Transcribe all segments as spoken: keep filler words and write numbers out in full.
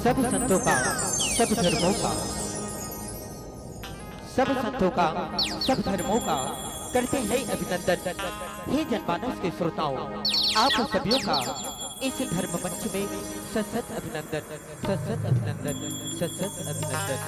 सब संतों का, सब धर्मों का, सब संतों का, सब धर्मों का करते हैं अभिनंदन। हे जनमानस के श्रोताओं, आप सभी का इस धर्म मंच में सत सत अभिनंदन, सत सत अभिनंदन, सत सत अभिनंदन।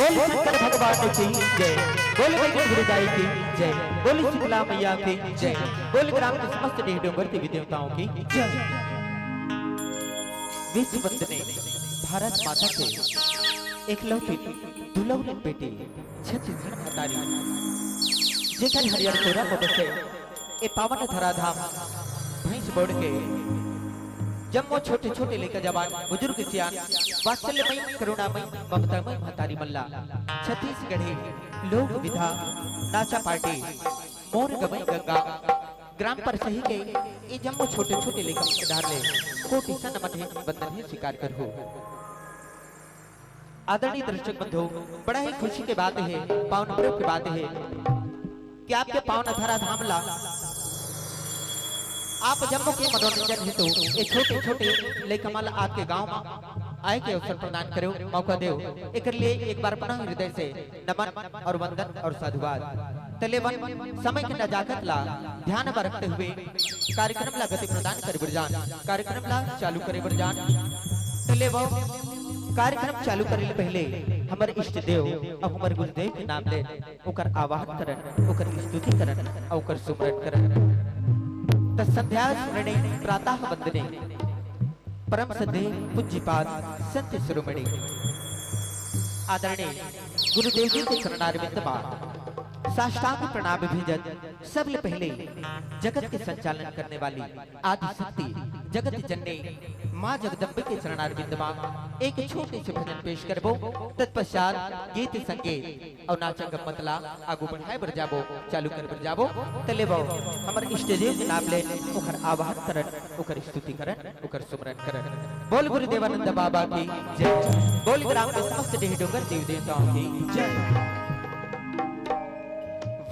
बोल शंकर भगवान की जय, बोल वेंकट गिरिदाई की जय, बोल शीतला मैया की जय, बोल ग्राम के समस्त डीह डोंगर देवी देवताओं की जय। विश्व वंदनीय भारत माता के एकलौती दुलौरी बेटी छत्तीसगढ़ महतारी, जेकर हरियर कोरा म बसे ए पावन धराधाम भैंस बोड़ के जम्मो छोटे-छोटे लइका जवान, बुजुर्ग सियान, वात्सल्यमय, करुणामय, ममतामय महतारी मन ला छत्तीसगढ़ी लोक विधा नाचा पार्टी मोर गमई गंगा ग्राम परसही के ए जम्मो छोटे-छोटे लइका मन के डहर ले कोटि से नमन हे, वंदन हे, स्वीकार करहू। आदरणीय दर्शक बंधु, बड़ा ही खुशी के बात हे, पावन पर्व के बात हे कि आपके पावन अथरा धाम ला आप जम्मो के मनोरंजन हेतु ये छोटे-छोटे लइका मन ला आपके गांव म आए के अवसर प्रदान करेव, मौका देव। एकर लिए एक बार पुनः हृदय से नमन और वंदन और साधुवाद। त लेवन समय के नजाकत ला ध्यान म रखते हुए कार्यक्रम ला गति प्रदान करे बर जान, कार्यक्रम ला चालू करे बर जान। त लेवन कार्यक्रम चालू करे ले पहले हमर इष्ट देव अउ हमर गुरुदेव के नाम ले ओकर आवाहन करन, ओकर स्तुति करन अउ ओकर सुमरन करन। त संध्या स्मरणे प्रातः वंदने परम श्रद्धेय पूज्यपाद संत शिरोमणि आदरणीय गुरुदेव जी के चरणारविंद मा साष्टांग प्रणाम भेजत, सबले पहले जगत के संचालन करने वाली आदि शक्ति जगत जननी माँ जगदम्बे के चरणारविंद मा एक छोटे से भजन पेश करबो। तत्पश्चात गीत संगीत अउ नाचा गम्मत ला आगू बढ़ाए बर जाबो, चालू करे बर जाबो। त लेवव हमर इष्ट देव के नाम ले ओखर आवाहन करन, ओकर स्तुति करन, ओकर सुमरन करन। बोल गुरु देवानंद बाबा की जय, बोल ग्राम के समस्त डीह डोंगर देवी देवताओं की जय।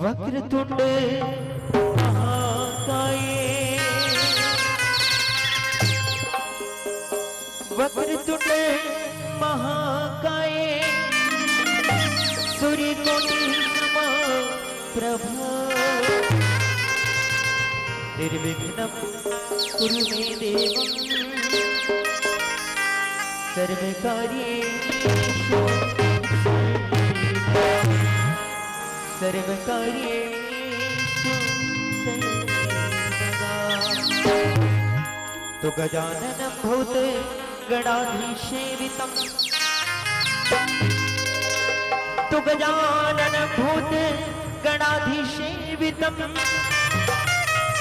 वक्रतुंड महाकाय, वक्रतुंड महाकाय, सूर्यकोटि समप्रभ, निर्विघ्नं कुरु मे देव, सर्वकार्येषु सर्वकार्येषु सर्वदा। तो गजाननं भूत गणाधिसेवितम्। तो गजाननं भूत गणाधिसेवितम्।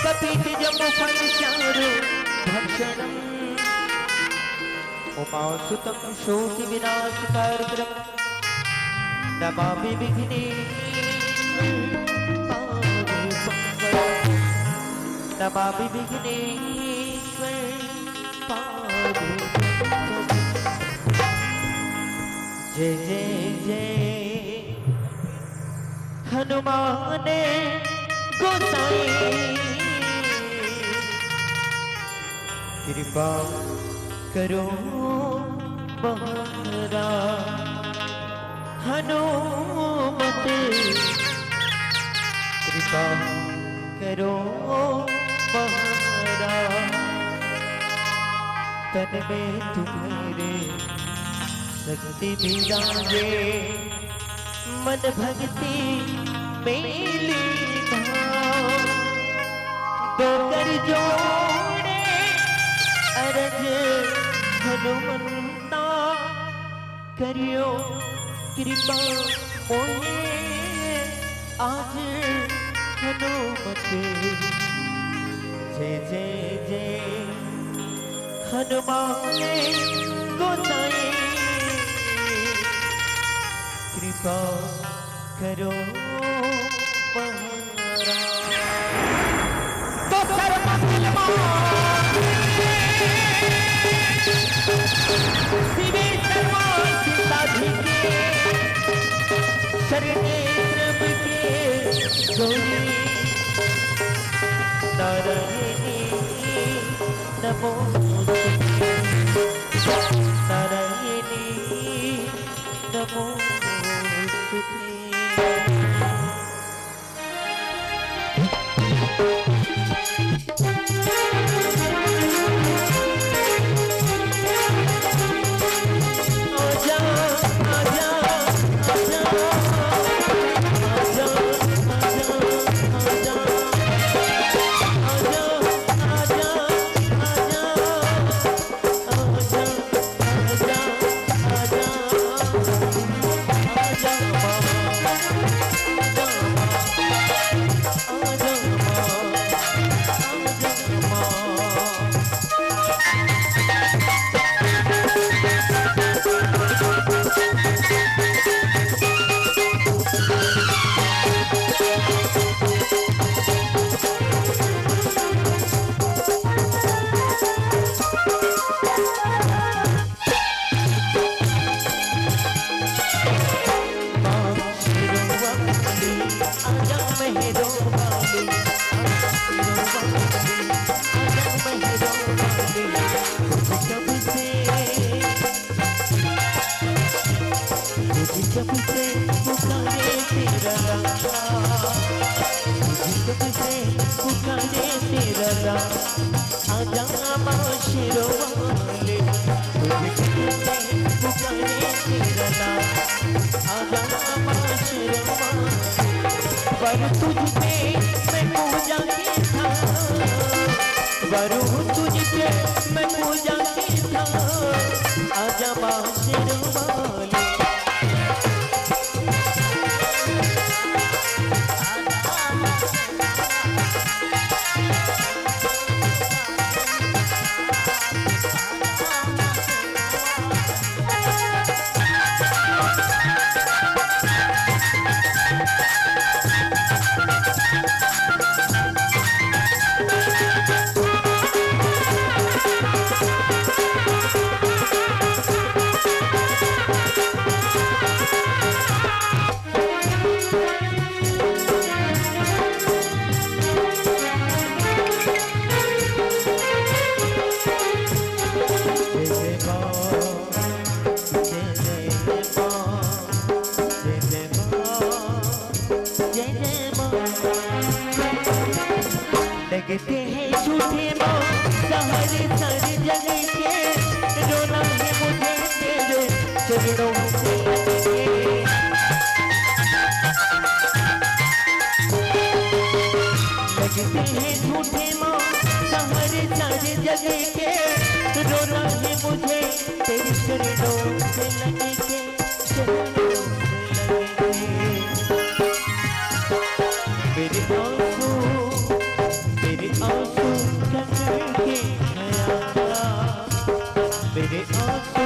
कपित्थजम्बूफलचारु भक्षणम्। उमासुतं शोकविनाशकारकम्। नमामि विघ्नेश्वर पादपङ्कजम्। नमामि विघ्नेश्वर पादपङ्कजम्। जय जय जय हनुमान गोसाई, कृपा करो महाराज। हनुमत कृपा करो महाराज। तन में तुम्हारे शक्ति विराजे, मन भक्ति में लीन हो। दो कर जोड़े अरज हनुमंता, करियो कृपा मोहे आज हनुमत। जय जय जय हनुमान गोसाई, कृपा करो महाराज। तो सर्वमंगल मांगल्ये शिवे सर्वार्थ साधिके, शरण्ये त्र्यंबके गौरी नारायणी नमोस्तुते। नारायणी नमोस्तुते। आजा, आजा, से पुकारे तेरा ला, तुझे कब से पुकारे तेरा ला, आजा माँ शेरों वाले, तुझे कब से पुकारे तेरा ला, आजा माँ शेरों वाले। पर तुझ पे मैं पूजा के था, वरुण तुझ पे मैं पूजा के था, आजा माँ शेरों वाले। जय जय माँ, जय जय माँ, जय जय माँ, जय जय माँ। लगते हैं झूठे माँ सहर सर जग के, रोना है मुझे तेरे चरणों से लग के। लगते हैं झूठे माँ सहर सर जग के, रोना है मुझे तेरे चरणों से लग के, चरणों से लग के। मेरे आंसू, मेरे आंसू कचर के गया, मेरे आंसू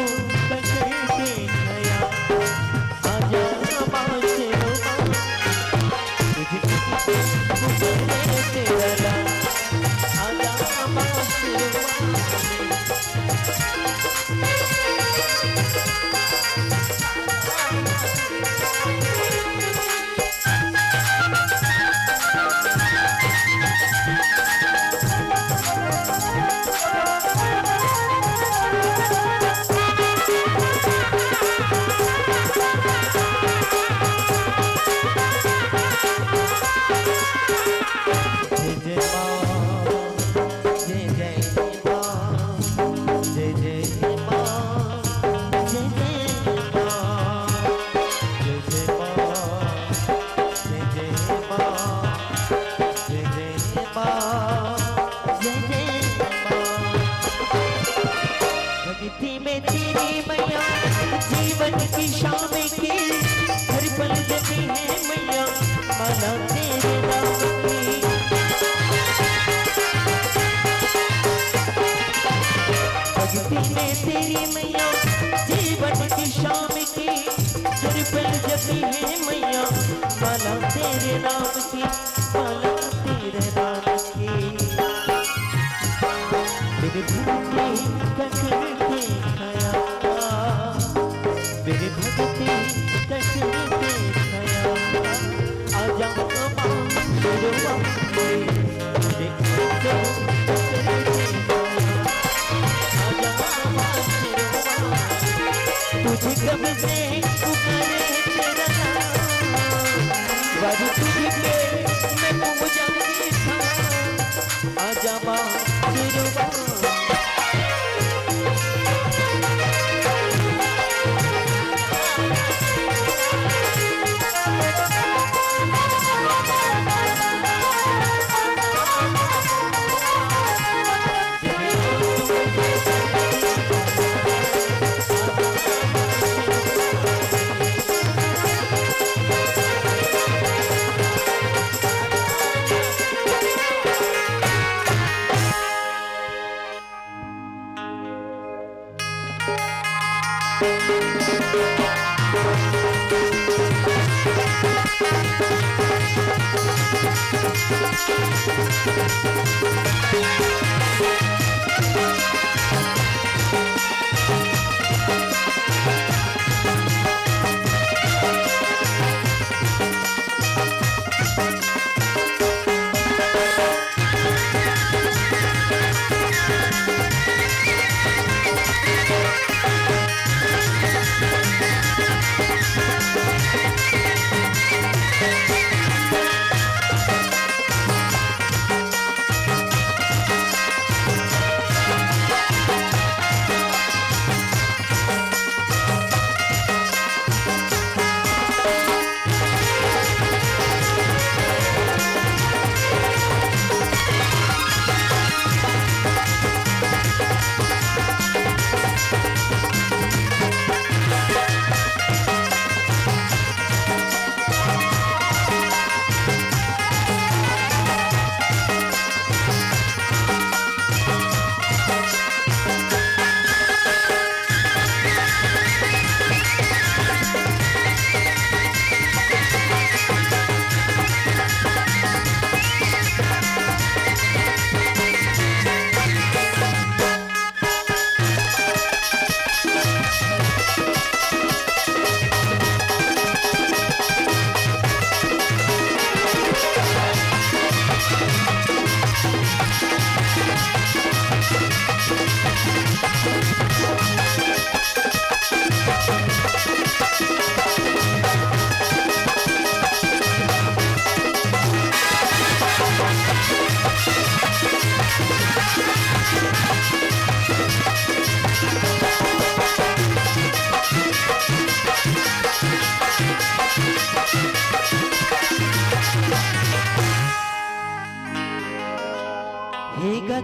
कचर के गया, आजा बांसुरी, तुझे किसी को तेरा ला, आजा बांसुरी। जय जय माँ, जय जय माँ, जय जय माँ, जय जय माँ, जय जय माँ, जय जय माँ, जय जय माँ, जय जय माँ। भक्ति में तेरी मैया जीवन की शाम की, हर पल जपी है मैया माला तेरे नाम की। भक्ति में तेरी मैया जीवन की शाम की, हर पल जपी है मैया माला तेरे नाम की, माला तेरे नाम की। मेरे भक्ति कचर के गया, मेरे भक्ति कचर के गया, आजा माँ शेरवा, मेरे भक्ति कचर के गया, आजा माँ शेरवा, तुझे कब से पुकारे तेरा नाम, वरुण तुझ पे मैं पूजा की था। आजा माँ शेरवा।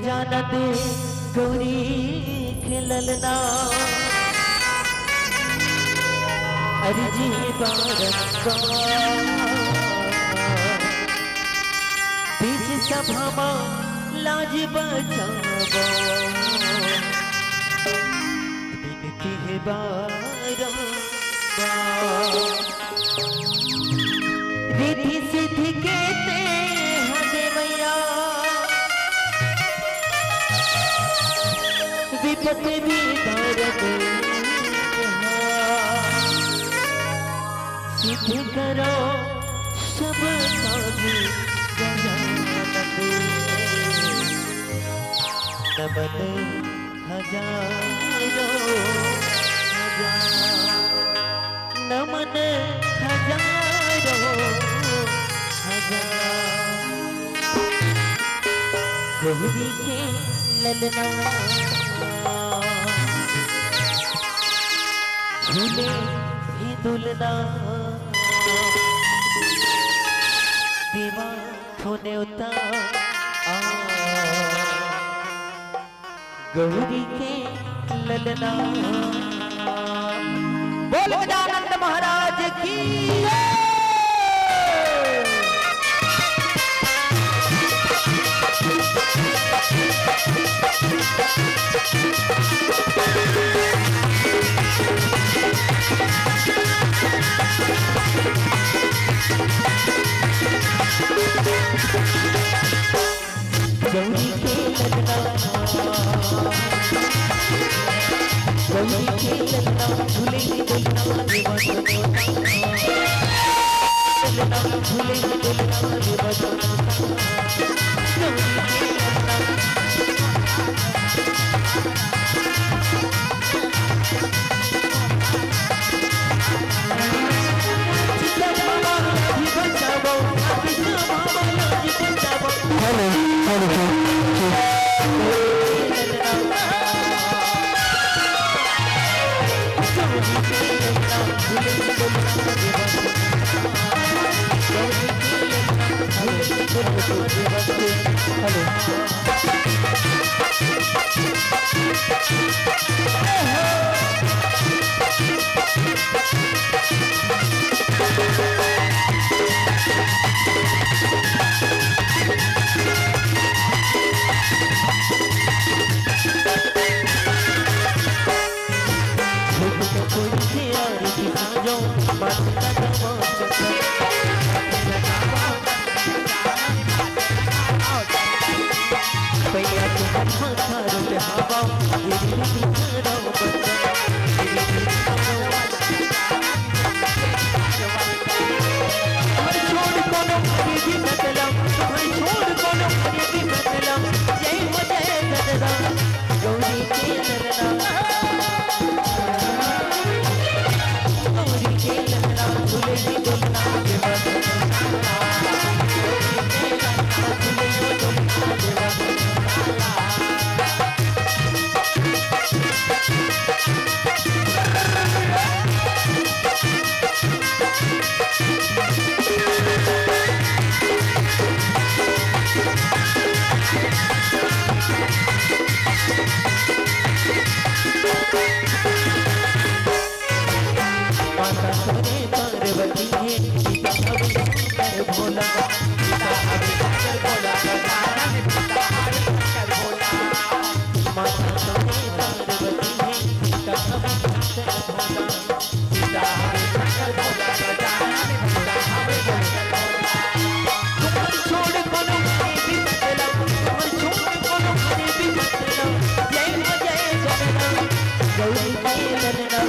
जाना दे गौरी के ललना, अर्जी बारंबार। बीच सभा मा लाज बचावा, बिनती हे बारंबार। रिद्धि सिद्धि के तें हरे मैया, विपत भी दरद सिद्ध करो सब साज गजानन। नमन हजारों हजार, नमन हजारों हजार। गौरी के ललना, झूले ही दुलना, देवा थो नेवता आ। गौरी के ललना। बोल गजानंद महाराज की जय। गौरी के ललना, गौरी के ललना, झूले ही डोलना, देवा तो नेवता। ललना, झूले ही डोलना, देवा तो नेवता। गौरी के ललना। Hello, hello, hello. हेलो। माता तोरे पार्वती हे, पिता हवे शंकर भोला। पिता हवे शंकर भोला, गजानन पिता हवे शंकर भोला। माता तोरे पार्वती हे, पिता हवे शंकर भोला। पिता हवे शंकर भोला, गजानन पिता हवे शंकर भोला। तुमन छोड़ कोनो घरे भी बचला, तुमन छोड़ कोनो घरे भी बचला। जय हो जय जगन्नाथ, गौरी के ललना।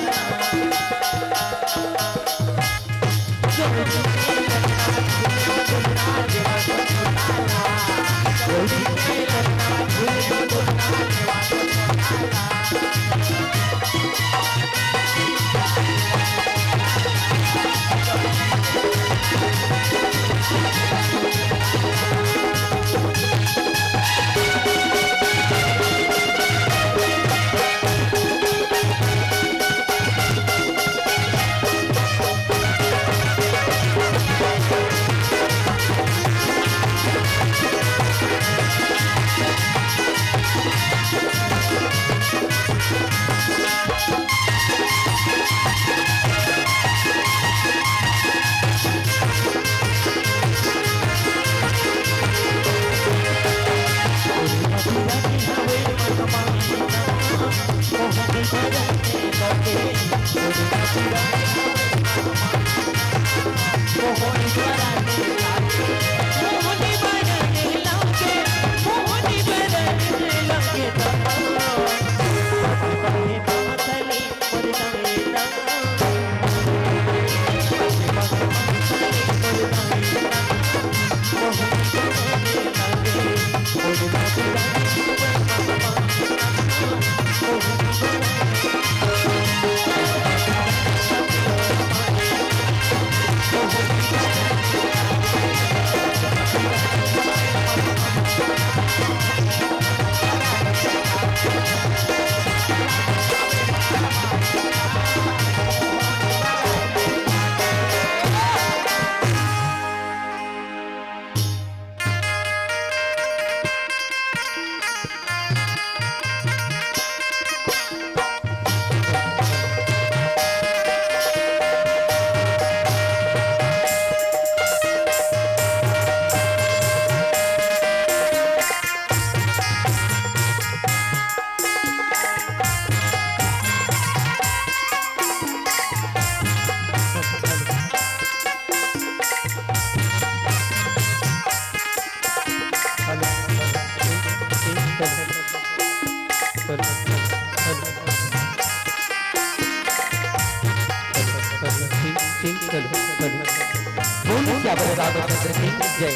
बोल सियावर रामचंद्र की जय।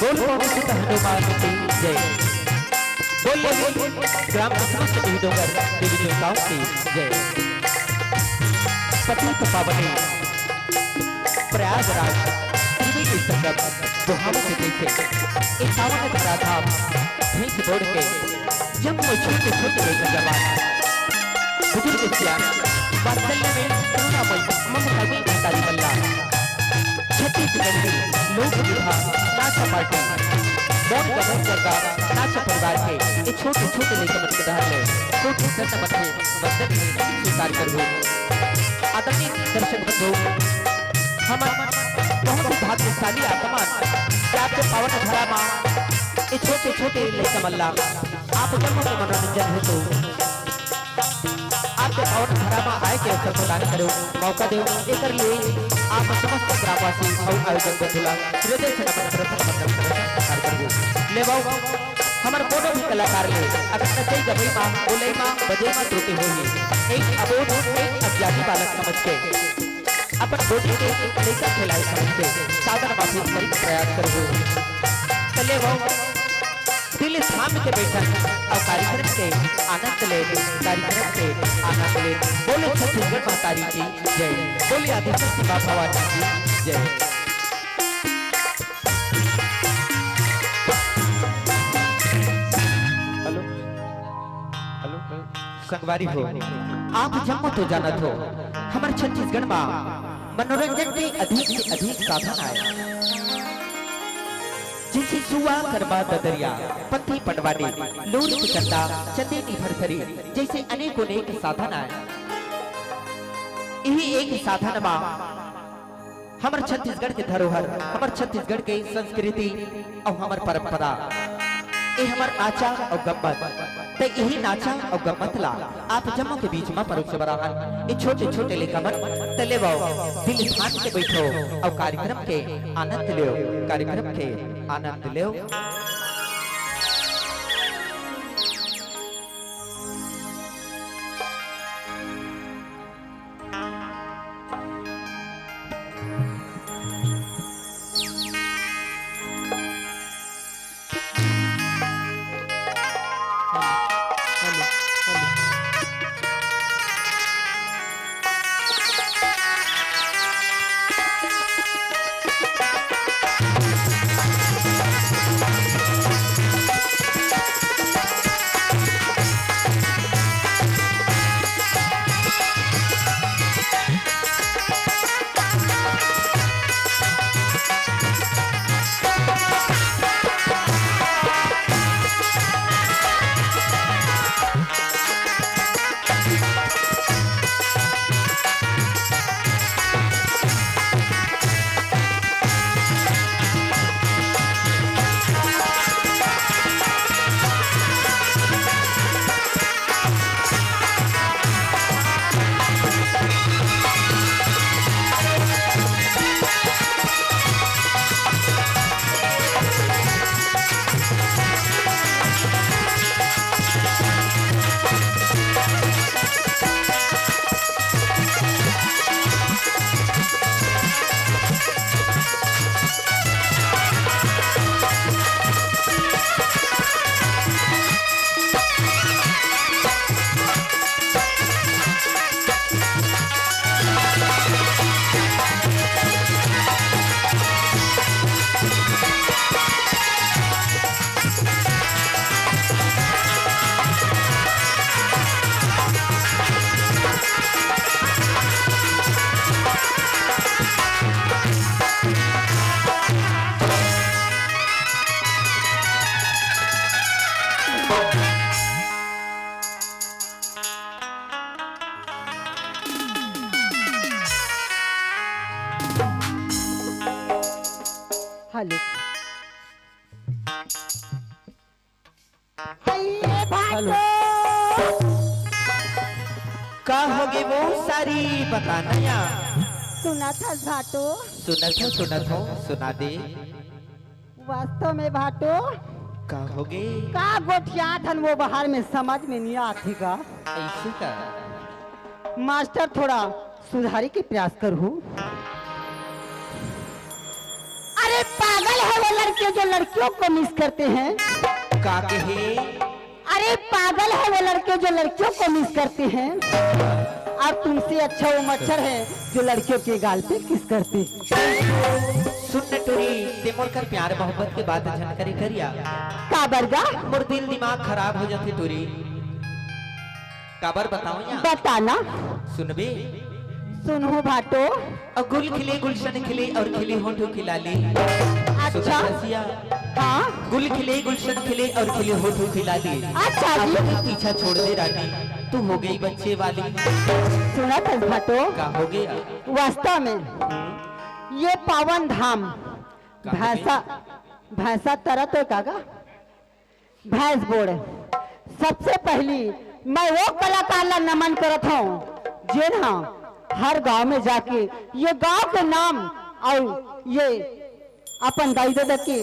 बोल पवन सुत हनुमान की जय। बोल ग्राम विष्णु सती डोंगर देवी देवताओं की जय। पतित पावने प्रयागराज त्रिवेणी संगम दोहावन के पीछे इक्यावन धरा धाम भैंस बोड़ के जब वो छोटे छोटे लेकर जवान बुजुर्ग सियान वात्सल्य में करुणा में ममता में महतारी मल्ला छत्तीसगढ़ी लोक विधा नाच पार्टी मोर गगन जगा नाच परिवार के ये छोटे छोटे लेकर मन के डहर ले कोटि दंड मध्य वंदन स्वीकार करहु। आदरणीय दर्शक बंधु, हमन बहुत ही भाग्यशाली आत्मा कि आपके पावन धरा मा ये छोटे छोटे लइका मन ला आप जम्मो के मनोरंजन हेतु आपके पावन धरा मा आए के अवसर प्रदान करो, मौका दो। एकर लिए आप समस्त ग्रामवासी अउ आयोजक बंधु ला हृदय से नमन करत हन, वंदन करत हन, नमस्कार करबो। ले बाऊ, हमर कोनो भी कलाकार ले अगर नचई गबई मा, बोलई मा, बजई मा त्रुटि होही, एक अबोध, एक अज्ञानी बालक समझ के अपन गोदी के लइका खेलाए समझ के सादर माफी करे के प्रयास करबो। त ले बाऊ, दिल थाम के बैठन अउ कार्यक्रम के आनंद ले, कार्यक्रम के आनंद ले। बोले छत्तीसगढ़ महतारी की जय, बोले आदिशक्ति माँ भवानी की जय। हेलो, हेलो, संगवारी हो, आप जम्मो तो जानत हो, हमर छत्तीसगढ़ मा मनोरंजन के अधिक से अधिक साधन आए, जैसे सुआ, करवा, ददरिया, पंथी, पंडवानी, लोरिक, चंदा, चंदेनी, भरथरी जैसे अनेक अनेक साधन आए। यही एक साधन मा हमर छत्तीसगढ़ के धरोहर, हमर छत्तीसगढ़ के संस्कृति अउ हमर परंपरा, ए हमर नाचा अउ गम्मत, त यही नाचा अउ गम्मत ला आप जम्मो के बीच म परोसे बर आहन। ए छोटे-छोटे लइका मन, त ले बाऊ, दिल थाम के बइठो अउ कार्यक्रम के आनंद लेव, कार्यक्रम के आनंद लेव। हेलो। अइए भाटो। का होगे वो सारी, बता ना या। सुनत हस भाटो? सुनत हँव, सुनत हँव, सुना दे। वास्तव में भाटो। का होगे? का गोठियात हन वो बाहर में, समझ में नइ आत हे का? अइसे का? मास्टर, थोड़ा सुधारे के प्रयास करहू। पागल है वो लड़के जो लड़कियों को मिस करते हैं। का कहे? अरे पागल है वो लड़के जो लड़कियों को मिस करते हैं, और तुमसे अच्छा वो मच्छर है जो लड़कियों के गाल पे किस करते। सुन न टूरी, ते मोर कर प्यार मोहब्बत के बात झन करे करिया। काबर गा? मोर दिल दिमाग खराब हो जाथे टूरी। काबर बताओ या? बताना। सुनबे? सुनहूं भाटो। और गुल खिले गुलशन खिले और खिले होठों की लाली। अच्छा। सुना रसिया? हाँ। गुल खिले गुलशन खिले और खिले होठों की लाली। अच्छा जी। अब तू पीछा छोड़ दे रानी, तू हो गई बच्चे वाली। सुना था भाटो। का हो गया? वास्तव में ये पावन धाम का हो गया? भैंसा, भैंसा तरत है काका? भैंस बोड़। सबसे पहली मैं वो कलाकार ला नमन करत हूँ, जेन हा हर गांव में जाके ये गांव के नाम और ये अपन दाई ददा के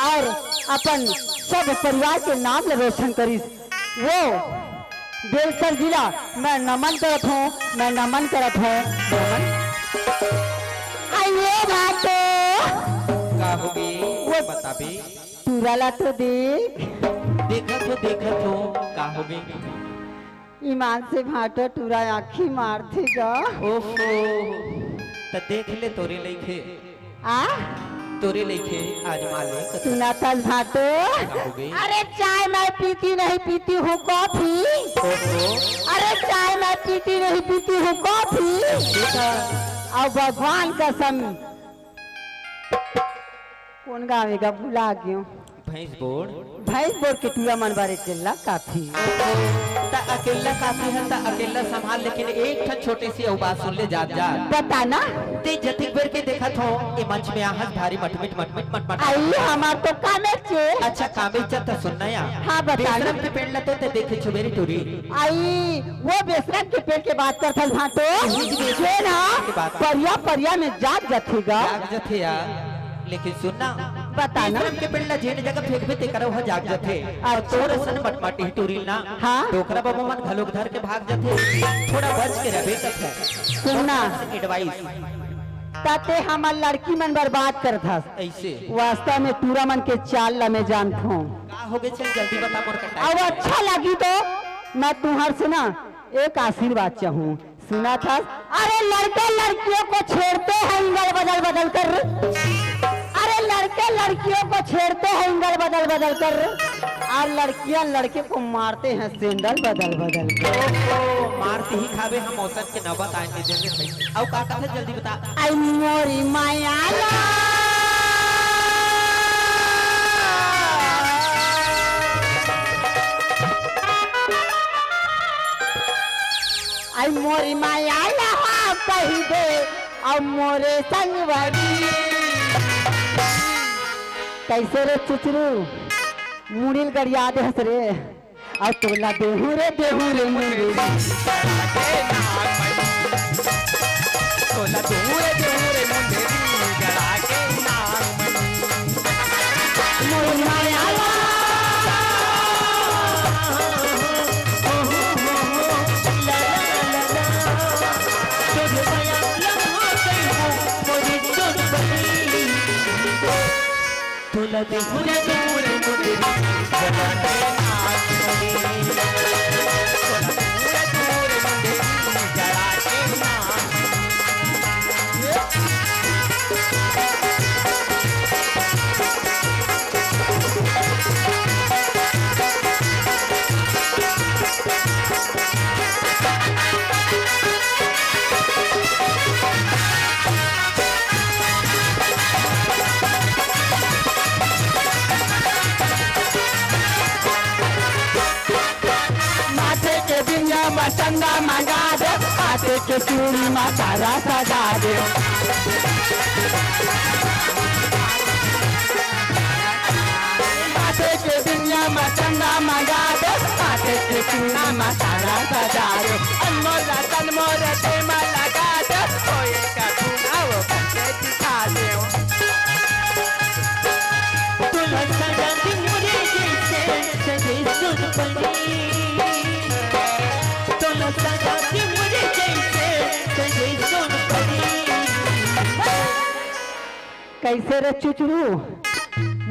और अपन सब परिवार के नाम ला रोशन करिस। वो बेलसर जिला मैं नमन करत हूँ, मैं नमन करत हूँ, नमन। आइए बाटे। का होगे? वो बताबे। टूरा ला तो देख। देखत हो, देखत हो, का होगे? ईमान से भाटो टूरा आँखी मारथे गा। ओहो, त देख ले तोरे लइके। आ? तोरे लइके आजमा ले कत। सुना तस भाटो। का होगे? अरे चाय मैं पीती नहीं पीती हूँ कॉफी। ओहो। अरे चाय मैं पीती नहीं पीती हूँ कॉफी। ठीक है। अउ भगवान कसम। कोन गाँव हे गा, भुला गेंव। भैंस बोड़। भैंस बोड़ के टूरा मन बर अकेल्ला काफी। त अकेल्ला काफी हे, त अकेल्ला संभाल, लेकिन एक ठन छोटे सी अउ बात सुन ले जात जात। बता ना। ते जतिक बेर के देखत हों, ए मंच में आहस भारी मटमिट, मटमिट, मटमट। आई, हमार तो कामेच हे। अच्छा, कामेच हे त सुन ना या। हाँ, बता ना। बेसरम के पेड़ ल तो ते देखे छुबे रे टूरी। आई, वो बेसरम के पेड़ के बात करथस भाटो। वही बेसरम जेन हा के बात। परिया, परिया में जाग जथे गा। जाग जथे यार। लेकिन सुन ना, बता ना। बेसरम के पेड़ ला जेन जगह फेंकबे, तेकर ओहा जाग जथे। अच्छा। अउ तोर असन मटमाटी टूरी ना, हाँ? डोकरा बाबा मन घलोक धर के भाग जथे। थोड़ा बच के रहबे कथे। सुन ना। Advice। ताते हमर लड़की मन बर्बाद करत हस। ऐसे। वास्तव में टूरा मन के चाल ला मैं जानत हूँ। का होगे, चल जल्दी बता मोर कटाई। अब अच्छा लगी तो मैं तुहर से ना एक आशीर्वाद चाहूँ। सुना था? अरे लड़के लड़कियों को छेड़ते हैं इंगल बदल बदल कर। अरे लड़के लड़कियों को छेड़ते हैं इंगल बदल बदल कर। और लड़कियां लड़के को मारते हैं सैंडल बदल बदल कर। ओहो, मार के ही खाबे हम औसत के नौबत आए के जल्दी भाई। अउ का कथे जल्दी बता। आई मोरी माया ला। आई मोरी माया ला कहि दे, अउ मोरे संगवारी। कइसे रे चुचरू, मुड़ी ल गड़िया दे हस रे। अउ तोला देहूं रे, देहूं रे मुंडेरी। तोला देहूं रे, देहूं रे मुंडेरी, गड़ा के नागमनी। माथे के बिंदिया म चंदा मंगा दे, हाथे के चूड़ी म तारा सजा दे। माथे के बिंदिया म चंदा मंगा दे, हाथे के चूड़ी म तारा सजा दे। अनमोल रतन मोर प्रेम लगा दे, कोई का सुनाओ बन के दिखा दे। तोला सजा दे मोरे जैसे सजे सोनपरी। तोला सजा दे मोरे जैसे सजे सोनपरी। कैसे रे चुचरू,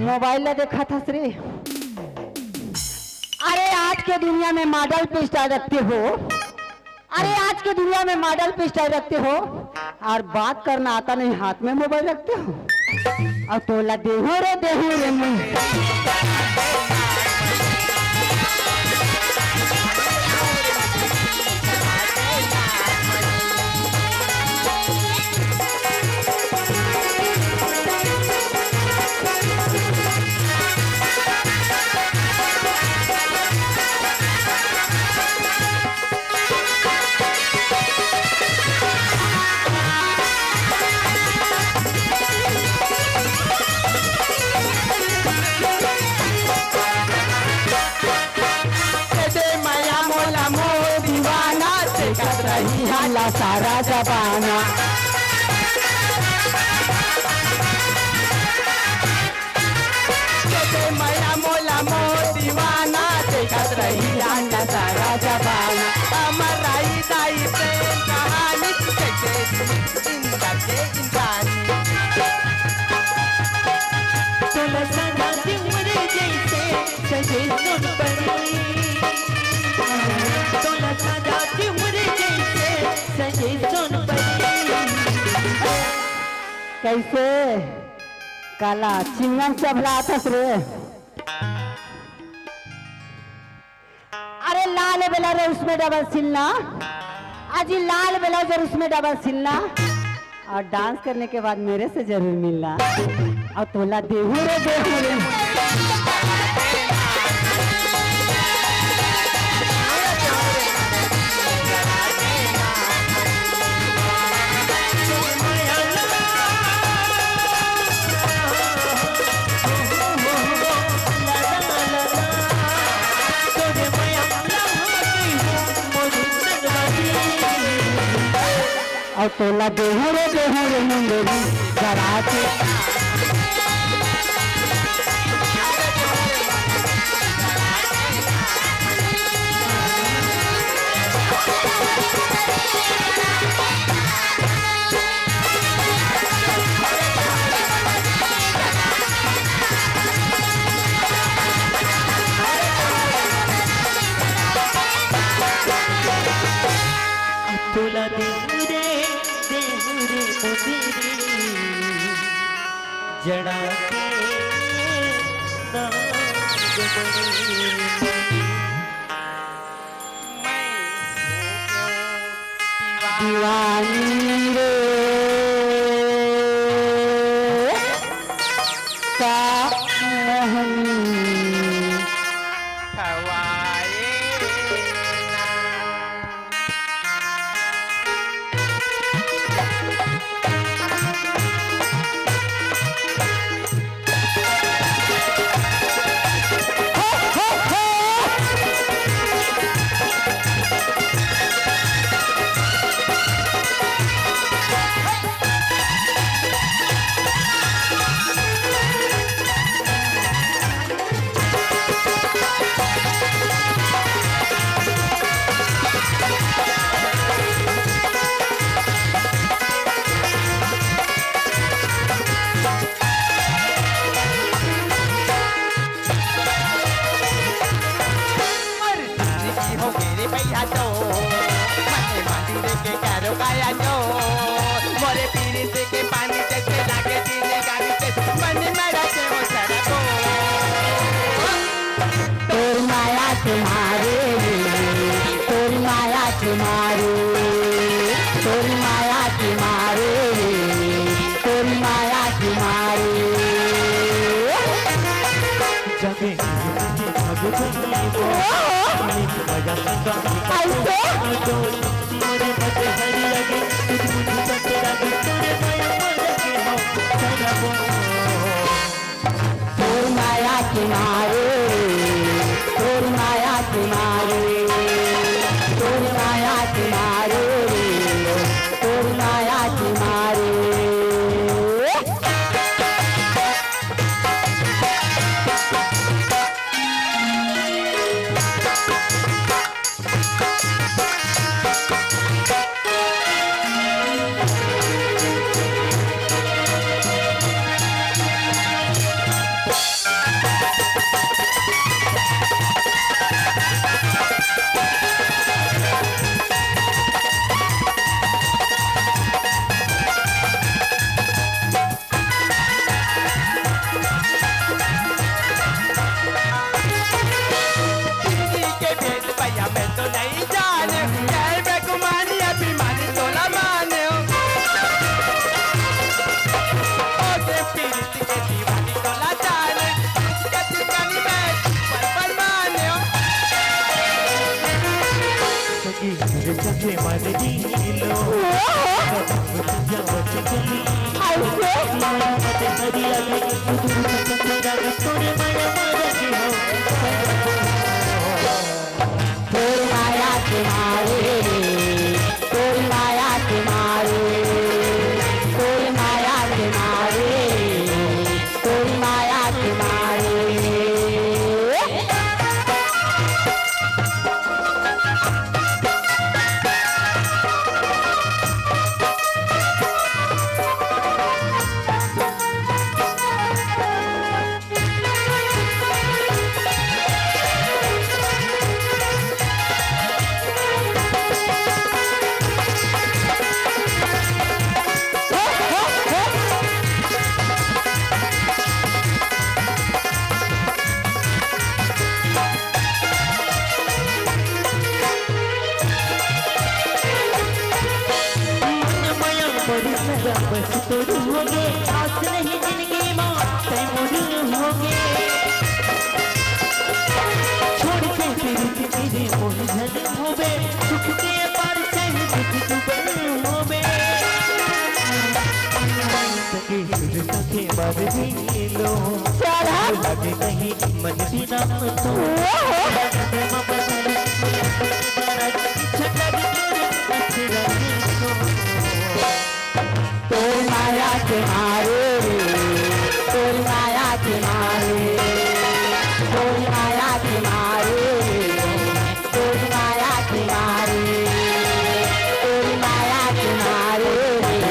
मोबाइल ला देखत हस रे? अरे, आज के दुनिया में मॉडल पे स्टाइल रखते हो। अरे, आज के दुनिया में मॉडल पे स्टाइल रखते हो और बात करना आता नहीं, हाथ में मोबाइल रखते हो। और तोला देहूं रे, देहूं रे मुंह। दे दे मया मोला मोर दीवाना, देखत रही हाला सारा जमाना। दे दे मया मोला मोर दीवाना, देखत रही हाला सारा जमाना। अमर राई दाई प्रेम कहानी, कैसे जिंदा के इंसानी। तोला सजा के मोरे जैसे सजे सोनपरी, तोला सजा के मोरे जैसे सजे सोनपरी। कैसे काला चिंगम चबलाथस रे? अरे लाल ब्लाउज और उसमें डबल सिलना, अजी लाल ब्लाउज और उसमें डबल सिलना, और डांस करने के बाद मेरे से जरूर मिलना। और तोला देहू रे, देहू रे। अउ तोला देहूं रे, देहूं रे मुंदरी जरा के। तोला देहूं रे, देहूं रे मुंदरी जड़ा के नागमणि। दीवानी रे का मोहनी। मोरे जिंदगी हो गे रे भैया तो, मने मंदिर के चारों काया जो, मोरे पीरित के पानी जैसे लागे जिंदगानी जैसे, मने मरा के वो सारा को। तोर माया के मारे रे, तोर माया के मारे, तोर माया के मारे रे, तोर माया के मारे। जगे तोर माया के मारे, तोर माया के मारे, तोर माया के मारे, तोर माया के मारे। तोर माया के मारे, तोर माया के मारे, तोर माया के मारे, तोर माया के मारे। मन मया मोर सगा बस तोर होगे, आस नहीं जिंदगी मा तै मोर होगे। छोड़ के पीरित तेरे मोह झन होबे, सुख के पार चाहे दुख दुबर होबे। सखी सुर सखी मर जी लो, चला। लगे कहीं मन बिना तो। ओहो। तोर माया के मारे रे, तोर माया के मारे, तोर माया के मारे रे, तोर माया के मारे, तोर माया के मारे रे।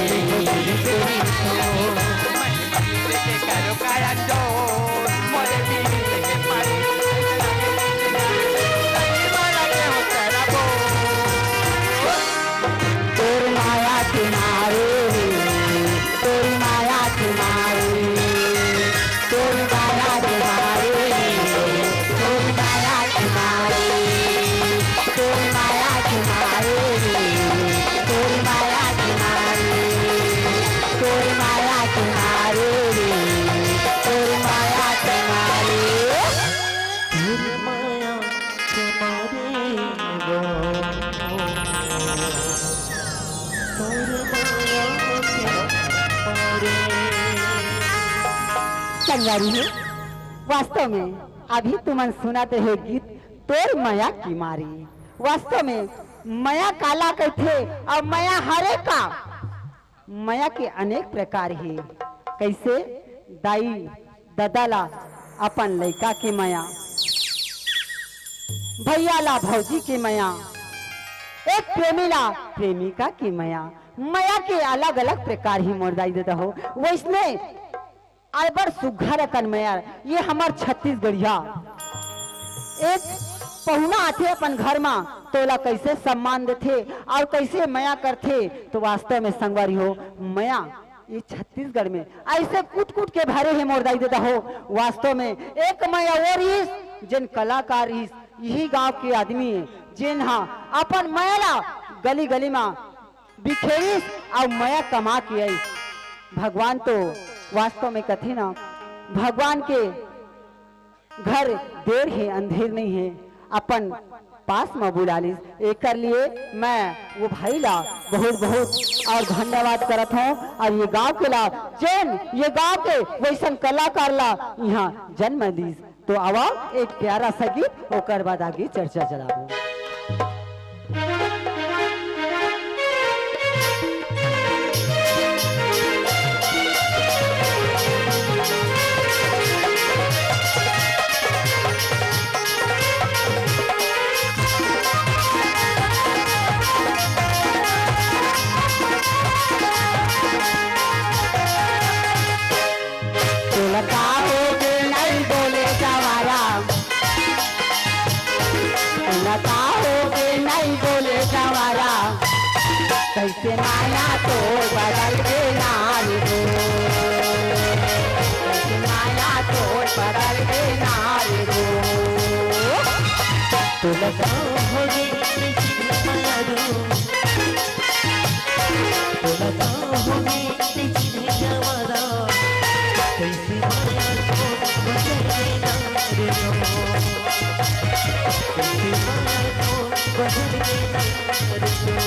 तोर माया के मारे, तोर माया के मारे, तोर माया के मारे, तोर माया के मारे, तोर माया के मारे, तोर माया के मारे, तोर माया के मारे, तोर माया के मारे। तोर माया के मारे गो, तोर माया के मारे। संगवारी हो, वास्तव में अभी तुमन सुनत हे गीत तोर माया के मारे। वास्तव में मया काला कहिथे अउ मया हरे का? मया के अनेक प्रकार हे। कइसे? दाई ददा ला अपन लइका के मया, भइया ला भौजी के मया, एक प्रेमी ला प्रेमिका के मया। मया के अलग-अलग प्रकार हे मोर दाई ददा हो। वइसने अब्बड़ सुग्घर अकन मया, ये हमर छत्तीसगढ़िया। एक पहुना आथे अपन घर मा, तोला कइसे सम्मान देथे अउ कइसे मया करथे, तो वास्तव में संगवारी हो, मया ये छत्तीसगढ़ में अइसे कूट-कूट के भरे हे मोर दाई ददा हो। वास्तव में एक मया वो रिहिस, जेन कलाकार रिहिस, इही गांव के आदमी हे, जेन हा अपन मया ला गली-गली मा बिखेरिस अउ मया कमा के आइस। भगवान तो वास्तव में कथे ना, भगवान के घर देर हे, अंधेर नहीं हे, अपन पास म बुला लिस। एकर लिए मैं वो भाई ला बहुत बहुत अउ धन्यवाद करत हौं, अउ ये गांव के ला, जेन ये गांव के वइसन कलाकार ला इहां जन्म दिस। तो आवा, एक प्यारा सा गीत, ओकर बाद आगे चर्चा चलाबो। तोला का होगे नइ बोले जवारा, तोला का होगे नइ बोले जवारा, कइसे माया तोर बदल गे ना रे गो, कइसे माया तोर बदल गे ना रे गो। तोला का होगे नइ बोले जवारा, तोला का होगे नइ बोले जवारा, कइसे माया तोर बदल गे ना रे गो, कइसे माया तोर बदल गे ना रे गो।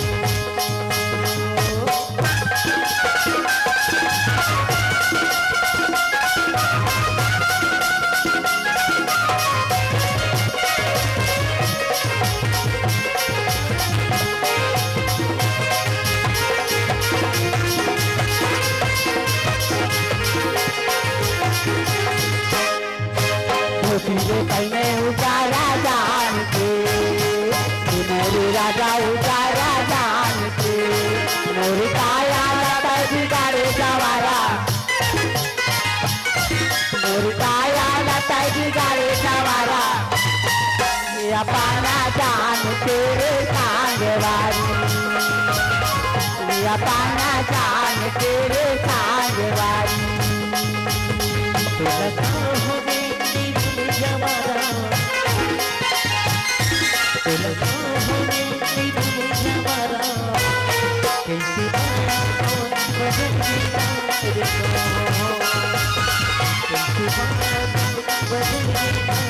तेरे पहने उतारा जान के, सुनहरी राजा उतारा जान के, मोरी काया लता बिगाड़े जवारा, मोरी काया लता बिगाड़े जवारा। ये पाना जान तेरे सांगवारी, ये पाना जान तेरे सांगवारी। तोला का होगे निधुन जवारा, तोला का होगे निधुन जवारा, कैसे बात बदल गई रे, कैसे बात बदल गई रे।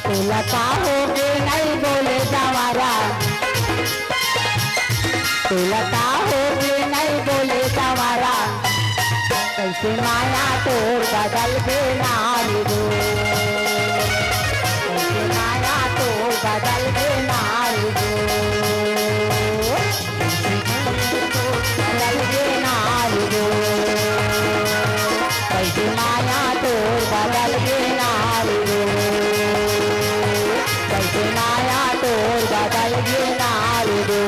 तोला का होगे नहीं बोले जवारा, तोला का होगे नहीं बोले जवारा, कैसे माया तोर बदल गे नारी गो, कैसे माया तोर बदल गे नारी गो, बदल गे नारी गो, कैसे माया तोर बदल गे नारी गो, कैसे माया तोर बदल गे नारी गो,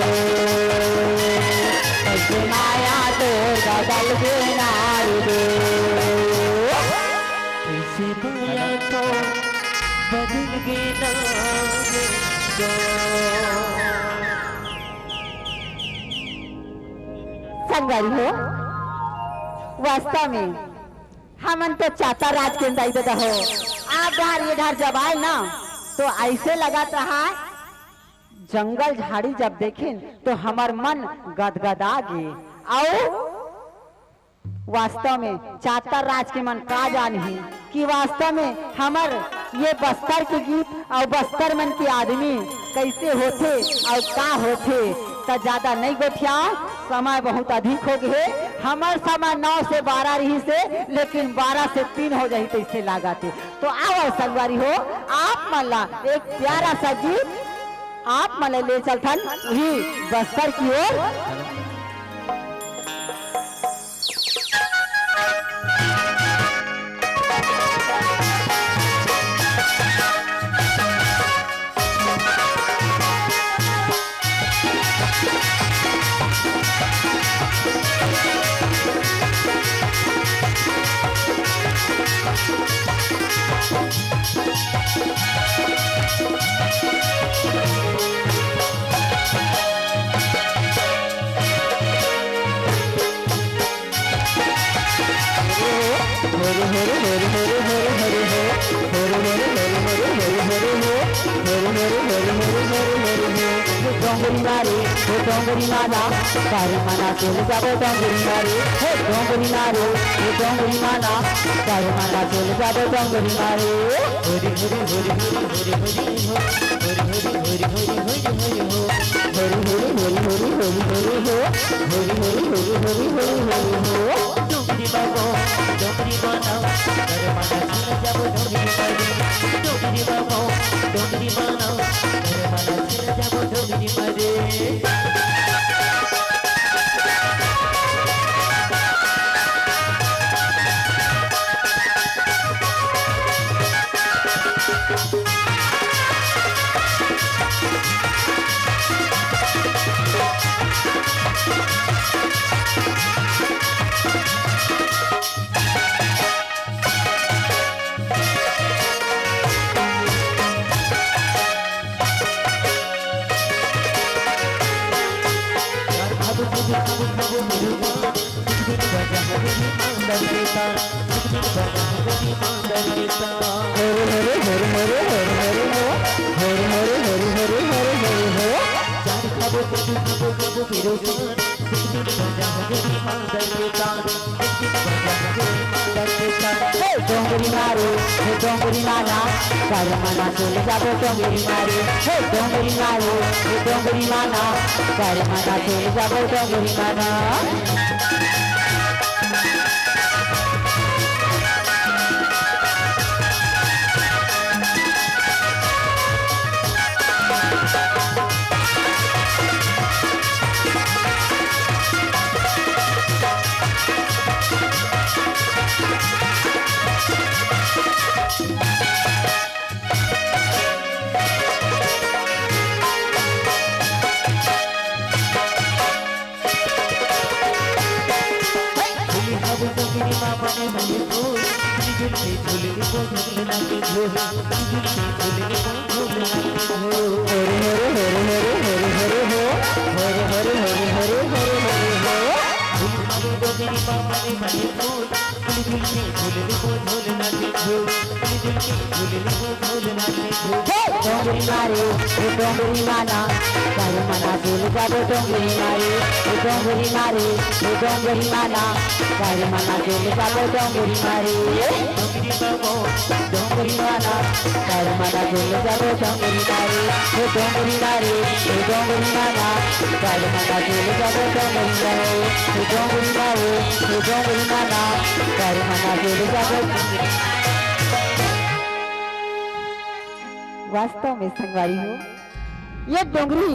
कैसे माया तोर बदल गे नारी गो। कैसे माया तोर बदल गे नारी गो। संगवारी हो, वास्तव में हमन तो चातर राज के दाई ददा हो। आप डहर ये डहर जब आए ना, तो ऐसे लगत रहा, जंगल झाड़ी जब देखिन तो हमर मन गदगदा गे। अउ वास्तव में चातर राज के मन का जानही कि वास्तव में हमर ये बस्तर के गीत अउ बस्तर मन के आदमी कैसे होथे अउ का होथे। त ज्यादा नहीं गोठिया, समय बहुत अधिक हो गए। हमर समय नौ से बारह रहिस हे, लेकिन बारह से तीन हो जाही तइसे लागत हे। तो आवव संगवारी हो, आप मन ला एक प्यारा सा गीत आप मन ला ले चलथन उही बस्तर की ओर। हरि हरि हरि हरि हरि हरि हो। हरि हरि हरि हरि हरि हरि हो। हरि हरि हरि हरि हरि हरि हो। डोंगरी मारे, हे डोंगरी माना, बारे माना चल जाबो डोंगरी मारे। हे डोंगरी मारे, हे डोंगरी माना, बारे माना चल जाबो डोंगरी मारे। हरि हरि हरि हरि हरि हरि हो। हरि हरि हरि हरि हरि हरि हो। हरि हरि हरि हरि हरि हरि हो। हरि हरि हरि हरि हरि हरि हो। डोंगरी बाबो, डोंगरी बाना, घर माना चल जाबो डोंगरी मारे। डोंगरी बाबो, डोंगरी बाना, घर माना चल जाबो डोंगरी मारे। हरे हरे हरे हरे हरे हरे हो। हरे हरे हरे हरे हरे हो। हे डोंगरी मारे, हे डोंगरी माना, कर मना चल जाबो डोंगरी मारे। हे डोंगरी मारे, हे डोंगरी माना, कर मना चल जाबो डोंगरी माना। हरे हरे हरे हरे हरे हरे हो। हरे हरे हरे हरे हरे हरे हरे हो। हे डोंगरी मारे, हे डोंगरी माना, कर मना चल जाबो डोंगरी मारे। हे डोंगरी मारे, हे डोंगरी माना, कर मना चल जाबो डोंगरी मारे। डोंगरी माना, कर मना चल जाबो डोंगरी मारे। हे डोंगरी मारे, हे डोंगरी माना, कर मना चल जाबो डोंगरी मारे। हे डोंगरी मारे, हे डोंगरी माना, कर मना चल जाबो डोंगरी। वास्तव में संगवारी हो, ये डोंगरी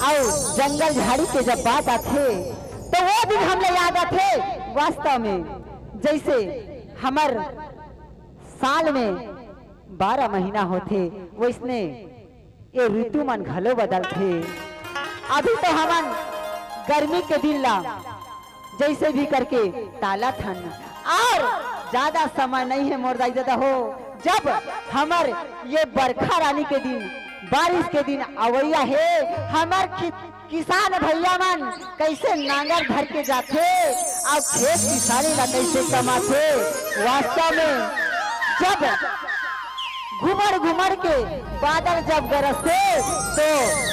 अउ जंगल झाड़ी के जब बात आथे, तो वो दिन हमला याद आथे। वास्तव में, जैसे हमर साल में बारह महीना होथे, वैसने ये ऋतु मन घलो बदलथे। अभी तो हमन गर्मी के दिन ला जैसे भी करके टालत हन। और ज्यादा समय नहीं है मोर दाई ददा हो, जब हमर ये बरखा रानी के दिन, बारिश के दिन अवैया हे, हमर कि-, किसान भैया मन कैसे नांगर धर के जाथे और खेत किसानी ला कैसे कमाथे। वास्तव में जब घुमड़ घुमड़ के बादल जब गरजथे, तो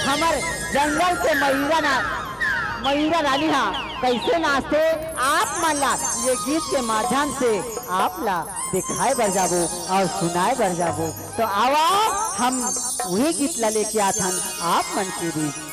हमर जंगल के मयूरा ना, मयूरा रानी हा कैसे नाचथे, आप मन ला ये गीत के माध्यम से आप ला दिखाए बर जाबो और सुनाए बर जाबो। तो आवा, हम वही गीत ला लेके आथन आप मन के बीच।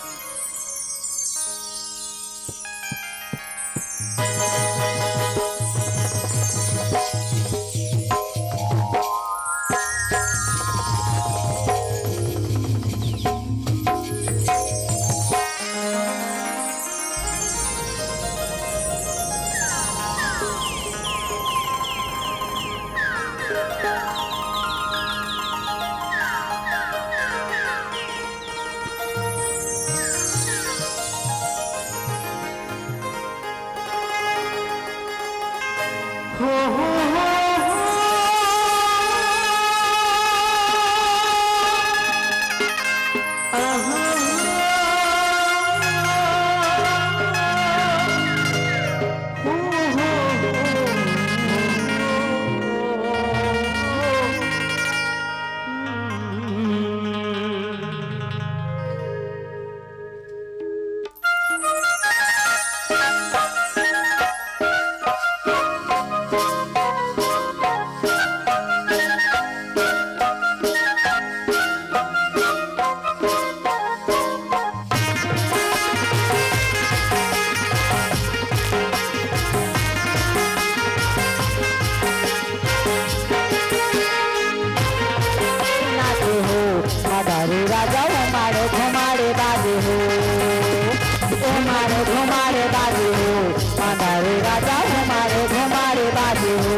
नाचे हो, मादारी राजा उमाड़े घुमाड़े बाजे हो, उमाड़े घुमाड़े बाजे हो, मादारी राजा उमाड़े घुमाड़े बाजे हो।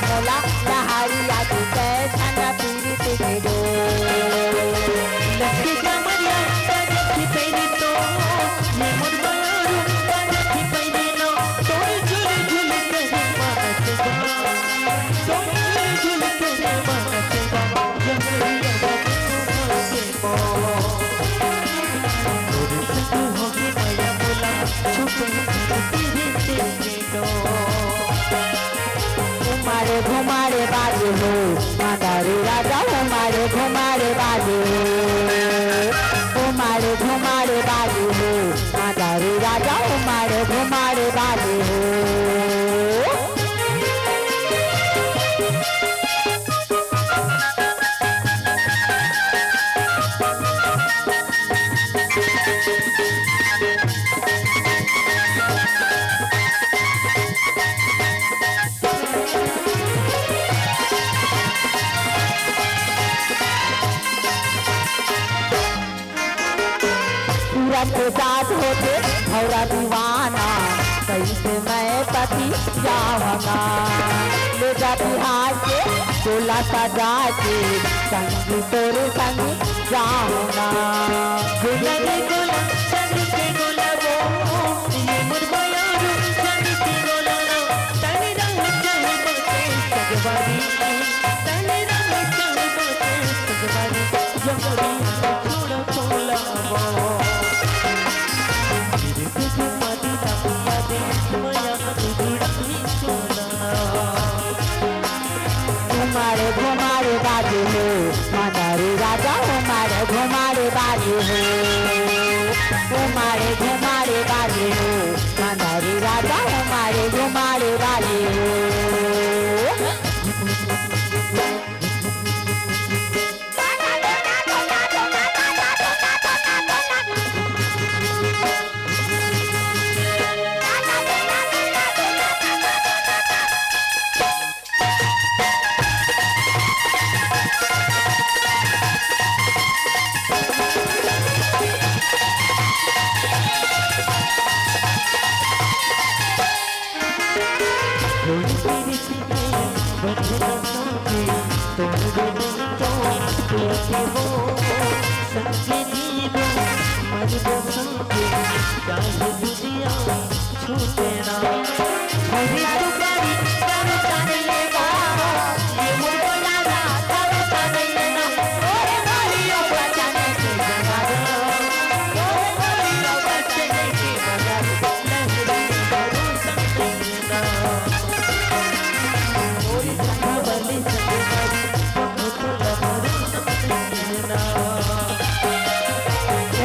मोला लहरिया के कैसन पीरित के डोर। लचके कमरिया, बाजे छिपैनी तो, ये मोर बयारू, बाजे छिपैनी लो, तोर झुल झुल के मानत बा, तोर झुल झुल के मानत बा, जहरिया बाजे मोर। तोर संग होगे मया मोला, छुपे पीरित के उमाड़े घुमाड़े बाजे हो, मांधारी राजा उमाड़े घुमाड़े बाजे हो। उमाड़े घुमाड़े बाजे हो, मांधारी राजा उमाड़े घुमाड़े बाजे हो। सूरज के साथ होथे भौरा दीवाना, कइसे मैं पति जावना। ले जा बिहार के टोला सजा के, संगी तोरे संगी जावना। गुलाबी गुलाब, चांदी के गुलाब, ये मोर बयारू, चांदी के गुलाब, तनी रंग चाहे बाटे सजवारी, तनी रंग चाहे बाटे सजवारी, जंगली छोड़ा छोला वो। तेरे तुझे पाती ना पिया दे, मया मत जुड़ा छोला। उमाड़े घुमाड़े बाजे हो, मांधारी राजा उमाड़े घुमाड़े बाजे हो। उमाड़े घुमाड़े बाजे हो, मांधारी राजा उमाड़े घुमाड़े बाजे हो।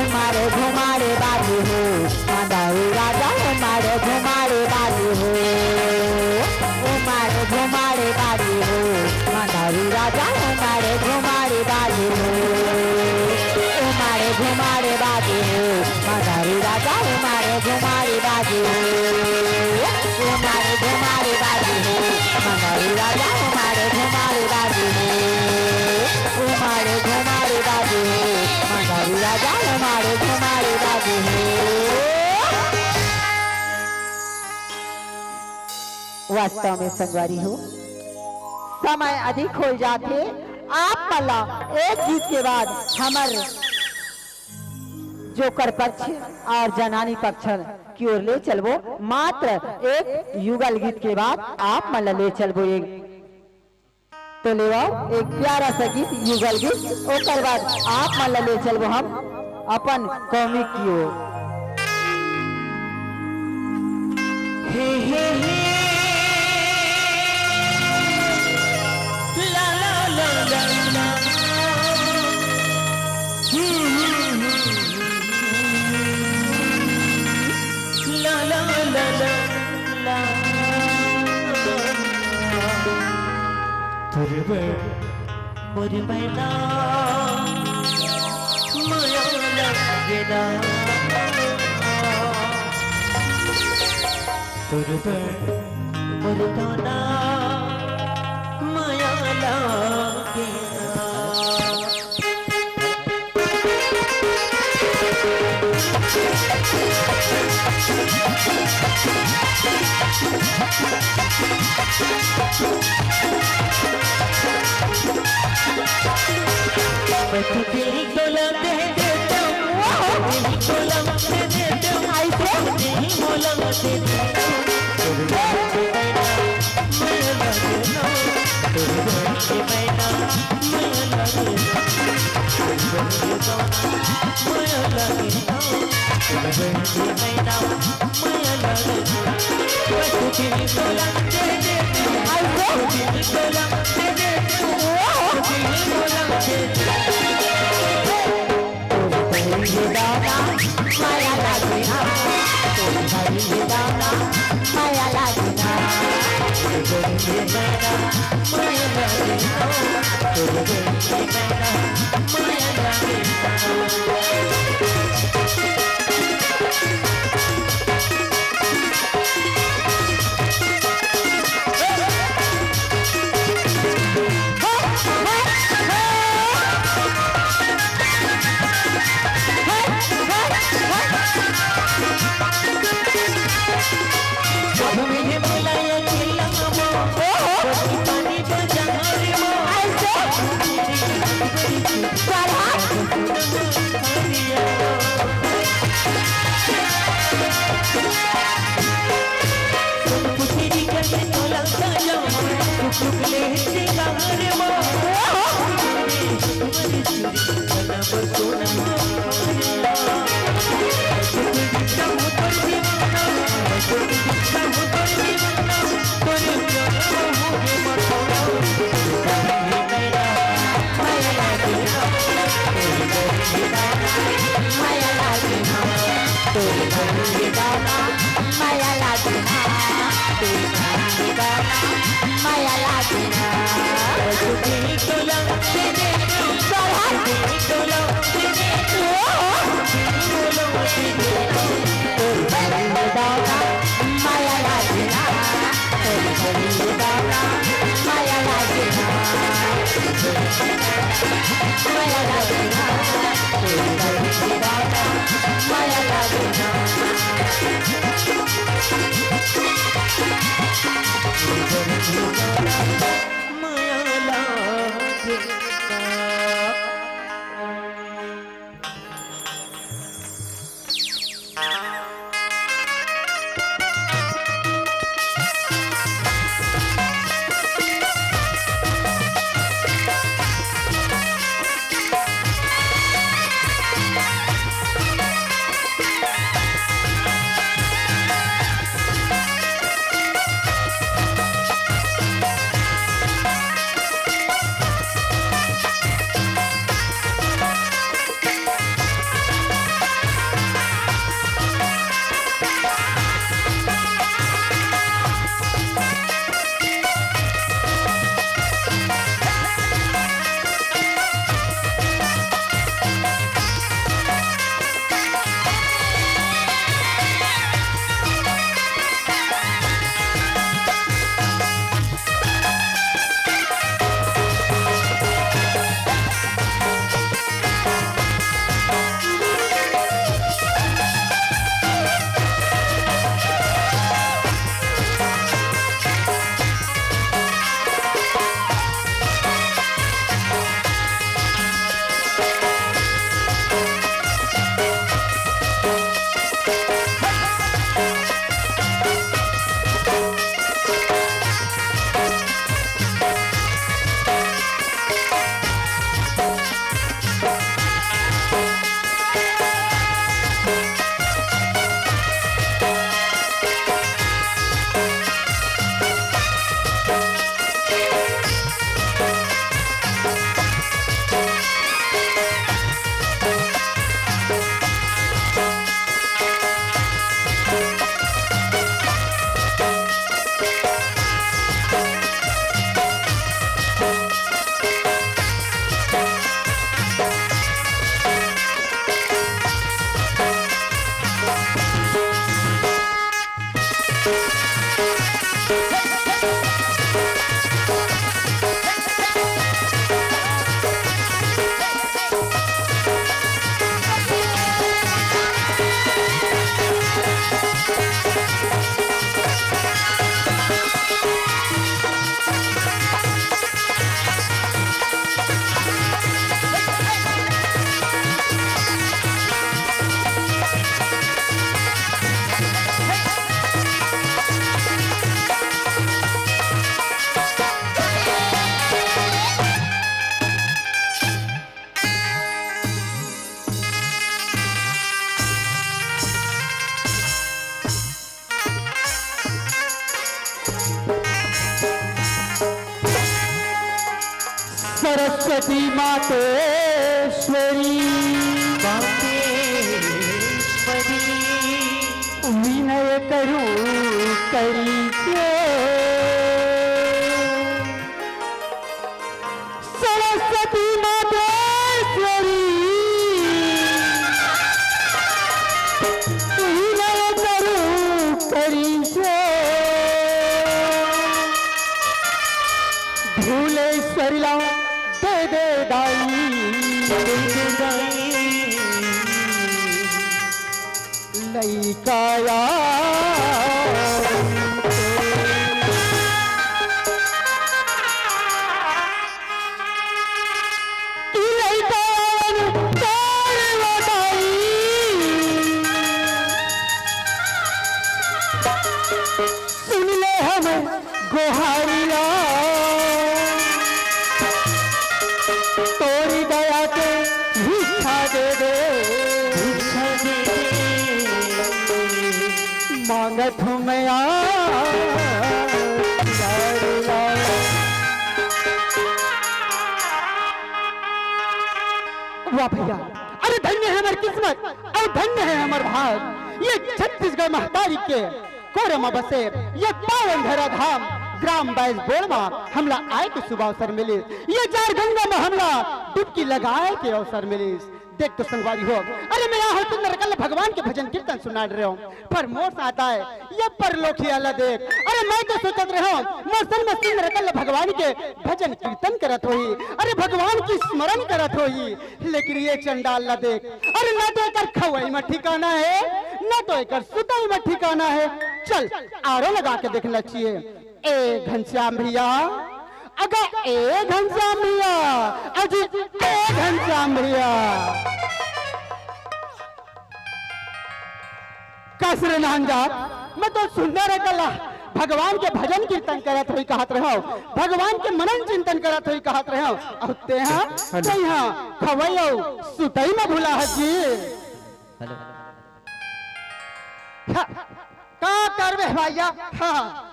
उमाड़े घुमाड़े बाजे हो, मांधारी राजा उमाड़े घुमाड़े बाजे हो। उमाड़े घुमाड़े बाजे हो, मांधारी राजा उमाड़े घुमाड़े बाजे हो। उमाड़े घुमाड़े बाजे हो, मांधारी राजा उमाड़े घुमाड़े बाजे हो। उमाड़े घुमाड़े बाजे हो, मांधारी राजा उमाड़े घुमाड़े बाजे हो। उमाड़े घुमाड़े बाजे हो, मांधारी राजा उमाड़े घुमाड़े बाजे हो। वास्तव में संगवारी हो, समय अधिक हो जाथे। आप मन ला एक गीत के बाद हमर जोकर पक्ष और जनानी पक्ष की ओर ले चलबो। मात्र एक युगल गीत के बाद आप मन ला ले चलबो एक। तो लेवाओ एक प्यारा सा गीत, युगल गीत, ओकर बाद आप मन ला ले चलबो हम अपन कौमिक की ओर। हे, हे, हे, ला, ला, ला, ला, ला। हम्म, हम्म, हम्म, हम्म। ला, ला, ला, ला, ला। तोर बर मोर बहना मया लगेला। तोर बर मोर दोना मया लगेला। सरस्वती मातेश्वरी, मातेश्वरी, विनय करूं करी जोर। सरस्वती मातेश्वरी, विनय करूं करी जोर। भुलेश्वरी ला दे दे दाई, दे दे दाई। लइका यार कि लइका यार तोर बताई। सुन ले हमर गोहारी ला, तोरी दया के भिक्षा दे दे, भिक्षा दे दे। मांगत हूँ मैं यार, यार, यार। वाह भैया, अरे धन्य है हमर किस्मत अउ धन्य है हमर भाग। ये छत्तीसगढ़ महतारी के कोरे म बसे ये पावन धरा धाम ग्राम बाईस बोड़ म हमला आए के शुभ अवसर मिलिस। ये चार गंगा म हमला डुबकी लगाए के अवसर मिलिस। देख तो संगवारी हो, अरे मैं यहाँ सुंदर कल भगवान के भजन कीर्तन सुना रहे हूँ, पर मोर साथ आए ये परलोकिया ला देख। अरे मैं तो सोचत रहे हूँ मोर संग में सुंदर कल भगवान के भजन कीर्तन करत होही, अरे भगवान की स्मरण करत होही, लेकिन ये चंडाल ला देख, अरे ना तो एकर खवई में ठिकाना है, ना तो एकर सुतई में ठिकाना है। चल, आरो लगा के देखना चाहिए। ए घनश्याम भैया, अगर ए घनश्याम भैया, अजी ए घनश्याम भैया। कस रे नानजात, मैं तो सुंदर कला भगवान के भजन कीर्तन करत होई कहत रहो, भगवान के मनन चिंतन करत होई कहत रहो। अउ तेहा, हेलो। तेहा खवई अउ सुतई में भुला हस जी। हेलो। हाँ, का करबे भैया? हाँ,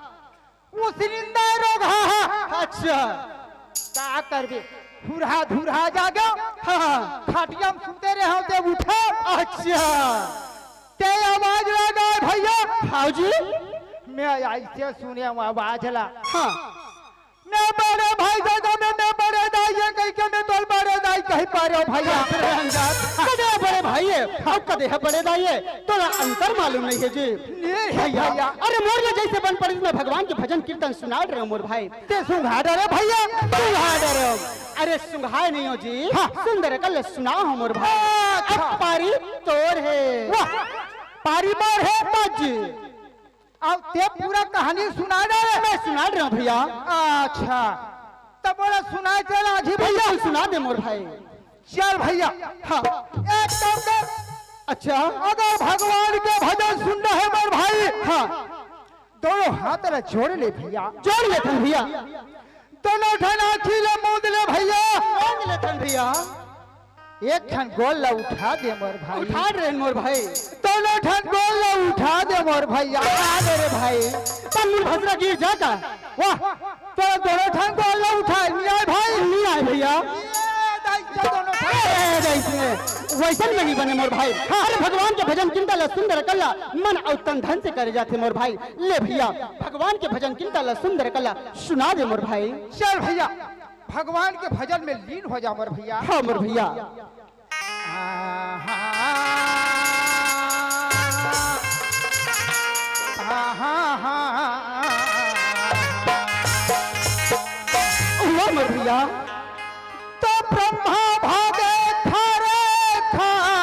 वो सिलिंडर रोग, हाँ, हाँ। अच्छा। का करबे? हुरहा धुरहा जागे। हाँ, हाँ। खाटिया में सुते रहे हो ते उठे। अच्छा। ते आवाज लगा भैया। हाँ जी। मैं ऐसे सुने हूँ आवाज ला। हाँ। मैं बड़े भाई दादा में मैं बड़े दाई है कहीं के मैं तोर बड़े दाई कहीं पा रहे हो भैया। अरे अंजाद, कदे बड़े भाई है, अब कदे है बड़े दाई है, तोला अंतर मालूम नहीं है जी। नहीं है भैया। भैया। अरे मोर ले जैसे बन पड़ी मैं भगवान के भजन कीर्तन सुना रहे हूँ मोर भाई। ते सुंघा डरे भैया। सुंघा डरे। अरे सुंघाए नहीं हो जी। हाँ। सुंदर कल सुना हो मोर भाई। अच्छा। अब पारी तोर है। वाह। पारी मार है बाजी। अब ते पूरा कहानी सुना डरे। मैं सुना रहे हूँ भैया। अच्छा। तब बोला सुना चल आजी भैया। भैया सुना दे मोर भाई। चल भैया। हाँ। एक काम कर। अच्छा। अगर भगवान के भजन सुनना है मोर भाई। हाँ। दोनों हाथ ला जोड़ ले भैया। जोड़ लेथन भैया। दोनों ठन आँखी ला मूंद ले भैया। मूंद लेथन भैया। एक ठन गोड़ ला उठा दे मोर भाई। उठा दे मोर भाई। दोनों ठन गोड़ ला उठा दे मोर भैया। उठा दे रे भाई। तब मुड़ भसरा गिर जाता। वाह। तो दोनों ठन गोड़ ला उठा, नहीं आए भाई? नहीं आए भैया। ए, दाई, ये दोनों ठन। ए, दाई, इसमें वैसन में नहीं बने मोर भाई। हाँ। अरे भगवान के भजन किंता ला सुंदर कला, मन अउ तन धन से करे जाथे मोर भाई। ले भैया, भगवान के भजन किंता ला सुंदर कला सुना दे मोर भाई। चल भैया, भगवान के भजन में लीन हो जा मोर भैया। हाँ मोर भैया। हुआ मोर भैया। तो ब्रह्मा भागे थारे थार।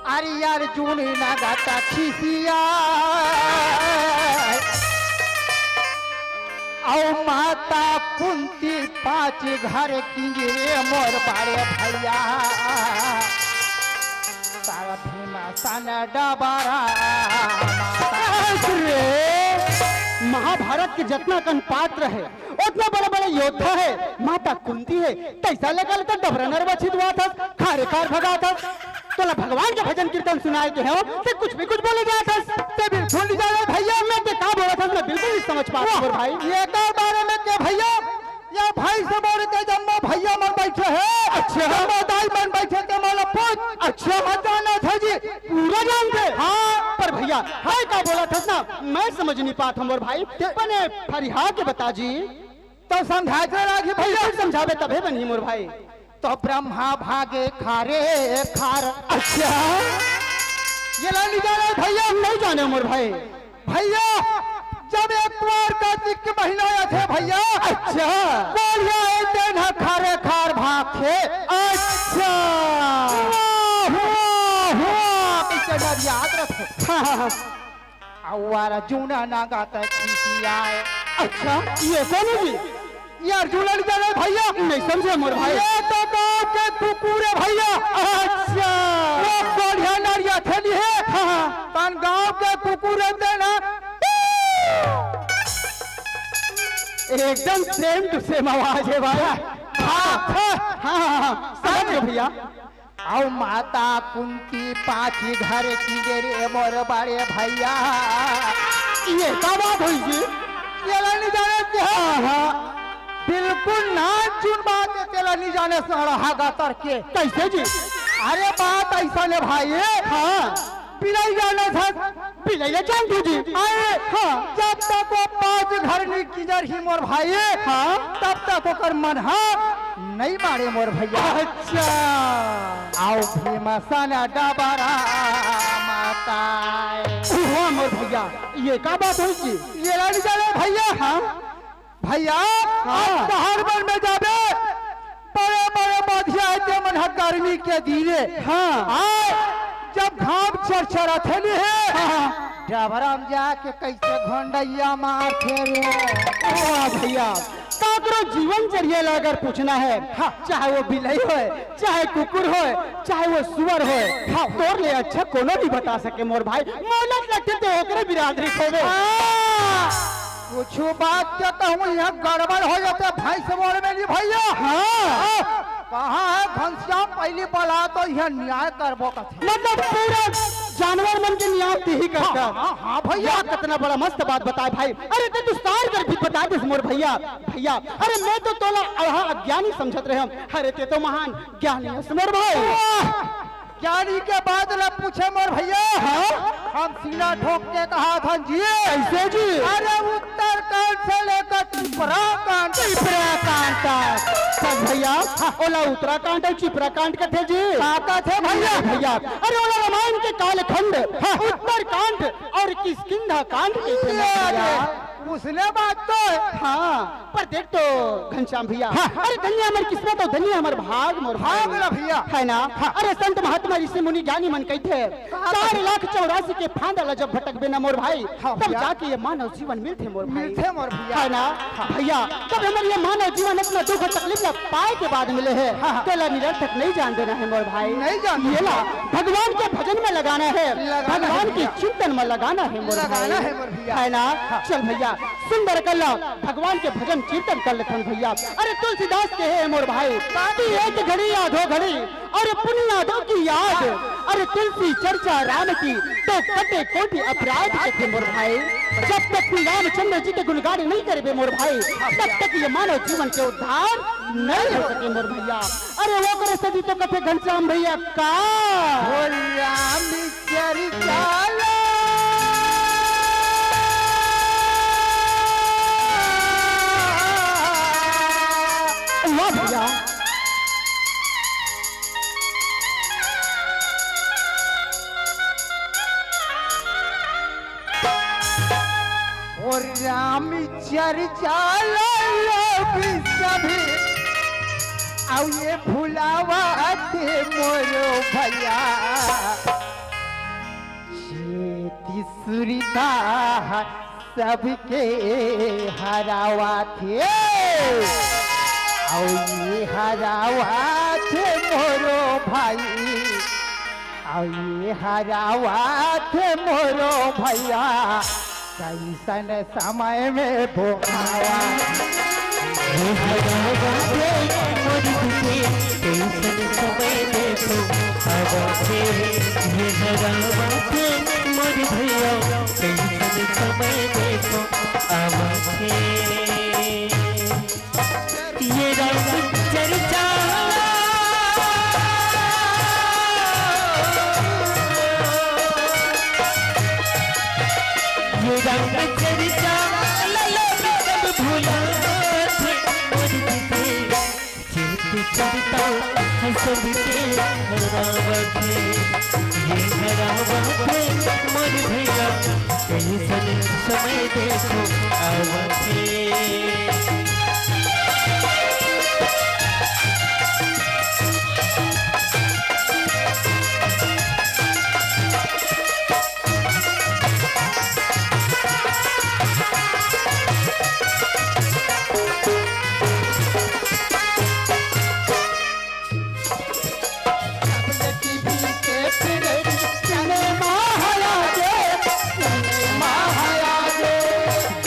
अरे अर्जुन ना गाता खिसिया। अउ माता कुंती पाँच घर की रे मोर बड़े भैया। सारा भीमसेन डबरा माता। अरे, महाभारत के जितना कन पात्र है, उतना बड़ा बड़ा योद्धा है, माता कुंती है, तैसा लगा लेता डबरा नरवा छिदवा था, खारे खार भगा था। तोला भगवान के भजन कीर्तन सुनाए के हो, ते कुछ भी कुछ बोले जात हस। ते बिल्कुल नहीं जाने भैया, मैं ते का बोलत हस, मैं बिल्कुल नहीं समझ बात मोर भाई। एकर बारे में के भैया, ये भाई से बोल के जम्मो भैया मन बैठे हे। अच्छा। जम्मो दाई मन बैठे के मोला पूछ। अच्छा। मैं जानत हे जी। पूरा जानथे? हाँ। पर भैया, हे का बोलत हस ना, मैं समझ नहीं पात हूँ मोर भाई। के? बने फरिया के बता जी। तो समझाए के राखी भैया। बिल्कुल समझाबे तभे बनही मोर भाई। तो ब्रह्मा भागे खारे खार। अच्छा। ये ला नहीं जाने भैया। नहीं जाने मोर भाई। भैया, जब एतवार का दिक महीना आथे भैया। अच्छा। कोढ़िया ए तेन ह खारे खार भागथे। अच्छा। वाह, वाह, वाह, कैसे याद रखे। हाँ, हाँ, हाँ। अउ वारा जूना नांगा तक खिसियाए। अच्छा, ये कौन है जी? ये अर्जुन लड़ जाने भैया। नहीं समझे मोर भाई। ये तो गांव के कुकुर है भैया। अच्छा। वो बढ़िया नरिया थैली है। हाँ, हाँ। तन गांव के कुकुर रहते ना। एकदम same to same आवाज है भाई। हाँ, हाँ, हाँ, हाँ, समझ गए भैया। अउ माता कुंती पाछी घर की रे मोर बड़े भैया। ये का बात होई जी? ये ला नहीं जाने के। हाँ, हाँ। बिल्कुल ना चुन बात है, तेला नहीं जाने सड़हा गतर के। कैसे जी? अरे बात ऐसा ने भाई। हाँ। बिलाई जाने था। बिलाई ले जान दू जी। अरे हाँ। जब तक वो पाँच घर नहीं किजर ही मोर भाई। हाँ। तब तक ओकर मन हा नहीं मारे मोर भैया। अच्छा। आओ भीमसन डबरा माता। वाह मोर भैया, ये का बात होई जी? ये ला नहीं जाने भैया। हाँ। भैया, हाँ। आज शहर मन में जाबे, बड़े-बड़े बधिया हे ते मन ह गर्मी के दिने। हाँ। आय, जब घाम चरचराथे नहीं हे, हाँ, हाँ। डबरा म जाके कैसे घोंडइया मारथे रे। वाह भैया, काकरो जीवन चर्या ला अगर पूछना है, हाँ। चाहे वो बिलई होय, चाहे कुकुर होय, चाहे वो सुअर होय, हाँ। तोर ले अच्छा कोनो नहीं बता सके मोर भाई। मोला लगथे ते ओकरे बिरादरी होवे। हाँ। कुछ बात के कहूँ, यहाँ गड़बड़ हो जाते, भाई से बोल में नहीं भैया। हाँ। कहाँ है घनश्याम, पहली बला तो यहाँ न्याय करबो कथे। मतलब पूरा जानवर मन के न्याय ते ही करता। हाँ, हाँ, हाँ भैया। वाह, कितना बड़ा मस्त बात बताए भाई। अरे ते तो सार कर भी बता दिस मोर भैया। भैया, अरे मैं तो तोला अड़हा अज्ञानी समझत रहे हूँ। अरे ते तो महान ज्ञानी हस मोर भाई। वाह! ज्ञानी के बात ला पूछे मोर भैया। हाँ? हम सीना ठोक के कहा था जी। कैसे जी? अरे उत्तरकांड से लेकर टिपराकांड। टिपराकांड तक। बस भैया, ओला उत्तराकांड अउ टिपराकांड कथे जी। का कथे भैया? भैया, अरे ओला रामायण के कालखंड, हाँ। उत्तरकांड अउ किष्किंधा कांड कथे ये भैया। दे, उसने बात तो है। हाँ। पर देख तो घनश्याम भैया, हाँ। अरे धन्य हमर किस्मत अउ धन्य हमर भाग मोर भाग भाई। ला भैया। है ना? हाँ। अरे संत महात्मा ऋषि मुनि ज्ञानी मन कहिथे, हाँ। चार लाख चौरासी के फांदा ला जब भटकबे ना मोर भाई, हाँ तब भैया। जाके ये मानव जीवन मिलथे मोर भाई। मिलथे मोर भैया। है ना? हाँ। भैया, तब हमर ये मानव जीवन इतना दुख अउ तकलीफ ला पाए के बाद मिले हे, हाँ, हाँ। तेला निरर्थक नहीं जान देना है मोर भाई। नहीं जान ये ला देना। भगवान के भजन में लगाना है, लगाना है भगवान के भैया। चिंतन में लगाना है मोर लगाना भाई। है मोर भैया। है ना? हाँ। चल भैया, सुंदर कल्ला भगवान के भजन कीर्तन कर लेथन भैया। अरे तुलसीदास कहे हे मोर भाई, कि एक घड़ी या दो घड़ी, अरे पुण्य दो की याद, अरे तुलसी चर्चा राम की, तो कटे कोटि अपराध कथे मोर भाई। जब तक तू रामचंद्र जी के गुणगान नहीं करबे मोर भाई, तब तक ये मानव जीवन के उद्धार नहीं हो सके मोर भैया। अरे ओकरे सेती तो कथे घनश्याम भैया का। हो राम चरिताला। वाह भैया। ओ राम चरिताला लोग सभी, अउ ये भुलावथे मोरो भैया। चेती सुरता सबके हरावथे, अउ ये हरावथे मोरो भाई, अउ ये हरावथे मोरो भैया। कैसन समय में बोहावा। हे हरावथे मोर दुखे, कैसन समय में बोहावथे। हे हरावथे मोर भैया, कैसन समय में बोहावा। आवथे। ये राम चर्चा, ये राम चर्चा, ललन सब भुलाथे। मोर दीदी चेत चलता है सबके हरावथे, ये हरावथे मोर भैया, कइसन समय देखो आवथे।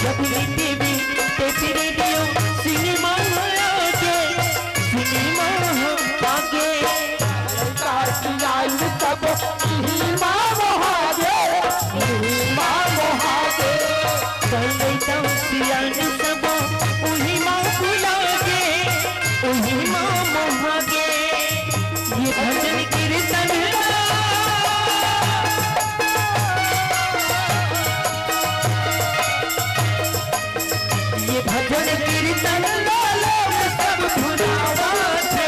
जब ये टीवी पे रेडियो, सिनेमा आगे, सिनेमा आगे। सब इही मा मोहागे, इही मा मोहागे। कल गई तो सियान सब उही मा भुलागे, उही मा मोहागे। ये भजन कीर्तन ला, ये भजन कीर्तन ला लोग सब भुलावथे।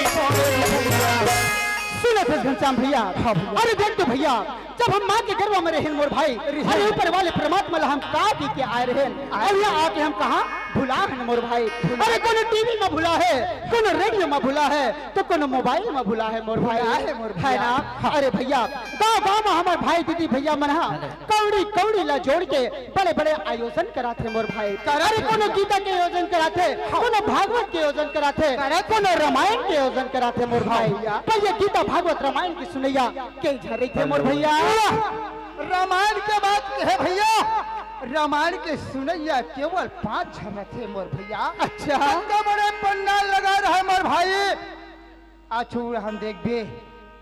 सुनत हस घनश्याम भैया? हाँ भैया। अरे देख तो भैया, जब हम माँ के गर्भ में रहेन मोर भाई, रहेन। अरे ऊपर वाले परमात्मा ला हम का दे के आए रहेन, आए। अउ यहाँ आके हम कहाँ भुला हन मोर भाई। भुला। अरे कोनो टीवी में भुला हे, कोनो रेडियो में भुला हे, तो कोनो मोबाइल में भुला हे मोर भाई। भुला हे मोर है भैया। ना? हाँ। अरे भैया, गाँव गाँव में हमर भाई दीदी भैया मन हा हाँ। कौड़ी कौड़ी ला जोड़ के बड़े बड़े आयोजन कराथे मोर भाई। कराथे अरे कोनो भैया। गीता के आयोजन कराथे, हाँ। कोनो भागवत के आयोजन कराथे, कराथे। कोनो रामायण के आयोजन कराथे मोर हाँ भाई। भैया। पर ये गीता भागवत रामायण के सुनैया कई झन रहिथे मोर भैया। वाह! रामायण के बात कहे भैया, रामायण के सुनैया केवल पांच झन रहिथे मोर भैया। अच्छा। इतना बड़े पंडाल लगा रहे मोर भाई, आछू हम देखबे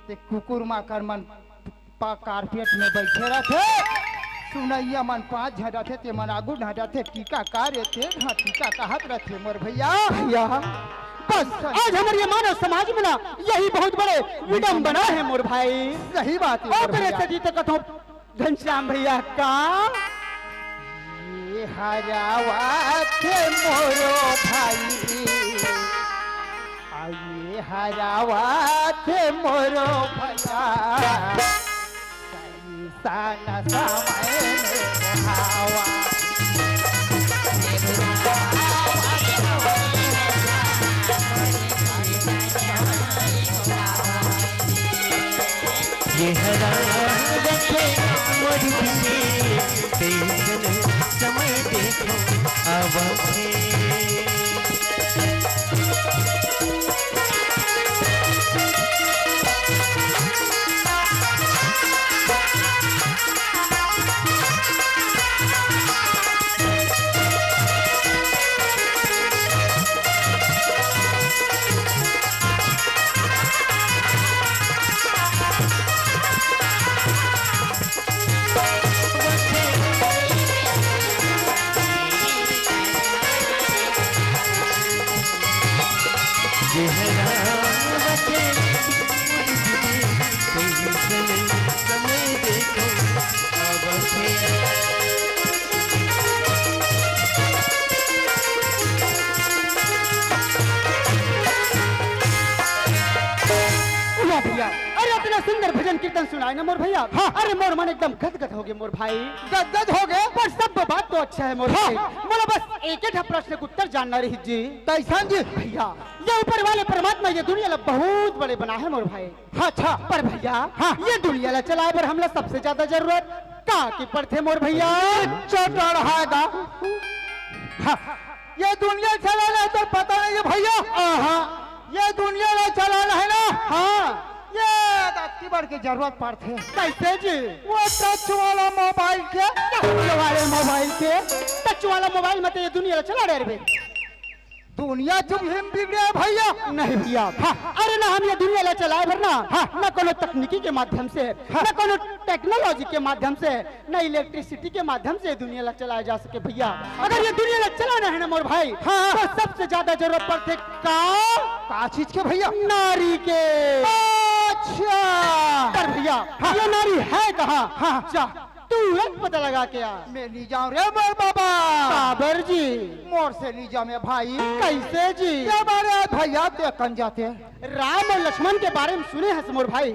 ते कुकुर माकर मन पा कारपेट में बैठे रहिथे, सुनैया मन पांच झन रहिथे, ते मन आगू न रहिथे, टीका का रे, ते हाँ टीका कहत रहिथे मोर भैया। भैया, बस आज हमर ये मानव समाज में ना यही बहुत बड़े विडम्बना है मोर भाई। सही बात है ओ मोर तेरे भैया। सजी तो कथो घनश्याम भैया का ये हरावथे मोरो भाई, आ ये हरावथे मोरो भैया, कइसन समय में हवा। ये हरावथे मोर दिल, कइसन समय देखो आवथे। वाह भैया, अरे इतना सुंदर भजन कीर्तन सुनाए ना मोर भैया। हाँ। अरे मोर मन एकदम गदगद हो गए मोर भाई। गदगद हो गए? पर सब बात तो अच्छा है मोर हाँ। भाई। मोला बस एक ही ठा प्रश्न के उत्तर जानना रही जी। कैसन जी? भैया, ये ऊपर वाले परमात्मा ये दुनिया ला बहुत बड़े बना है मोर भाई। हाँ, अच्छा। पर भैया, हाँ। ये दुनिया ला चलाए बर हमला सबसे ज्यादा जरूरत का की पड़थे मोर भैया? चटड़हाय गा। हाँ। ये दुनिया चलाना है तो पता नहीं है भैया। आहा। ये दुनिया ला चलाना है ना? हाँ। ये अति बड़ के जरूरत पड़थे। कैसे जी? वो टच वाला मोबाइल के। टच वाले मोबाइल के? टच वाला मोबाइल में तो ये दुनिया ला चला डरबे। दुनिया तुम हिम बिगड़े भैया। नहीं भैया। हाँ। अरे ना हम ये दुनिया ला चलाए बर ना, हाँ। ना कोनो तकनीकी के माध्यम से, हाँ। ना कोनो टेक्नोलॉजी के माध्यम से, ना इलेक्ट्रिसिटी के माध्यम से ये दुनिया ला चलाया जा सके भैया। अगर ये दुनिया ला चलाना है ना मोर भाई, हाँ। तो सबसे ज्यादा जरूरत पड़थे का? का चीज के भैया? नारी के। अच्छा। पर भैया, हाँ। ये नारी है कहाँ? हाँ। जा, तुरंत पता लगा के आ। मैं नहीं जाऊं रे मोर बाबा। बाबर जी। मोर से नहीं जामे भाई। कैसे जी? ये बारे भैया ते कन जाते। राम और लक्ष्मण के बारे में सुने हस मोर भाई?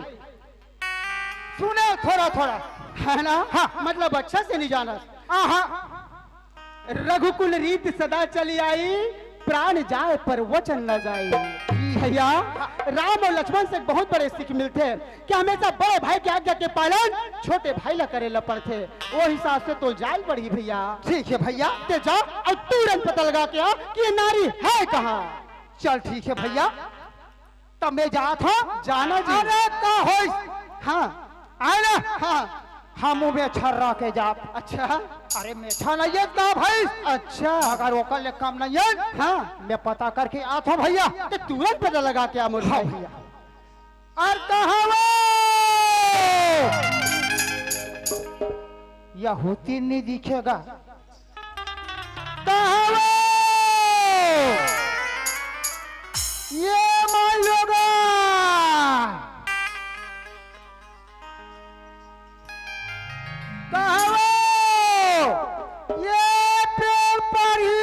सुने थोड़ा थोड़ा। है ना? हाँ। मतलब अच्छा से नहीं जाना। हाँ, हाँ। रघुकुल रीत सदा चली आई, प्राण जाए पर वचन न जाए। भैया, राम और लक्ष्मण से एक बहुत बड़े सीख मिलथे कि हमेशा बड़े भाई के आज्ञा के पालन छोटे भाई ला करे ला पड़थे। वो हिसाब से तो जाए पड़ही भैया। ठीक है भैया। ते जा और तुरंत पता लगा के आ कि ये नारी है कहाँ। चल ठीक है भैया, तब मैं जात हूँ। जाना जी। अरे का होइस? हाँ। आए ना? हाँ। हम मेछा रह के जाब। अच्छा। अरे मेछा नहीं है का भाई? अच्छा। अगर ओकर ले कम नहीं है, हाँ। मैं पता करके आत हूँ भैया। ते तुरंत पता लगा के आ मोर हाँ भाई। भैया। और कहाँ वो? यहूदी नहीं दिखेगा। कहाँ वो? ये माई लोगा। कहाँ वो? ये पेड़ पर ही।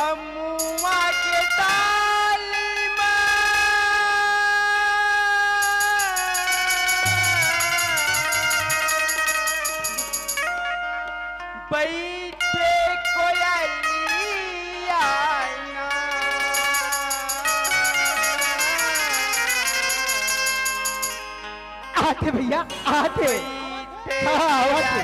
अमुआ के डाली मा बइठे कोयलिया ना। आथे भैया, आथे। हाँ, आथे।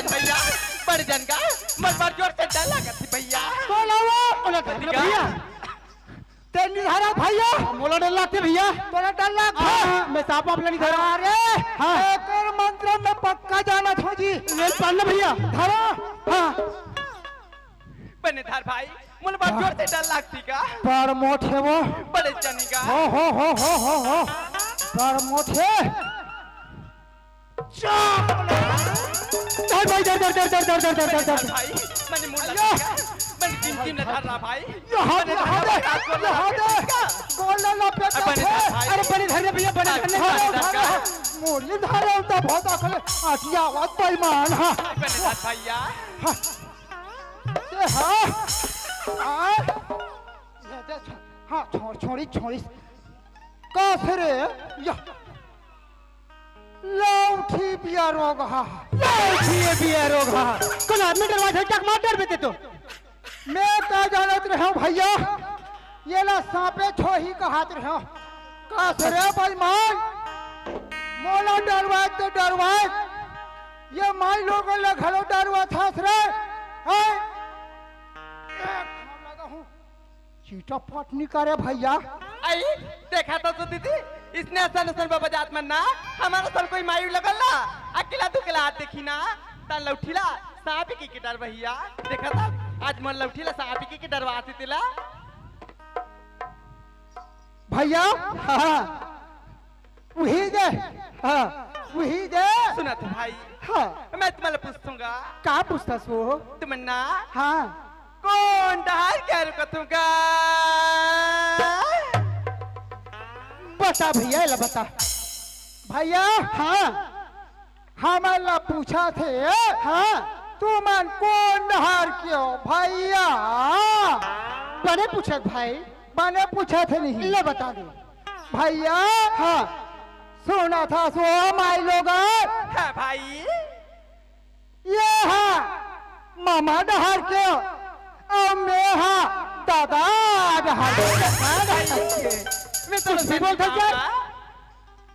भैया, बड़ जन का, मर बड़ जोर से डर लागत हे भैया। बोला वो, बोला था भैया। ते नहीं धरा भैया। मोला डर लागथे भैया। तोला डर लागथे? हाँ, हाँ, मैं सांप वाप ला नहीं धरा। अरे, हाँ। एकर मंत्र में पक्का जानत हों जी। रेल पालना भैया। धरा। हाँ। बने धर भाई, मोला बड़ जोर से डर लागथे का। बड़ मोट हे वो। बड़े जनी का। हो, हो, हो। बड़ मोट हे। चुप! धर भाई, धर, धर। भाई, मैंने मुड़ अयो! लगा, मैंने टिमटिम ले धर रहा भाई। यहाँ दे, बने यहाँ धर दे, रहा, यहाँ दे। गोल ला लपेट अरे बने रहा। धर भाई। अरे बने धर रे भैया, बने धर ले। अरे धर रहा। मुरली धर रहा, उल्टा बहुत आखले। आटिया आवाज बेईमान, हाँ। अरे बने धर भैया। हाँ। ये हाँ। हाँ। ये दे, छो-, हाँ, छोड़, छोड़ी, छोड़ी। का से रे? या। लौठी बिया रोगहा। लौठी बिया रोगहा। कौन आदमी डरवा झटक मार डर बेते तो। मैं का जानत रहे भैया, ये ला सांपे छोही कहत रहे। का से रे बेईमान, मोला डरवाए ते डरवाए, ये माई लोगन ला घलो डरवाथस रे, हैं? एक हम लगा हूँ। चिटापट नी करे भैया। आई, देखा तो, तो दीदी, इसने असन असन बाबा जात मन ना, हमारा सन कोई मायू लगल ना, अकेला दुकेला हाथ देखी ना, ता लौठीला, सांप की के डर भैया, देखा था, आज मन लौठीला, सांप की के डरवा आती तिला। भैया, हाँ, उही दे, हाँ, उही दे। सुनत भाई, हाँ। मैं तुम्हारा पूछूंगा। का पूछता सो? तुमन्ना। हाँ। कौन डहार के रुकतूंगा? बता भैया, एला बता। भैया। हाँ। हमन ला पूछा थे। हाँ। तुमन कौन डहार के हो भैया? बने पूछत भाई। बने पूछा थे नहीं। ले बता दे। भैया। हाँ। सुना था सो माई लोगन। हाँ भाई। ये हा मामा डहार के, अउ मैं हा दादा डहार के। मैं तो कुछ भी बोल सकता है।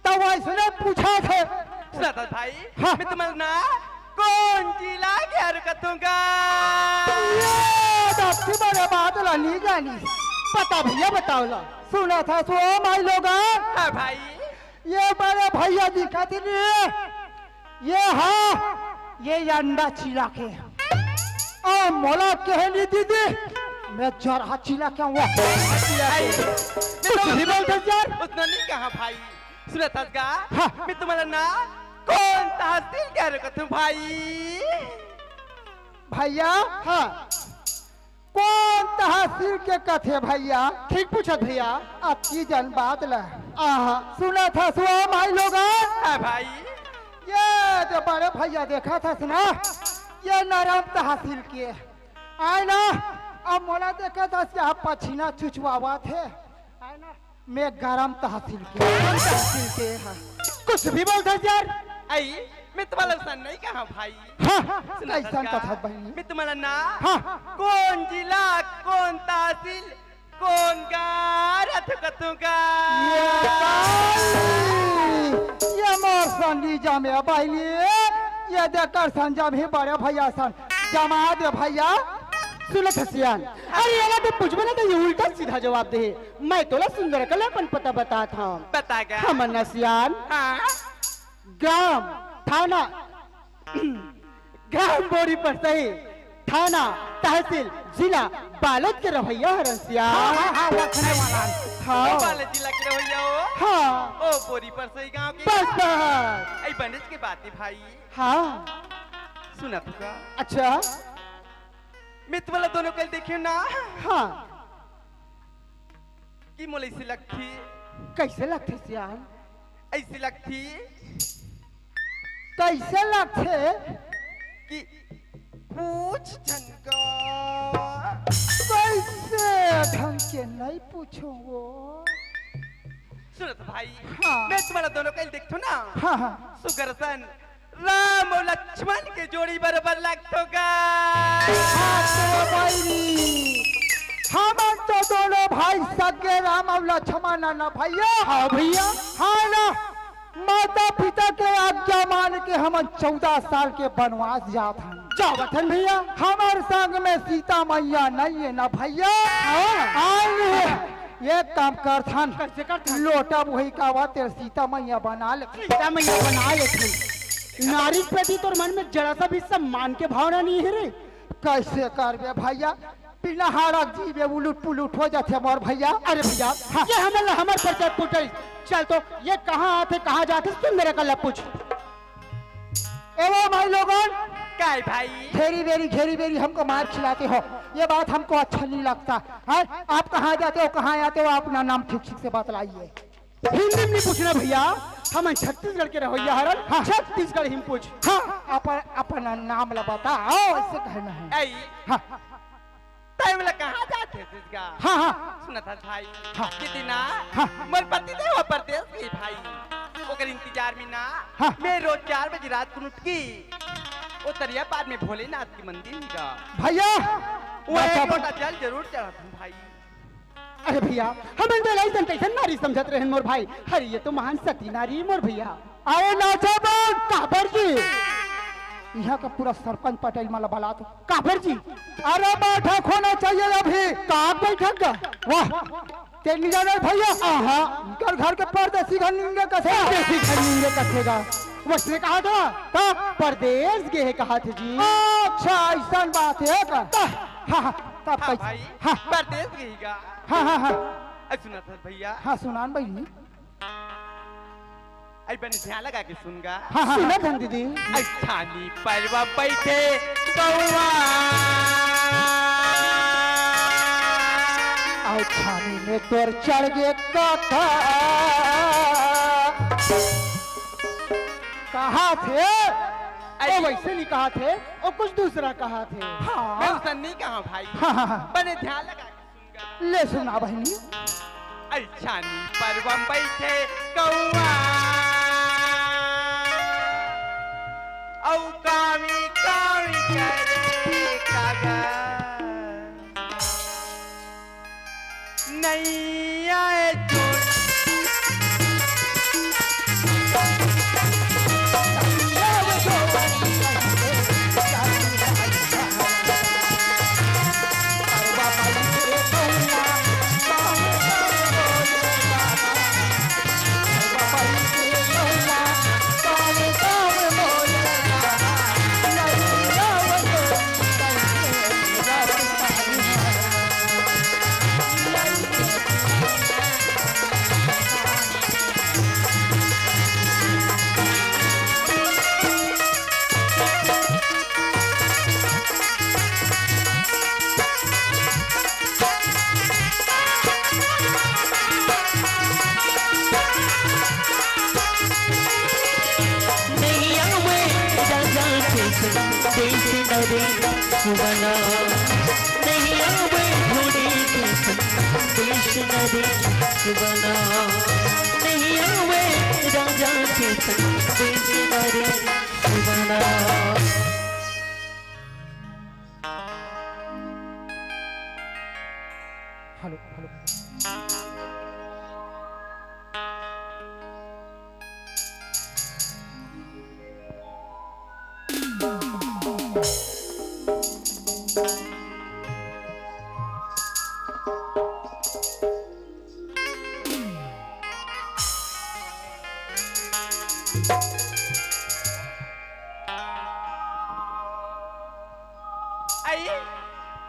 तब वैसने पूछा थे। सुना था भाई, हाँ। मैं तुम्हारा ना कौन जिला के हरकतूंगा? ये दस की बड़े बात ला नहीं जानी। बता भैया, बताओ ला। सुना था सो माई लोगन। हाँ भाई। ये बड़े भैया दिखत नहीं। ये हा, ये अंडा चिला के। अउ मोला कहे नी दीदी, मैं जरहा चिला के हूँ। भाई, कुछ भी बोल दे यार। उतना नहीं कहा भाई। सुनत हस गा? हाँ। मैं तुम्हारा ना कौन तहसील के रुकत हूँ भाई? भैया। हाँ। कौन तहसील के कथे भैया? ठीक पूछत भैया। अतकी जन बात ला। आहा। सुनत हस ओ माई लोगन? हाँ भाई। ये जो बड़े भैया देखत हस ना, ये नरम तहसील के आय ना। अब मोला देखत हस, यहाँ पछीना चुचवावत हे, आय ना। मैं गरम तहसील के। गरम तहसील के, हाँ। कुछ भी बोलत हस यार। आई, मैं तुम्हारा अइसन नहीं कहा भाई। हाँ, सुना कैसन था कथा बहिनी? मैं तुम्हारा ना हाँ। कौन जिला, कौन तहसील, कौन गार अथकतूंगा? ये काली, ये मोर संगी जमे बहिनी, ये देकर संजम ही बड़े भैया सन। जमा दे भैया। सुनत हस सियान, अरे एला तो पूछबे ना तो ये उल्टा सीधा जवाब दे। मैं तोला सुंदर कला अपन पता बतात हूँ। बता गा। हमन ना सियान। हाँ। ग्राम, थाना, ग्राम बोरी परसई, थाना, तहसील, जिला बालोद के रहइया हरन सियान। हाँ, हाँ, हाँ, वो रखने वाला है। हाँ। ओ बालोद जिला के रहइया हो? हाँ। ओ बोरी परसई गांव के? बस, बस। आई बनेच के बात है भाई। हाँ। सुना तू का? अच्छा। मैं तुम्हारा दोनों कल देखियो ना। हाँ। कि मोला ऐसे लगथे। कैसे लगथे सियान? ऐसे लगथे। कैसे लगथे? कि पूछ झन का। कैसे ढंग के नहीं पूछो वो? सुनत भाई, हाँ। मैं तुम्हारा दोनों कल देखथो ना। हाँ, हाँ। सुगर सन राम अउ लक्ष्मण के जोड़ी बरोबर लगथो गा। हाँ, तो भाई, हमन तो दोनों भाई सगे राम अउ लक्ष्मण ना भैया। हाँ भैया। हाँ ना, माता पिता के आज्ञा मान के हमन चौदह साल के बनवास जात हन। जावत हन भैया। हमर संग में सीता मैया नहीं है ना भैया। हाँ। आए नहीं है। एक काम करथन। कैसे करथन? लोटा बुही का आवा तेरे सीता मैया बना ले। सीता मैया बना लेथे। नारी के प्रति तोर मन में जरा सा भी सम्मान के भावना नहीं है रे। कैसे करबे भैया? बिना हाड़क जीवे उलुट पुलुट हो जाथे मोर भैया। अरे भैया, हाँ। ये हमन ला हमर परिचय पूछ रही। चल तो ये कहाँ आथे, कहाँ जाथे, सुन मेरे कल्ला पूछ। एवं भाई लोगन, काय भाई? घेरी बेरी, घेरी बेरी हमको मार खिलाते हो, ये बात हमको अच्छा नहीं लगता। हाँ, आप कहाँ जाते हो, कहाँ आते हो, अपना नाम ठीक ठीक से बतलाइए। हिंदी में नहीं पूछना भैया, हमन छत्तीसगढ़ के रहवइया हरन, हाँ। छत्तीसगढ़ी में पूछ। हाँ, अपन, अपन नाम ला बताओ, ऐसे कहना है। ऐ, हाँ। तैं मोला कहाँ जात हस गा? हाँ, हाँ। सुनत हस भाई, हाँ। दीदी ना, हाँ। मोर पति देव ह परदेस गे भाई, ओकर इंतजार में ना, हाँ। मैं रोज चार बजे रात को उठ के ओ तरिया पार में भोलेनाथ के मंदिर में गा। भैया, वो एक बाबा। लोटा जल जरूर चढ़ात हूँ भाई। अरे भैया, हमन तो अइसन तइसन नारी समझत रहेन मोर भाई। अरे ये तो महान सती नारी मोर भैया। अरे नाचा बंद, काबर जी? यहाँ का पूरा सरपंच पटेल मन ला बलात हूँ। काबर जी? अरे बैठक होना चाहिए अभी। का बैठक गा? वाह, ते नहीं जाने भैया? आहा, कर घर के परदेसी घर निंगे कथे। परदेसी घर निंगे कथे गा। वइसने कहा था, तो परदेस गे हे कहा थे जी। अच्छा, अइसन बात हे का? हाँ, हाँ, तब हाँ कैसे? भाई, हाँ। परदेस गे हे गा। हाँ, हाँ, हाँ। अरे सुनत हस भैया। हाँ, सुनान बहिनी। अरे बने ध्यान लगा के सुन गा। हाँ, हाँ, सुनत हन दीदी। अरे छानी परवा बइठे कौआ। अउ छानी में तोर चढ़ गे कथा। कहा थे? अरे ओ वइसे नहीं कहा थे, ओ कुछ दूसरा कहा थे। हाँ। मैं अइसन नहीं कहा भाई। हाँ, हाँ, हाँ। बने ध्यान लगा के सुन गा। ले सुना बहिनी। अरे छानी परवा बइठे कौआ, अउ कावी कावी करे कागा। नैया ए जोड़। नैया में राजा के संदेश न रे सुबना, नैया में घोड़े के संदेश न रे सुबना, नैया में राजा के संदेश न रे सुबना। Hello, hello. आई,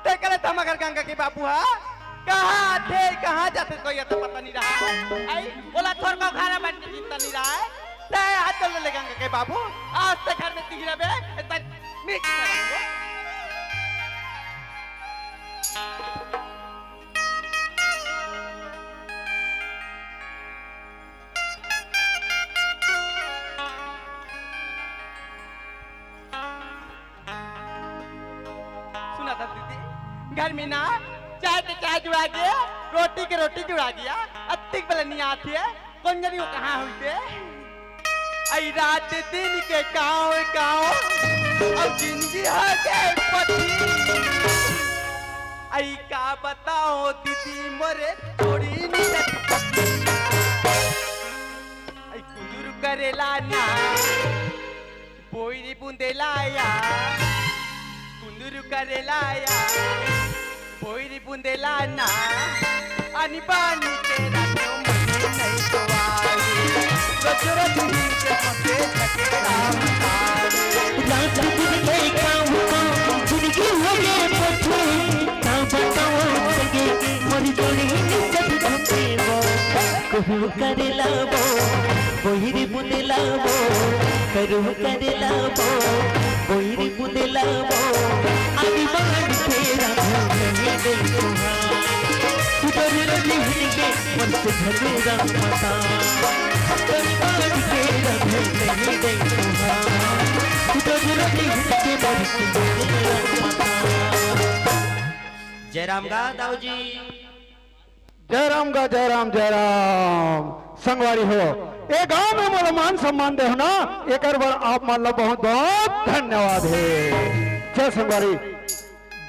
तेकरे त मगर गंगा के बाबू हा, कहाँ थे, कहाँ जाथे, कोई अता पता नहीं रहा। आई, ओला थोर को खाना बन के चिंता नहीं रहा है। ते हाथ चल ले गंगा के बाबू, आज ते घर में तिगड़ा बे, इतना मीठ करेंगे। सुना था दीदी, घर में ना चाय के चाय जुड़ा गया, रोटी के रोटी जुड़ा गया, अतिक बले नहीं आती है, कौन जानी वो कहाँ हुई थे। आई रात दिन के काव काव, अब जिंदगी हो गए पति। आई का बताओ दीदी मोरे थोड़ी नियत पति। आई कुंदुर करेला ना, बोइरी बुंदेला या, कुंदुर करेला या, बोइरी बुंदेला ना, आनी बानी के रातो मने नहीं तो आई, रोज रोज ही के पके छके राम तारे। रात दिन के काम काम, जिंदगी हो गए पथरी, का बताओ सगे, मोर जोड़ी सब धुपेबो, कहूँ करेला वो। कोहिरी बुंदेला वो, करू करेला वो, कोहिरी बुंदेला वो, आनी बान के राधा नहीं गई तुहार। तू तो मेरा दिल के मन से झगड़ा मता। कोहिरी बान के राधा नहीं गई तुहार। तू तो मेरा दिल के मन से झगड़ा मता। जय राम गा दाऊ जी। जय राम गा, जय राम, जय राम। संगवारी हो, ए गांव में मोला मान सम्मान देहो ना, एकर बर आप मन ला बहुत बहुत धन्यवाद हे। जय संगवारी,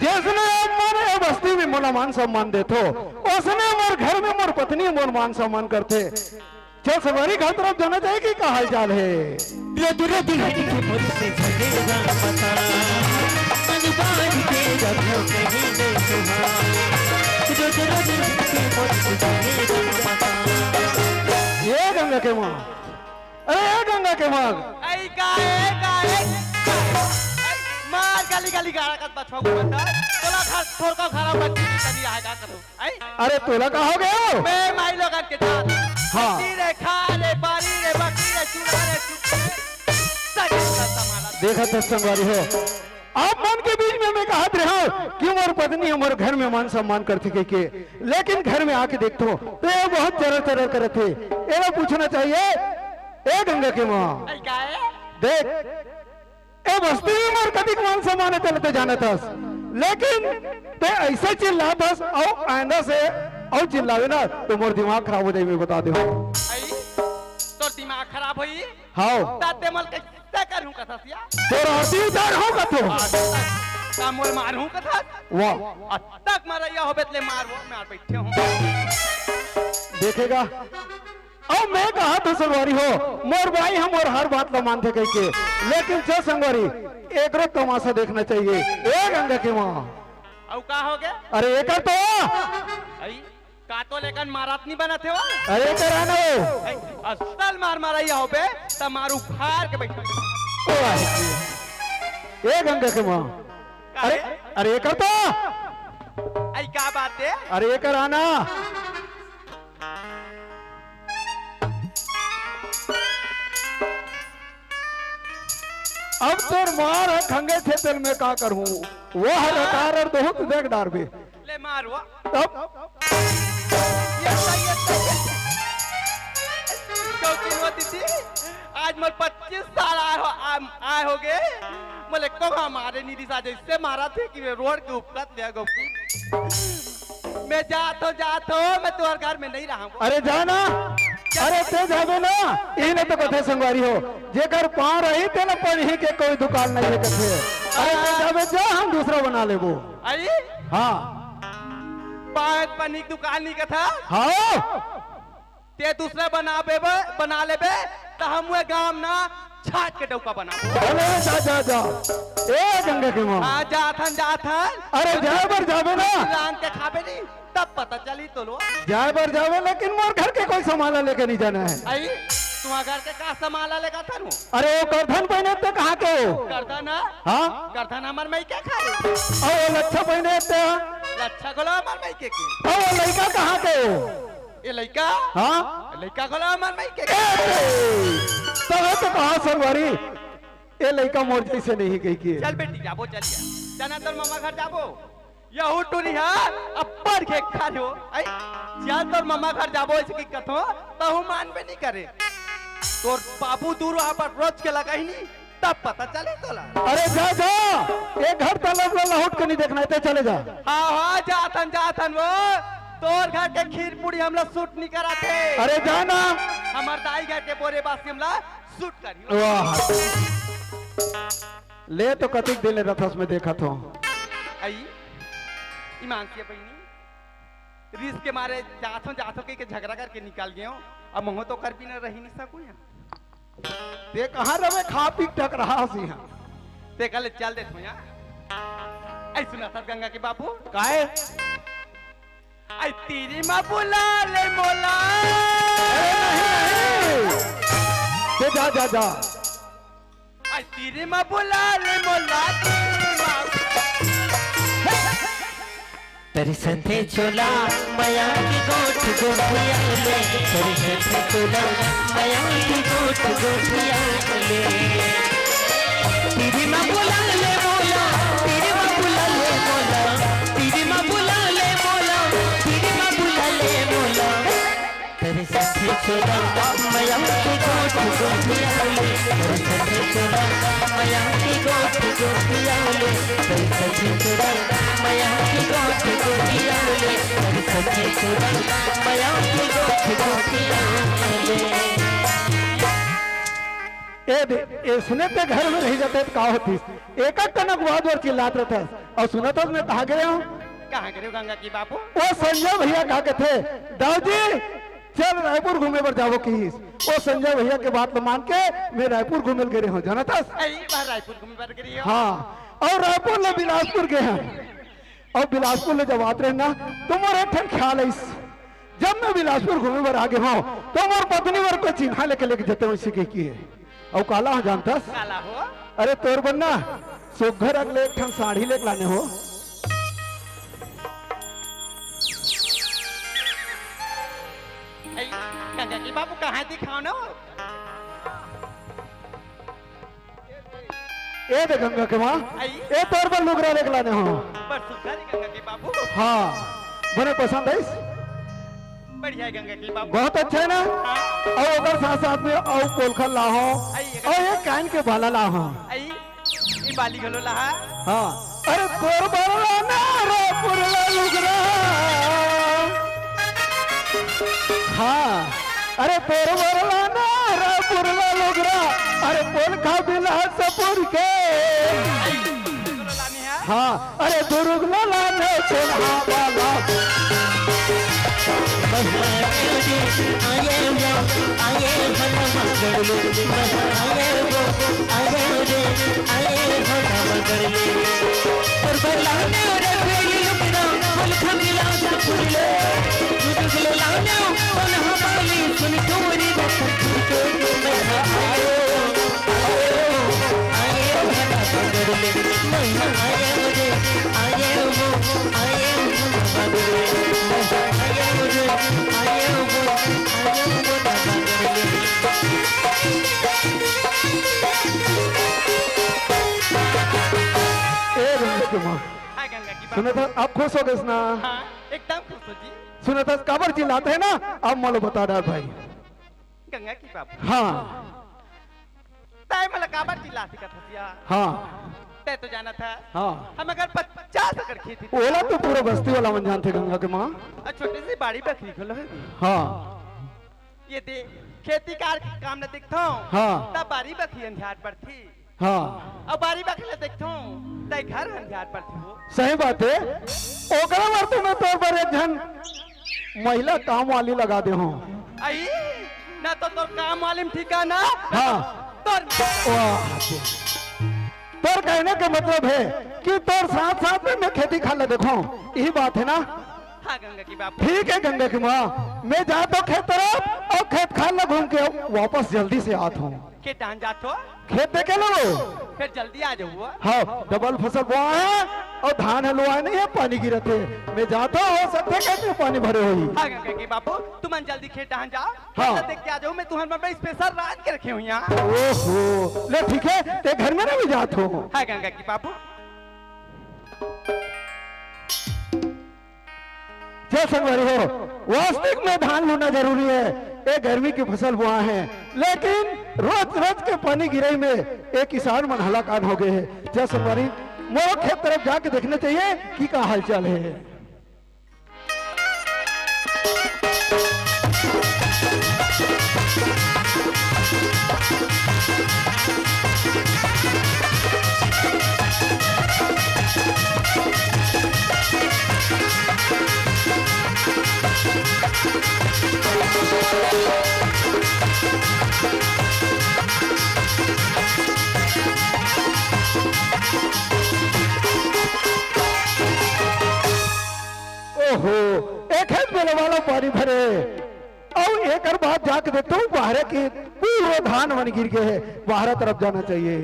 जैसने आप मन ए बस्ती में मोला मान सम्मान देथो, ओसने मोर घर में मोर पत्नी मोर मान सम्मान करथे। चल संगवारी, घर तरफ जाना चाहिए कि का हाल चाल हे? रोज रोज हट के मुझसे झगड़ा मता, मन बांध के रखो कहीं नहीं सुहा। रोज रोज हट के मुझसे झगड़ा मता। ए गंगा के माँ, अरे ए गंगा के माँ। आई का, ए का, ए का? मार गाली गाली गाड़ा कत बछवा को बता। तोला खा, थोर का खराब बच्ची तनी आएगा करो। आई? अरे तोला का हो गयो? मैं माई लोगन के जात। हाँ। खा रे, पारी रे, बकरी रे, चूड़ा रे, चुप रे। सगरी का संभाला। देखत हस संगवारी हो, आप मन के बीच में मैं कहत रहा कि मोर पत्नी हमर घर में मान सम्मान करथे कहिके, लेकिन घर में आके देखथो तो ये बहुत चरर चरर करत हे। एला पूछना चाहिए, ए गंगा के माँ। आई का है? देख, ए बस्ती में मोर कतिक मान सम्मान हे तेला ते जानत हस, लेकिन ते ऐसे चिल्लात हस, अउ आइंदा से अउ चिल्लावे ना तो मोर दिमाग खराब हो जाई, मैं बता देहूँ। आई, तोर दिमाग खराब होई? हाव। ता ते मोला कैसे करूँ कथस या? तोर आरती उतारहूँ कथों। का मोला मारहूँ कथस? वाह। अतक मरइया होबे त ले मार वो, मैं बैठे हूँ। देखेगा, अब मैं कहा तो संगवारी हो, मोर बाई ह मोर हर बात ला मानथे कहिके, लेकिन चल संगवारी, एकरो तमाशा देखना चाहिए। ए गंगा के माँ। अउ का हो गया? अरे एकर तो आई, का तो लेकन मारात नहीं बनत हे वो? अरे एकर आना हो। आई, असल मार मारइया होबे, त मार उखाड़ के बैठा। ओ भाई। ए गंगा के माँ। अरे, अरे एकर तो। आई का बात हे? अरे एकर आना। अब तोर मार ह खंगे थे, तेल में का करहूँ? वह रतार अउ दोहू त देख डारबे। ले मार वो। तब? ये सही, ये सही। क्योंकि वो दीदी, आज मोर पच्चीस साल आए हो, आ, आए हो गए। मोले को मारे नहीं दिसा, जैसे मारा थे कि मैं रोड के ऊपर ले गो। मैं जात हो, जात हो, मैं तोर घर में नहीं रहा। अरे जा ना, अरे ते जाबे ना, इही ने तो कथे संगवारी हो, जेकर पाँव रही तेला पड़ही के कोई दुकान नहीं है कथे। अरे ते जाबे जा, हम दूसरा बना लेबो। आई? हाँ। पाँव पन्नी के दुकान नहीं कथा? हाँ। ते दूसरा बनाबे, बना लेबे, त हम वो गांव ना छाट के डौका बनाबो। अरे जा, जा, जा। ए गंगा के माँ। हाँ, जाथन, जाथन। अरे जाए बर जाबे ना। रांध के खाबे नहीं, तब पता चली तो लो। जाए बर जाबे, लेकिन मोर घर के कोई सामान लेके नहीं जाना है। आई, तुम्हारे घर के का सामान लेगा था नु? अरे वो करधन पहिने ते कहाँ के हो? करधन है? हाँ? करधन हमर मई के खाए। ओ लच्छा पहिने ते? लच्छा गोला हमर मई के के। ओ लइका कहाँ के हो? ये लइका? हाँ? लइका घलो हमर मई के। ए, तब तो कहा संगवारी, ए लइका मोर जैसे नहीं कहिके। चल बेटी, जाबो, चलिया। जाना तोर ममा घर जाबो। यहू टूरी हा, अब्बड़ के खार हो। आई, चल तोर ममा घर जाबो, ऐसे की कथो, तहू मानबे नहीं करे। तोर बाबू दूर वहाँ पर रोज के लगा ही नहीं। तब पता चले तोला। अरे जा, जा, एक घर तलब ला लहुट के नहीं देखना है, ते चले जा। हाँ, हाँ, जाथन, जाथन वो, तोर घर के खीर पूड़ी हमला सूट नहीं कराथे। अरे जा ना। हमर दाई घर के बोरे बासी हमला सूट करी। वाह। ले तो कतिक दिन ले रथस में देखत हो। आई, ईमान से बहिनी, रिस के मारे जाथो, जाथो कहिके झगड़ा करके निकल गयो। अब महूँ तो कर बिना रही नहीं सकूँ यहाँ। ते कहाँ रहे, खा पी टक रहा हस यहाँ। ते कल चल देत हो यहाँ। ऐ सुना था गंगा के बाबू। काहे? आई तेरी माँ बुला ले मोला। अरे नहीं, नहीं। ते जा, जा, जा। आई तेरी माँ बुला ले मोला, तेरी माँ। तरिसथे चोला मया की गोठ गोठिया ले, तरिसथे चोला मया की गोठ गोठिया ले। तिरी मा बुला ले मोला, तिरी मा बुला ले मोला, तिरी मा बुला ले मोला, तिरी मा बुला ले मोला। तरिसथे चोला मया की गोठ गोठिया ले, तरिसथे चोला मया की गोठ गोठिया ले, तरिसथे चोला मया की गोठ गोठिया ले, तरिसथे चोला मया की गोठ गोठिया ले। ए दे, ए सुने ते घर में रही जाते त का होतिस? एक एक टनक वाद वर चिल्लात रहते। अउ सुनत हस मैं कहाँ गे हँव? कहाँ गे हँव गंगा की बाबू? ओ संजय भैया का कथे, "दाऊ जी, चल रायपुर घूमे बर जाबो" किहिस। ओ संजय भैया के बात ल मान के मैं रायपुर घूमे ल गे हँव, जानत हस? अई बार रायपुर घूमे बर गे हँव। हाँ, अउ रायपुर ले बिलासपुर गे हँव। अउ बिलासपुर ले जब आत रहेन ना, त मोर एक ठन ख्याल आइस। जब मैं बिलासपुर घूमे बर आ गे हँव, त मोर पत्नी मोर कोई चिन्हा लेके लेके जथे, वइसे कहिके। अउ काला हँव जानत हस? काला हो? अरे तोर बर ना, सुग्घर अगले एक ठन साड़ी लेके लाने हँव। अई, गंगा की बाबू कहाँ दिखाओ ना? ए दे गंगा के माँ, अई। ए तोर बर लुगरा लेके लाने हँव। बड़ सुघर हे गंगा के बाबू। हाँ, बने पसंद आइस? बढ़िया हे गंगा के बाबू। बहुत अच्छा हे ना? हाँ। अउ ओकर साथ साथ में अउ पोलखा लाहूँ, अई, अउ एक कान के बाला लाहूँ। अई, ए बाली घलो लाहा। हाँ। अरे तोर बर लाने हँव रे पुरला लुगरा। हाँ। अरे तोर बर लाने हँव रे पुरला लुगरा। अरे पोलखा बिलासपुर के। हाँ। अरे दुर्ग ला लाने चोन्हा वाला। ए गंगा के माँ। हाँ, गंगा की बात। सुनत हस, अब खुश हो गेस ना? हाँ, एकदम खुश हों जी। सुनत हस, काबर चिल्लात हस ना? अब मोला बता डार भाई। गंगा की बाबू। हाँ। तैं मोला काबर चिल्लात हस कथसिया? हाँ। तैं तो जानत हस। हाँ। हम अगर पचास एकड़ खेती ओला तो पूरा बस्ती वाला मन जानथे गंगा के माँ। अउ छोटे से बाड़ी बखरी घलो हे। हाँ। ए दे, खेती कार के काम ल देखथँव, हाँ। तब बारी बखरी अंधियार पड़थे। हाँ। अउ बारी बखरी ल देखथँव, तब घर अंधियार पड़थे हो। सही बात हे। ओकरा बर तो मैं तोर बर एक झन महिला काम वाली लगा दे हँव। अई, ना तो तोर काम वाली में ठीक हे ना। हाँ। तोर वाह। तोर कहने के मतलब हे कि तोर साथ-साथ में मैं खेती खार ल देखहूँ, इही बात हे ना? हाँ, गंगा की बाबू। ठीक हे, गंगा की माँ, मैं जात हँव खेत तरफ अउ खेत खार ल घूम के वापस जल्दी से आत हँव। खेत डहन जात हस? खेत देखे ल। फेर जल्दी आ जाहू। हाँ, डबल फसल बोआ हे अउ धान ह लुवाए नइ हे, पानी गिरत हे। मैं जात हँव, हो सकथे खेत में पानी भरे होही। हाँ, गंगा की बाबू, तुमन जल्दी खेत डहन जाव। हाँ। तब तक के आ जाहू, मैं तुहर मन बर special रांध के रखे हँव। ओहो, ले ठीक हे, तैं घर में ना, मैं जात हँव। हाँ, गंगा की बाबू। जय संगवारी हो, वास्तविक में धान लूना जरूरी हे, ए गर्मी के फसल बोआ हे, लेकिन रोज-रोज के पानी गिरई में ए किसान मन हलाकान हो गे हे। जय संगवारी, मोरो खेत तरफ जाके देखना चाहिए कि का हालचाल हे। ओहो, एक खेत में लबालब पानी भरे, अउ एकर बाद जाके देखथँव, बाहरे के पूरा धान मन गिर गे हे, बाहर तरफ जाना चाहिए।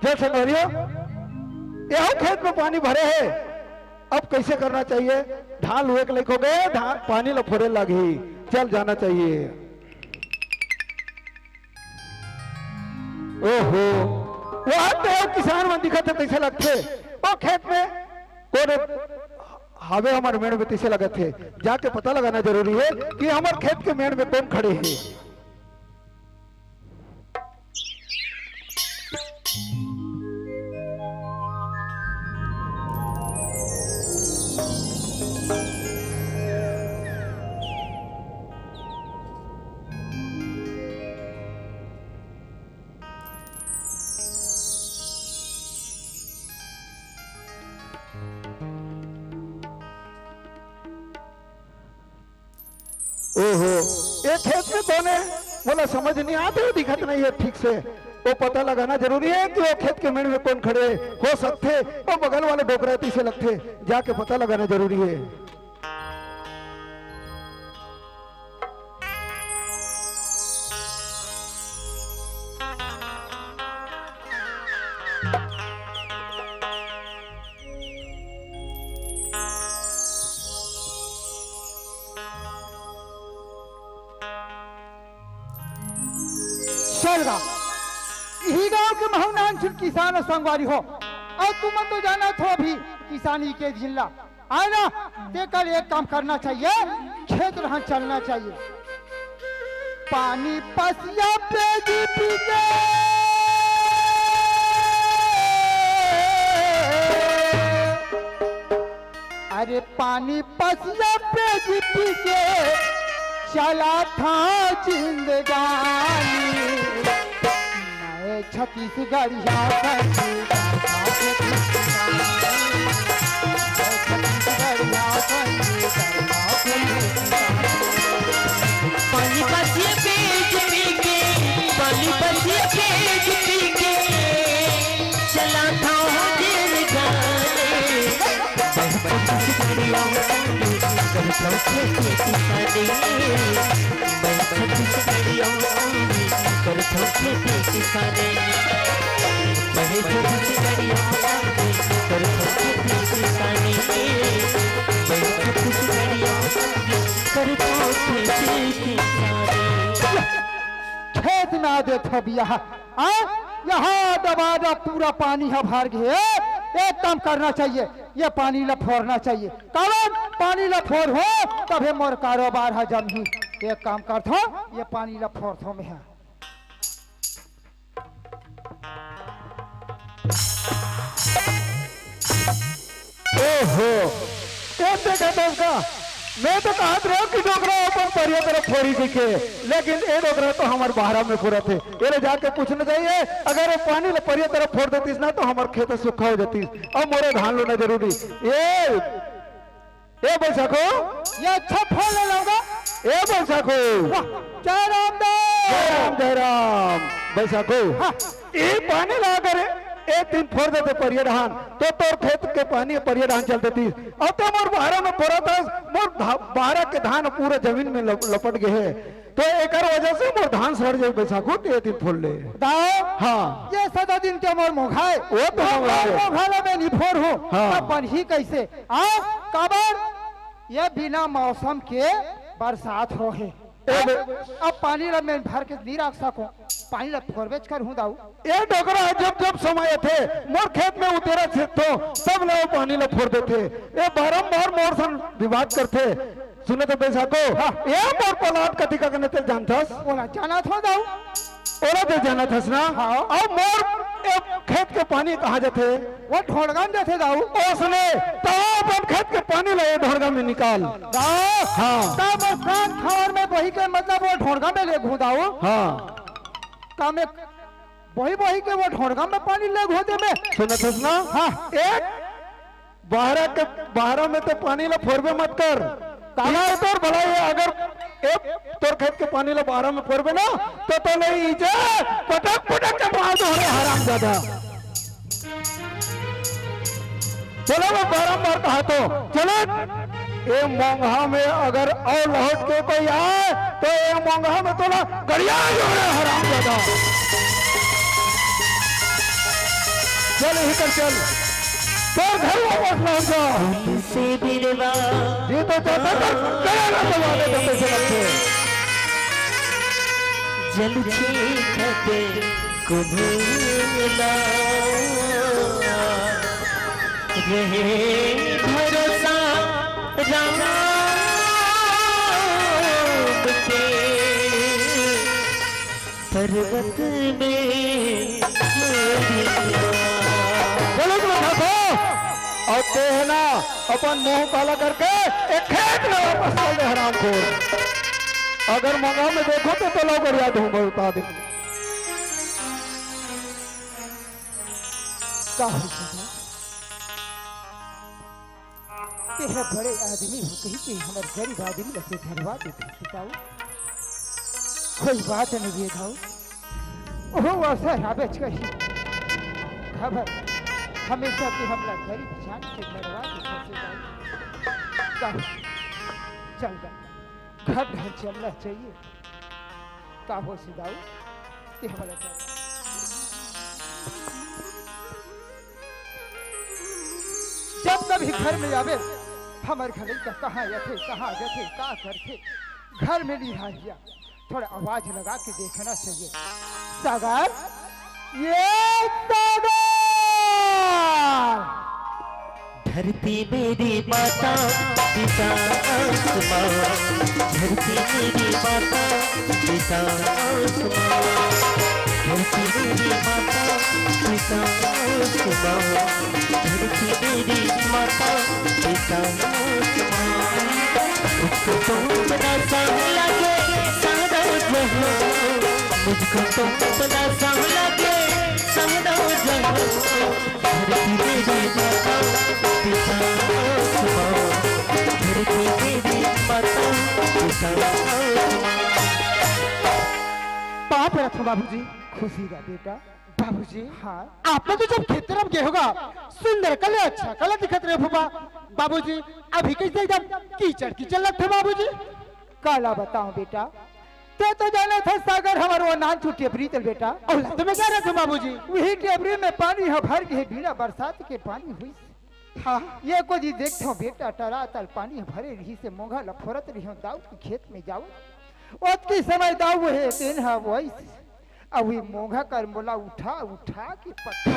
जय संगवारी हो, एहू खेत में पानी भरे हे, अब कैसे करना चाहिए? धान लुए के लइक हो गए, धान पानी ल फोरे लागही, चल जाना चाहिए। ओहो, वहां तो किसान मन दिखत हे, तैसे लगथे ओ खेत में कोन हावे हमर मेड़ में, तैसे लगत हे। जाके पता लगाना जरूरी है कि हमर खेत के मेड़ में कौन खड़े है। ओहो, ये खेत में कौन है? मोला समझ नहीं आते, दिखत नहीं है ठीक से। वो पता लगाना जरूरी है कि वो खेत के मेड़ में कौन खड़े हो सकथे, वो बगल वाले डोकरा तैसे लगथे, जाके पता लगाना जरूरी है। सरगा, इही गांव के महू नानचुन किसान अउ संगवारी हो, अउ तुमन तो जानत हो अभी किसानी के दिन ला, है ना? तेकर एक काम करना चाहिए, खेत रहन चलना चाहिए। पानी पसिया पे जी पी के, अरे पानी पसिया पे जी पी के चला था जिंदगानी। मैं छत्तीसगढ़िया संगीत, मैं छत्तीसगढ़िया संगीत, पानी पसिया पेज पी के, पानी पसिया पेज पी के, चला था दिल जाने। मैं छत्तीसगढ़िया संगीत, करथौं खेती किसानी। मैं छत्तीसगढ़िया संगीत, करथौं खेती किसानी। मैं छत्तीसगढ़िया संगीत, करथौं खेती किसानी। मैं छत्तीसगढ़िया संगीत, करथौं खेती किसानी। खेत ना देत हो बिया, आ? यहाँ दबादब पूरा पानी ह भर गे। एक काम करना चाहिए, ये पानी ला फोरना चाहिए। काबर पानी ला फोर हो, तभे मोर कारोबार ह जमही। एक काम करथौं, ये पानी ला फोरथौं मैं ह। ओहो, ए देखा तो उसका, मैं तो कहत रहेंव कि डोकरा अपन परिया तरफ फोरी कहिके, लेकिन ए डोकरा तो हमर बाहरा में फोरत हे। एला जाके पूछना चाहिए, अगर ये पानी ला परिया तरफ फोर देतिस ना, तो हमर खेत सूखा हो जातिस। अब मोरे धान लुना जरूरी। ए, ए बैसाखू, ये अच्छा फल ले लूंगा। ए बैसाखू। वाह, जय राम दे। जय राम, जय राम। बैसाखू, हाँ। ए पानी ला अगर एक दिन फोर देते परिया डहान, तो तोर खेत के पानी परिया डहान चल देतिस। अब तो मोर बाहरा में फोरत हस, मोर धा-, बाहरा के धान पूरा जमीन में लप-, लपट गे हे। तो एकर वजह से मोर धान सड़ जाई बैसाखू, ते दिन फोर ले। दाऊ, हाँ। ये सदा दिन के मोर मोघा हे। वो तो मोर मोघा हे। मोघा ला मैं नहीं फोरहूँ। हाँ। तब बनही कैसे? आ, काबर? ये बिना मौसम के बरसात हो हे। ए बे- अब पानी ला मैं भर के नहीं रख सकूं, पानी ला फोरबेच करहूं दाऊ। ए डोकरा, जब जब समय आथे, मोर खेत में उतेरा छेदथों, तब ले वो पानी ला फोर देथे। ए बारंबार मोर संग विवाद करथे। सुने तो बैसाखू, हाँ। ए मोर प्लाट कति का कने ते जानथस? ओला जानथों दाऊ। ओला तो जानथस ना? हाँ। अब मोर ए खेत के पानी कहाँ जाथे? वो ढोड़गा में जाथे दाऊ। ओसने, तो अपन खेत के पानी ला ए ढोड़गा में निकाल। दाऊ, हाँ। तब मैं सांझ खावर में बही के मतलब वो ढोड़गा में लेगहूं दाऊ। हाँ। का मैं बही बही के वो ढोड़गा में पानी लेगहूं ते मैं? सुनत हस ना? हाँ। एक बाहरा के, बाहरा में तो पानी ला फोरबे मत कर। काला तोर भलाई हे, अगर ए तोर खेत के पानी ला बाहरा में फोरबे ना, तो तो नहीं इजे पटक पटक के मार दो रे हरामजादा। चलो, मैं बारंबार कहा तो, चलो, ए मोंघा में अगर और लौट के कोई आए, तो ए मोंघा में तोला गड़िया जो रे हरामजादा। चल, यही कर चल। तोर घर वापस लौट जा। फूल से बिरवा जी तो चाहता था, तेरा ना तो वादे तो कैसे लगते? जल छींकत कुम्हला रहे भरोसा राम के। पर्वत में चलो तो ठाकुर, और ते है ना, अपन मुंह काला करके एक खेत में वापस चल दे हरामखोर। अगर मंगा में देखो तो, तो लोग याद हूँ बता दे। का हो सका? तेरा बड़े आदमी हो कही के हमर गरीब आदमी लगे धरवा देते सिताऊ। कोई बात नहीं रे धाऊ। ओहो अवसर आबेच कही। खबर हमेशा के हमला गरीब जान के धरवा देते सिताऊ। का चल जा, घर घर चलना चाहिए। का हो सिताऊ? ते हमला चल। जब कभी घर में आवे, हमर घर लइका कहाँ जाथे, कहाँ जाथे, का करथे, घर में नहीं रहिया, थोड़ा आवाज लगा के देखना चाहिए। सागर, ये सागर! धरती मेरी माता, पिता आसमां। धरती मेरी माता, पिता आसमां। धरती मेरी माता, पिता आसमां। धरती मेरी माता, पिता आसमां। मुझको तो अपना सा लगे सारा जहां। मुझको तो अपना सा लगे सारा जहां। धरती मेरी माता, पिता आसमां। धरती मेरी माता, पिता आसमां। पाँव परत हंव बाबूजी। खुशी रह बेटा। बाबूजी, हाँ। आप तो जब खेत तरफ गए होगा, सुंदर कले अच्छा कला दिखत रहे फूफा। बाबूजी, अभी कैसे एकदम कीचड़ कीचड़ लगथे बाबूजी। काला बताओ बेटा, ते तो जाने थे सागर हमर वो नान छुट्टी प्रीतल बेटा। ओला तो मैं जाने थे बाबूजी। वही टेबरी में पानी ह भर के बिना बरसात के पानी हुई। हाँ। ये को जी देखथो बेटा, टरा तल पानी ह भरे रही से मोंघा लफोरत रही हूँ दाऊ के खेत में जाऊ। ओतकी समय दाऊ हे तेन ह वही अब ये मोंघा कर मोला उठा, उठा के पटकी।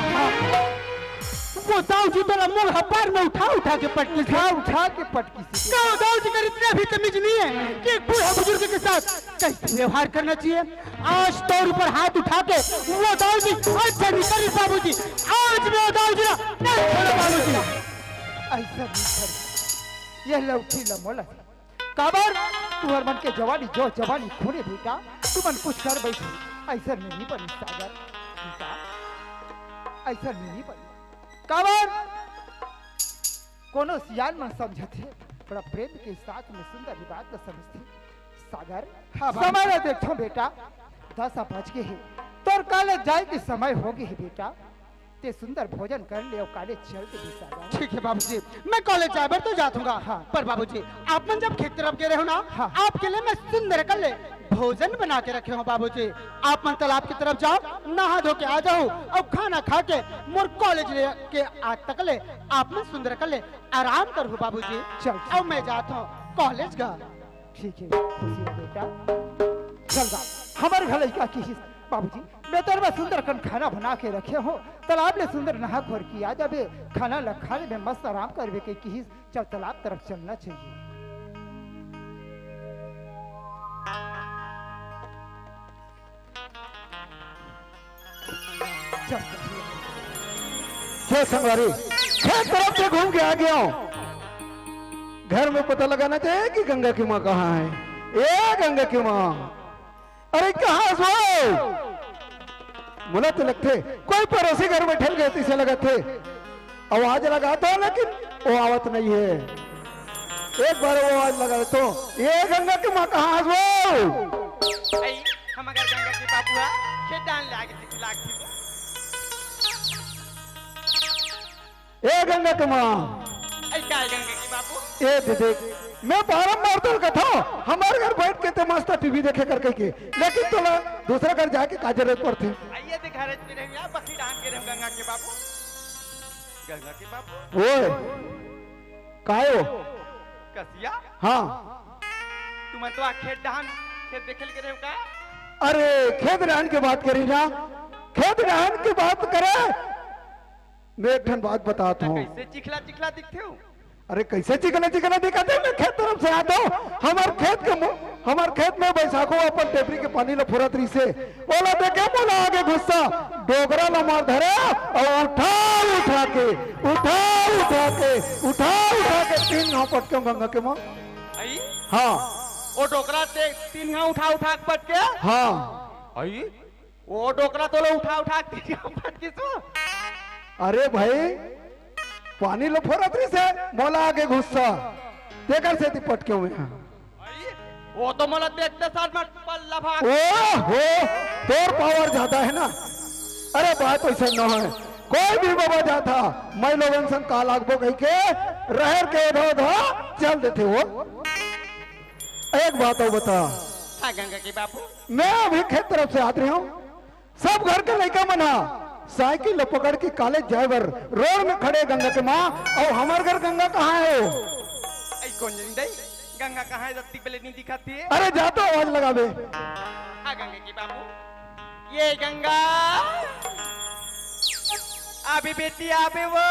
वो दाऊ जी तोला मोंघा पार में उठा, उठा के पटकी से। उठा, उठा के पटकी से। का दाऊ जी कर इतना भी तमीज नहीं है कि एक बूढ़ा बुजुर्ग के साथ कैसे व्यवहार करना चाहिए? आज तोर ऊपर हाथ उठा के वो दाऊ जी अच्छा नहीं कर बाबूजी। आज मैं वो दाऊ जी ना नहीं छोड़ो बाबूजी। ऐसा नहीं कर। ये लौठी लमोला। काबर? तुहर मन के जवानी, जो जवानी खूने बेटा, तुमन कुछ कर बैठे। ऐसा नहीं बनी सागर, बेटा, ऐसा नहीं बनी। काबर? कोनो सियान मन समझत हे, बड़ा प्रेम के साथ में सुंदर बात ल समझथे। सागर, हाँ भाई। समय ला देखथों बेटा, दस बज गे हे, तोर कॉलेज जाए के समय हो गे हे बेटा। ते सुंदर भोजन कर ले अउ कॉलेज चल दे बेटा। ठीक है बाबूजी, मैं कॉलेज जाए बर तो जात हूँ। हाँ। पर बाबूजी, आप मन जब खेत तरफ गए रहे हो ना, हाँ। आपके लिए मैं सुंदर कर ले भोजन बना के रखे हूँ बाबूजी। आप मन तालाब की तरफ जाओ, नहा धो के आ जाओ अउ खाना खा के मोर कॉलेज ले के आ तक ले आप मन सुंदर कर ले आराम करो बाबूजी। चल, ठीक। अउ मैं जात हूँ कॉलेज का। ठीक है, खुशी हो बेटा। चल गा, हमर घर लइका किहिस, "बाबूजी, मैं तोर बर सुंदर कन खाना बना के रखे हो, तालाब ले सुंदर नहा खोर के आ जाबे, खाना ला खा लेबे, मस्त आराम करबे," के किहिस। चल, तालाब तरफ चलना चाहिए। चल, चल। हे संगवारी, खेत तरफ से घूम के आ गया हूँ। घर में पता लगाना चाहिए कि गंगा की माँ कहाँ है। ए गंगा की माँ, अरे कहाँ हस वो? मोला तो लगथे कोई पड़ोसी घर में ठेल गए तइसे लगत हे। आवाज लगात हों, लेकिन वो आवत नहीं है। एक बार वो आवाज लगा तो, ए गंगा के माँ कहाँ हस वो? आई, हम अगर गंगा के बाबू हा, खेत डाल ले आगे दिख लाग थी। ए गंगा के माँ। आई का गंगा के बाबू? ए दे देख, मैं बारंबार तोर कथों, हमारे घर बैठ के ते मस्त टीवी देखे कर कह के, लेकिन तोला दूसरा घर जाके का जरूरत पड़थे? आइए ते घर में रहिया, बकरी डांग के रहूं गंगा के बाबू। गंगा के बाबू। ओए, काय हो? कसिया? हाँ। तुमन तो आ खेत डहान, खेत देखे ल गे रहेव का? अरे, खेत डहान के बात करी ना, खेत डहान के बात करे। मैं एक ठन बात बतात हूँ। कैसे चिखला चिखला दिखथे हो? अरे, कैसे चिखला चिखला दिखत हे? मैं खेत तरफ से आत हूँ। हमर खेत के मु-, हमर खेत में बैसाखो अपन टेपरी के पानी ल फोरत रहिसे। ओला देखे मोला आगे गुस्सा, डोकरा ल मार धरे अउ उठा उठा के, उठा उठा के, उठा उठा के तीन घाव पटके गंगा के माँ। आई? हाँ। ओ डोकरा ते तीन घाव उठा उठा के पटके? हाँ। आई? ओ डोकरा तोला उठा उठा के तीन घाव पटकिस ओ? अरे भाई, पानी ल फोरत रहिसे, मोला आगे गुस्सा, तेकर सेती पटके हूँ मैं। भाई, वो तो मोला देखते साथ में पल्ला भाग। ओ हो, तोर पावर ज्यादा है ना। अरे बात वैसे न है, कोई भी बाबा जाथा, मैं लोगन संग का लागबो कहि के, रहर के उधो उधो चल देथे वो। एक बात अउ बता। हाँ गंगा के बाबू। मैं अभी खेत तरफ से आत रहे हूँ, सब घर के लइका मन हा साइकिल ल पकड़ के कॉलेज जाए बर रोड में खड़े गंगा के माँ, अउ हमर घर गंगा कहाँ हे ओ? आई कोन जनी दई, गंगा कहाँ हे? रत्ती बेले नहीं दिखत हे। अरे जा तो आवाज लगाबे। हाँ गंगा के बाबू, ये गंगा, अभी बेटी आबे वो।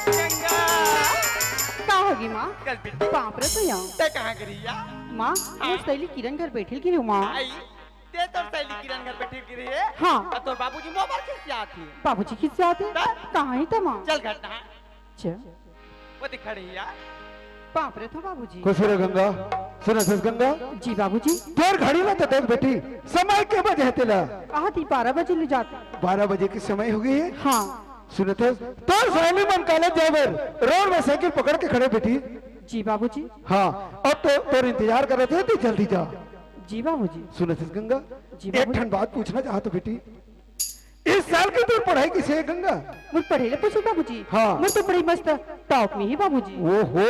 गंगा। का होगे माँ? कल बिट्टी। बाप रे तो या। तैं कहाँ गे रही या? माँ, हाँ। मोर सहेली किरण घर बैठे ल गे रहेंव माँ। आई, तैं तोर सहेली किरण घर बैठे ल गे रहे? हाँ। अउ तोर बाबूजी मोर बर खिसियाथे। बाबूजी खिसियाथे? त? कहाँ हे त माँ? चल घर तहाँ। चल। वो दिख खड़े हे या। बाप रे तो बाबूजी। खुश रह गंगा, सुनत हस गंगा? जी बाबूजी। तोर घड़ी ला तो देख बेटी, समय के बजे हे तेला? कहा थी बारह बजे ले जाते। बारह बजे के समय हो गे हे? हाँ। सुनत हस, तोर सहेली मन कॉलेज जाए बर रोड में साइकिल पकड़ के खड़े बेटी। जी बाबूजी। हाँ, अब तो तोर इंतजार करत हे, तैं जल्दी जा। जी बाबूजी। सुनत हस गंगा, जी एक बाबूजी। ठन बात पूछना चाहत हूँ बेटी, इस साल के तोर पढ़ाई कइसे हे गंगा? मोर पढ़ाई ला पूछे बाबूजी? हाँ। मोर तो पढ़ाई मस्त टॉप में हे बाबूजी। ओहो,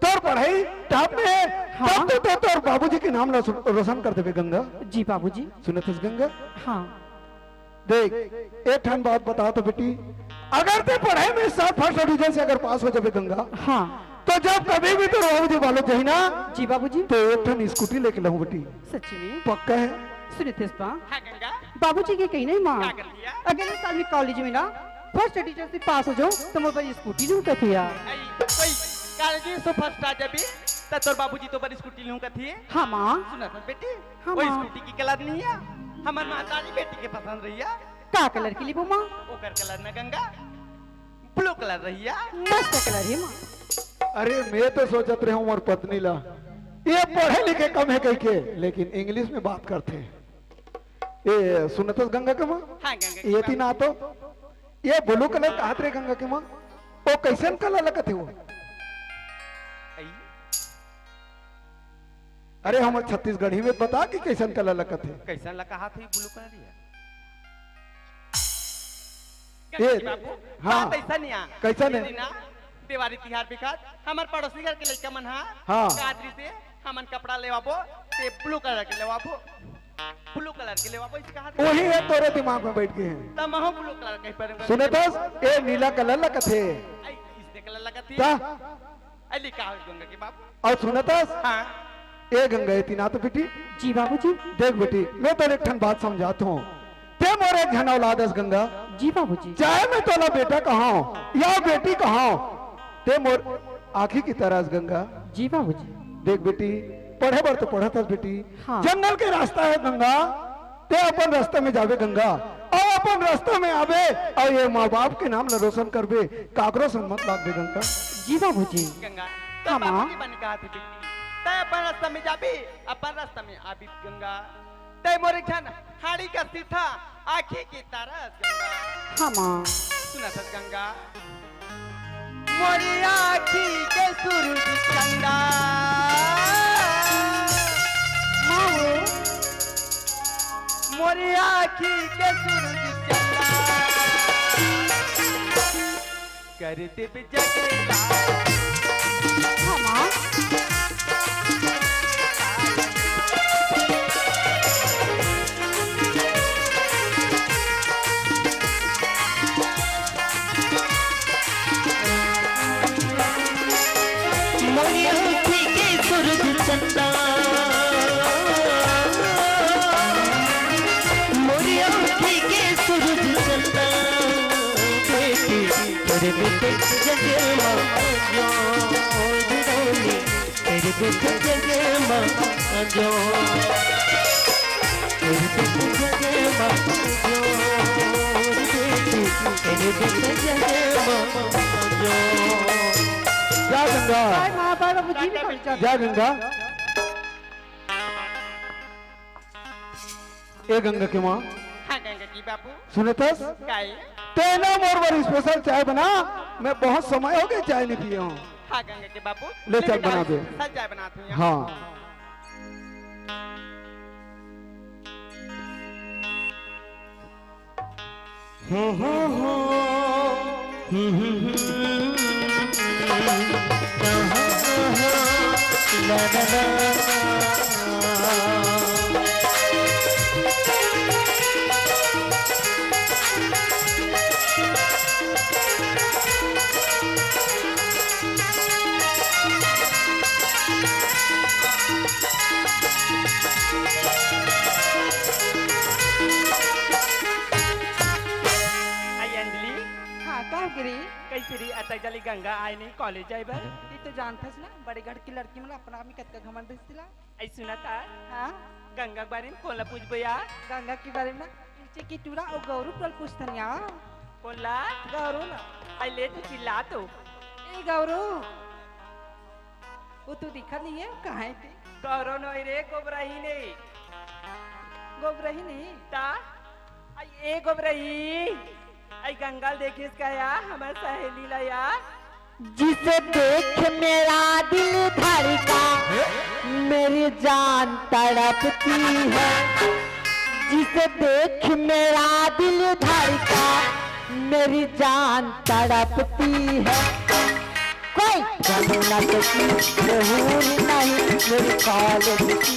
तोर पढ़ाई टॉप में हे? हाँ। तब तो तैं तोर बाबूजी के नाम ला सु-, रोशन कर देबे गंगा। जी बाबूजी। सुनत हस गंगा? हाँ। देख, एक ठन बात बता तो बेटी, अगर तैं पढ़ाई में इस साल फर्स्ट डिवीजन से अगर पास हो जाबे गंगा, हाँ। तो जब कभी भी तोर बाबूजी बालोद जाही ना, जी बाबूजी। तो एक ठन स्कूटी लेके लाहूँ बेटी। सच्ची में? पक्का हे। सुनत हस बा? हाँ गंगा। बाबूजी के कहिना हे माँ, का कर दिया? अगर इस साल मैं कॉलेज में ना फर्स्ट डिवीजन से पास हो जाहूँ तो मोर बर स्कूटी लूँ कथे या। आई, कोई कॉलेज से फर्स्ट आ जाबे त तोर बाबूजी तोर बर स्कूटी लूँ कथे। हाँ माँ। सुनत हस बेटी, हाँ वो माँ। स्कूटी के कलर नहीं हे, हमर महतारी बेटी के पसंद रही हे। का कलर के लेबो माँ? ओकर कलर ना गंगा, ब्लू कलर रही हे। मस्त कलर हे माँ। अरे, मैं तो सोचत रहेंव मोर पत्नी ला, ये पढ़े लिखे कम हे कहिके, लेकिन इंग्लिश में बात करथे। ए, सुनत हस गंगा के माँ? हाँ, गंगा के ये माँ। तीन आ तो, ये ब्लू कलर कहत रहे गंगा के माँ, ओ कइसन कलर ला कथे ओ? आई। अरे, हमर छत्तीसगढ़ी में बता कि कइसन कलर ला कथे। कइसन ला कहत हे ब्लू कलर या? ए, गणपति बाबू, हाँ। बात अइसन हे। कइसन हे? ये दिन ना, देवारी तिहार बिखत, हमर पड़ोसी घर के लइका मन हा, हाँ। कादरी से हमन कपड़ा लेवाबो, ते ब्लू कलर के लेवाबो, ब्लू कलर के लेवाबो, इसे कहा था। वही हे, तोरे दिमाग में बैठ गे हे। त महूँ ब्लू कलर कहि परेंव। सुनत हस, ए नीला कलर ला कथे। आई, इसने कलर ला कथे। का? अली का हो गंगा के बाबू? अउ सुनत हस? हाँ। ए गंगा, ए तीन आ तो बेटी। जी बाबूजी। देख बेटी, मैं तोला एक ठन बात समझात हूँ। ते मोर एक झन औलाद हस गंगा। जी बाबूजी। चाहे मैं तोला बेटा कहांव या बेटी कहांव, ते मोर आँखी के तरह हस गंगा। जी बाबूजी। देख बेटी, पढ़े बर तो पढ़त हस बेटी। हाँ। जंगल के रास्ता हे गंगा, ते अपन रास्ता में जाबे गंगा, अउ अपन रास्ता में आबे, अउ ये माँ बाप के नाम ला रोशन करबे, काकरो संग मत लागबे गंगा। जी बाबूजी। गंगा, हाँ, तोर माँ। बाबूजी बने कहा थे बेटी, तैं अपन रास्ता में जाबे, अपन रास्ता में आबे गंगा। तैं मोर एक झन हाड़ी कस दिखथस, आँखी के तारा अस गंगा। हाँ, माँ। सुनत हस गंगा। मोरी आँखी के सूरज चंदा, माँ हो। मोरी आँखी के सूरज चंदा, कर देब जगराता। हाँ, माँ। मोरी आँखी के सूरज चंदा, मोरी आँखी के सूरज चंदा, बेटी तोरे बेटे जगमा जोर डोली, तोरे बेटे जगमा जोर, तोरे बेटे जगमा जोर, बेटी तोरे बेटे जगमा जोर। जा गंगा, जय माँ पार्वती जी। जा गंगा। ए गंगा के माँ, हाँ, गंगा के बाबू। सुनथस? काई? तेनो मोर बर special चाय बना, मैं बहुत समय हो गए चाय नहीं पिए हूँ। हाँ, गंगा के बाबू। ले, चाय बना दे। Special चाय बनात हूँ यहाँ। हाँ। आई अंजलि। हाँ, का हो गिरी? कैसे री? अतक जल्दी गंगा आए नहीं college जाए बर? ये तो जानथस ना, बड़े घर की लड़की मन अपना आदमी कतका घमंड रहिथे ला। आई सुनत हा? हाँ? गंगा के बारे में कोन ला पूछबो या? गंगा के बारे में ना, पीछे की टूरा और गौरू टूरा पूछथन या। कोन ला? गौरू ला। आई ले तो चिल्ला तो। ए गौरू, वो तू दिखत नहीं है, कहाँ है ते? गौरू नोई रे, गोबरही नहीं। गोबरही नहीं? ता? आई ए गोबरही, आई गंगा ल देखिस का या, हमर सहेली ला या? जिसे देख मेरा दिल धड़का, मेरी जान तड़पती है। जिसे देख मेरा दिल धड़का, मेरी जान तड़पती है। कोई जन्नत की हूर नहीं मेरी college की।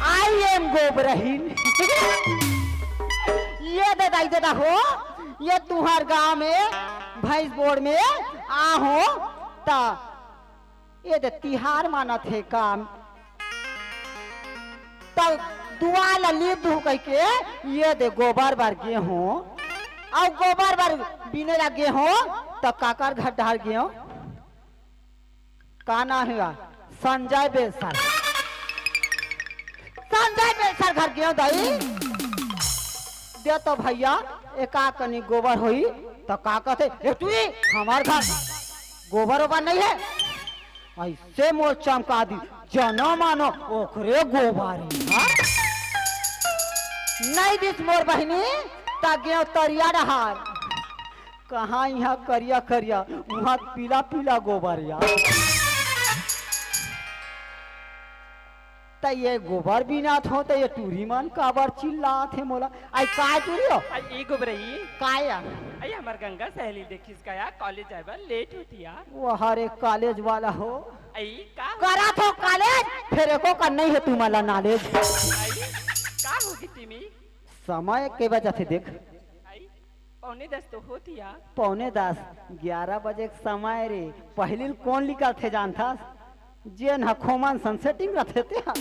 I am गोबरहीन। ये दे दाई दे दा हो, ये तुहर गांव में भैंस बोड़ में आ हो, त ये दे तिहार मानत हे काम। त दुआ ला लीप दूँ कहिके ये दे गोबर बर गे हों, अउ गोबर बर बीने ला गे हों, त काकर घर डहर गे हों? का नाम हे? संजय बेलसर। संजय बेलसर घर गेंव दाई। दे तो भैया, एका कनी गोबर होई, त का कथे, "ए टुई, हमार घर गोबर ओबर नहीं है।" ऐसे मोर चमका दी, जनो मानो ओकरे गोबर हे, हाँ? नहीं दिस मोर बहिनी, त गेंव तरिया डहार। कहाँ इहाँ करिया करिया, उहाँ पीला पीला गोबर या। त ये गोबर बिनात हो, त ये टूरी मन काबर चिल्लात हे मोला? आई काय टूरी हो? आई ए गोबरई। काय आ? आई हमर गंगा सहेली देखिस का यार, कॉलेज जाए बर लेट होती यार। वो हरे कॉलेज वाला हो। आई का हो-, करत हो कॉलेज, फेर एको का नहीं है तुम्हारा नॉलेज। आई का होगी टिमी? समय के बजत हे देख। आई पौने दस तो होत ही यार। पौने दस, ग्यारह बजे के समय रे। पहिली ल कोन निकलथे जानथस? जेन ह खोमन सन सेटिंग रथे ते ह।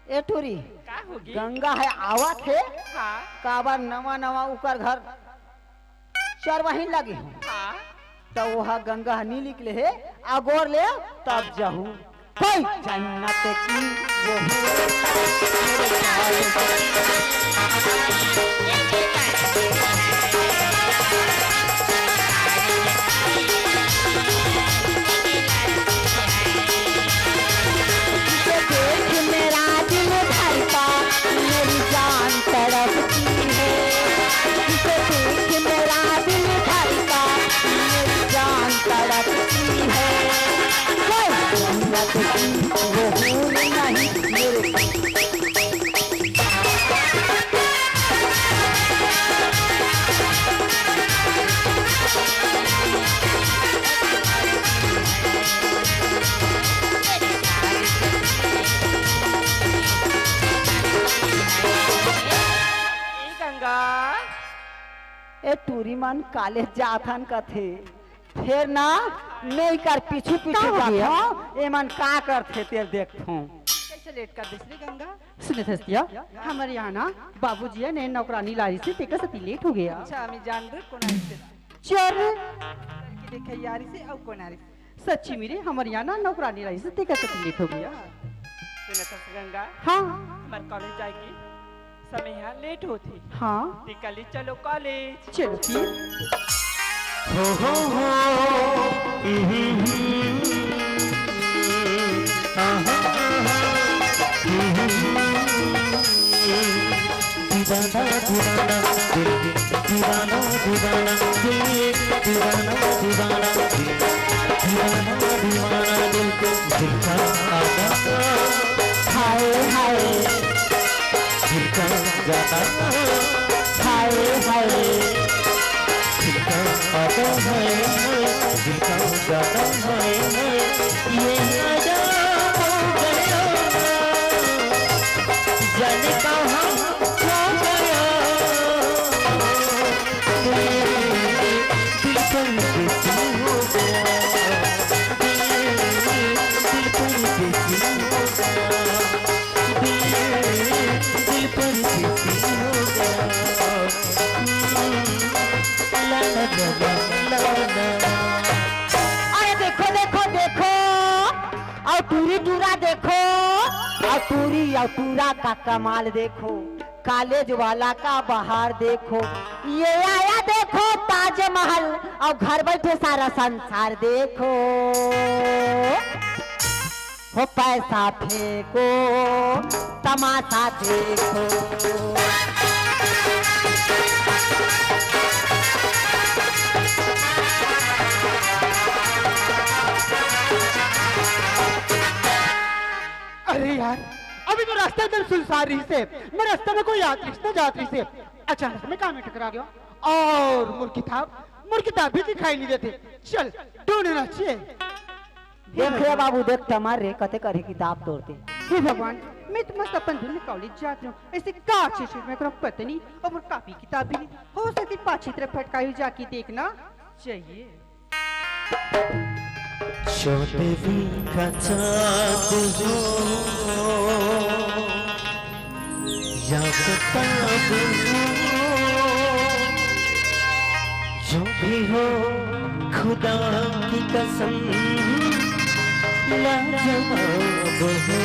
ए टूरी, का होगी? गंगा ह आवत हे। हाँ। काबर नवा नवा उकर घर चरवाही लगे हो। हाँ। त ओहा गंगा ह नी निकले हे, अगोर ले तब जाहू। कोई जन्नत की वो हो। जिसे देख मेरा दिल धड़का, मेरी जान तड़पती है। जिसे देख मेरा दिल धड़का, मेरी जान तड़पती है। कोई जन्नत की वो हूर नहीं मेरे ए गंगा। ए टूरी मन कॉलेज जाथन कथे, फेर ना मैं कर पीछू पीछू का हो गया? जाथों, ए मन का करथे तेल देखथों। कैसे लेट कर दिस रे गंगा? सुने थस तिया, हमर यहाँ ना बाबूजी ने नौकरानी लारिस हे, तेकर सेती लेट हो गया। अच्छा, हमें जान दे कौन आई से। चल। लड़की देखे यारी से, अउ कौन आ रही? सच्ची में रे, हमर यहाँ ना नौकरानी लारिस हे, तेकर सेती लेट हो गया। सुने थस गंगा। हाँ। हमर कॉलेज जाए के समय यहाँ लेट होथे। हाँ। ते कल चलो कॉलेज। चलो फिर। हो, हो, हो। हम्म, हम्म, हम्म। आहा, आहा। हम्म, हम्म, हम्म। दीवाना दीवाना दिल, दीवाना दीवाना दिल, दीवाना दीवाना दिल, दीवाना दीवाना दिल, दिल का आशिक। हाय हाय। दिल का जाना। हाय हाय। दिल का आशिक है, दिल का जाना है, ये आजा हो गया। जाने कहाँ खो गया। दिल परदेसी हो गया। दिल परदेसी हो गया। दिल, दिल परदेसी हो गया। ला, ला, ला, ला, ला, ला। अरे देखो, देखो, देखो। अउ टूरी टूरा देखो, अउ टूरी अउ टूरा का कमाल देखो, कॉलेज वाला का बहार देखो, ये आया देखो ताजमहल, अउ घर बैठे सारा संसार देखो। हो पैसा फेंको, तमाशा देखो। अरे यार, अभी तो रास्ता एकदम सुनसान रहिस हे, मैं रास्ता में कोई आत रहिस हे, जात रहिस हे, अचानक मैं का में टकरा गया अउ मोर किताब, मोर किताब भी दिखाई नहीं देथे। चल, ढूंढना चाहिए। देख रे बाबू, देख तमार रे, कते करे किताब तोरते। हे भगवान, मैं तो मस्त अपन धुन में कॉलेज जात रहों, ऐसे का छे छे में कोनो पता नहीं, अउ मोर कापी किताब भी नहीं, हो सके पाछी तरफ फटकाई जाके देखना चाहिए। चौदहवीं का चांद हो या बेताब हो, जो भी हो खुदा की कसम लाजवाब हो,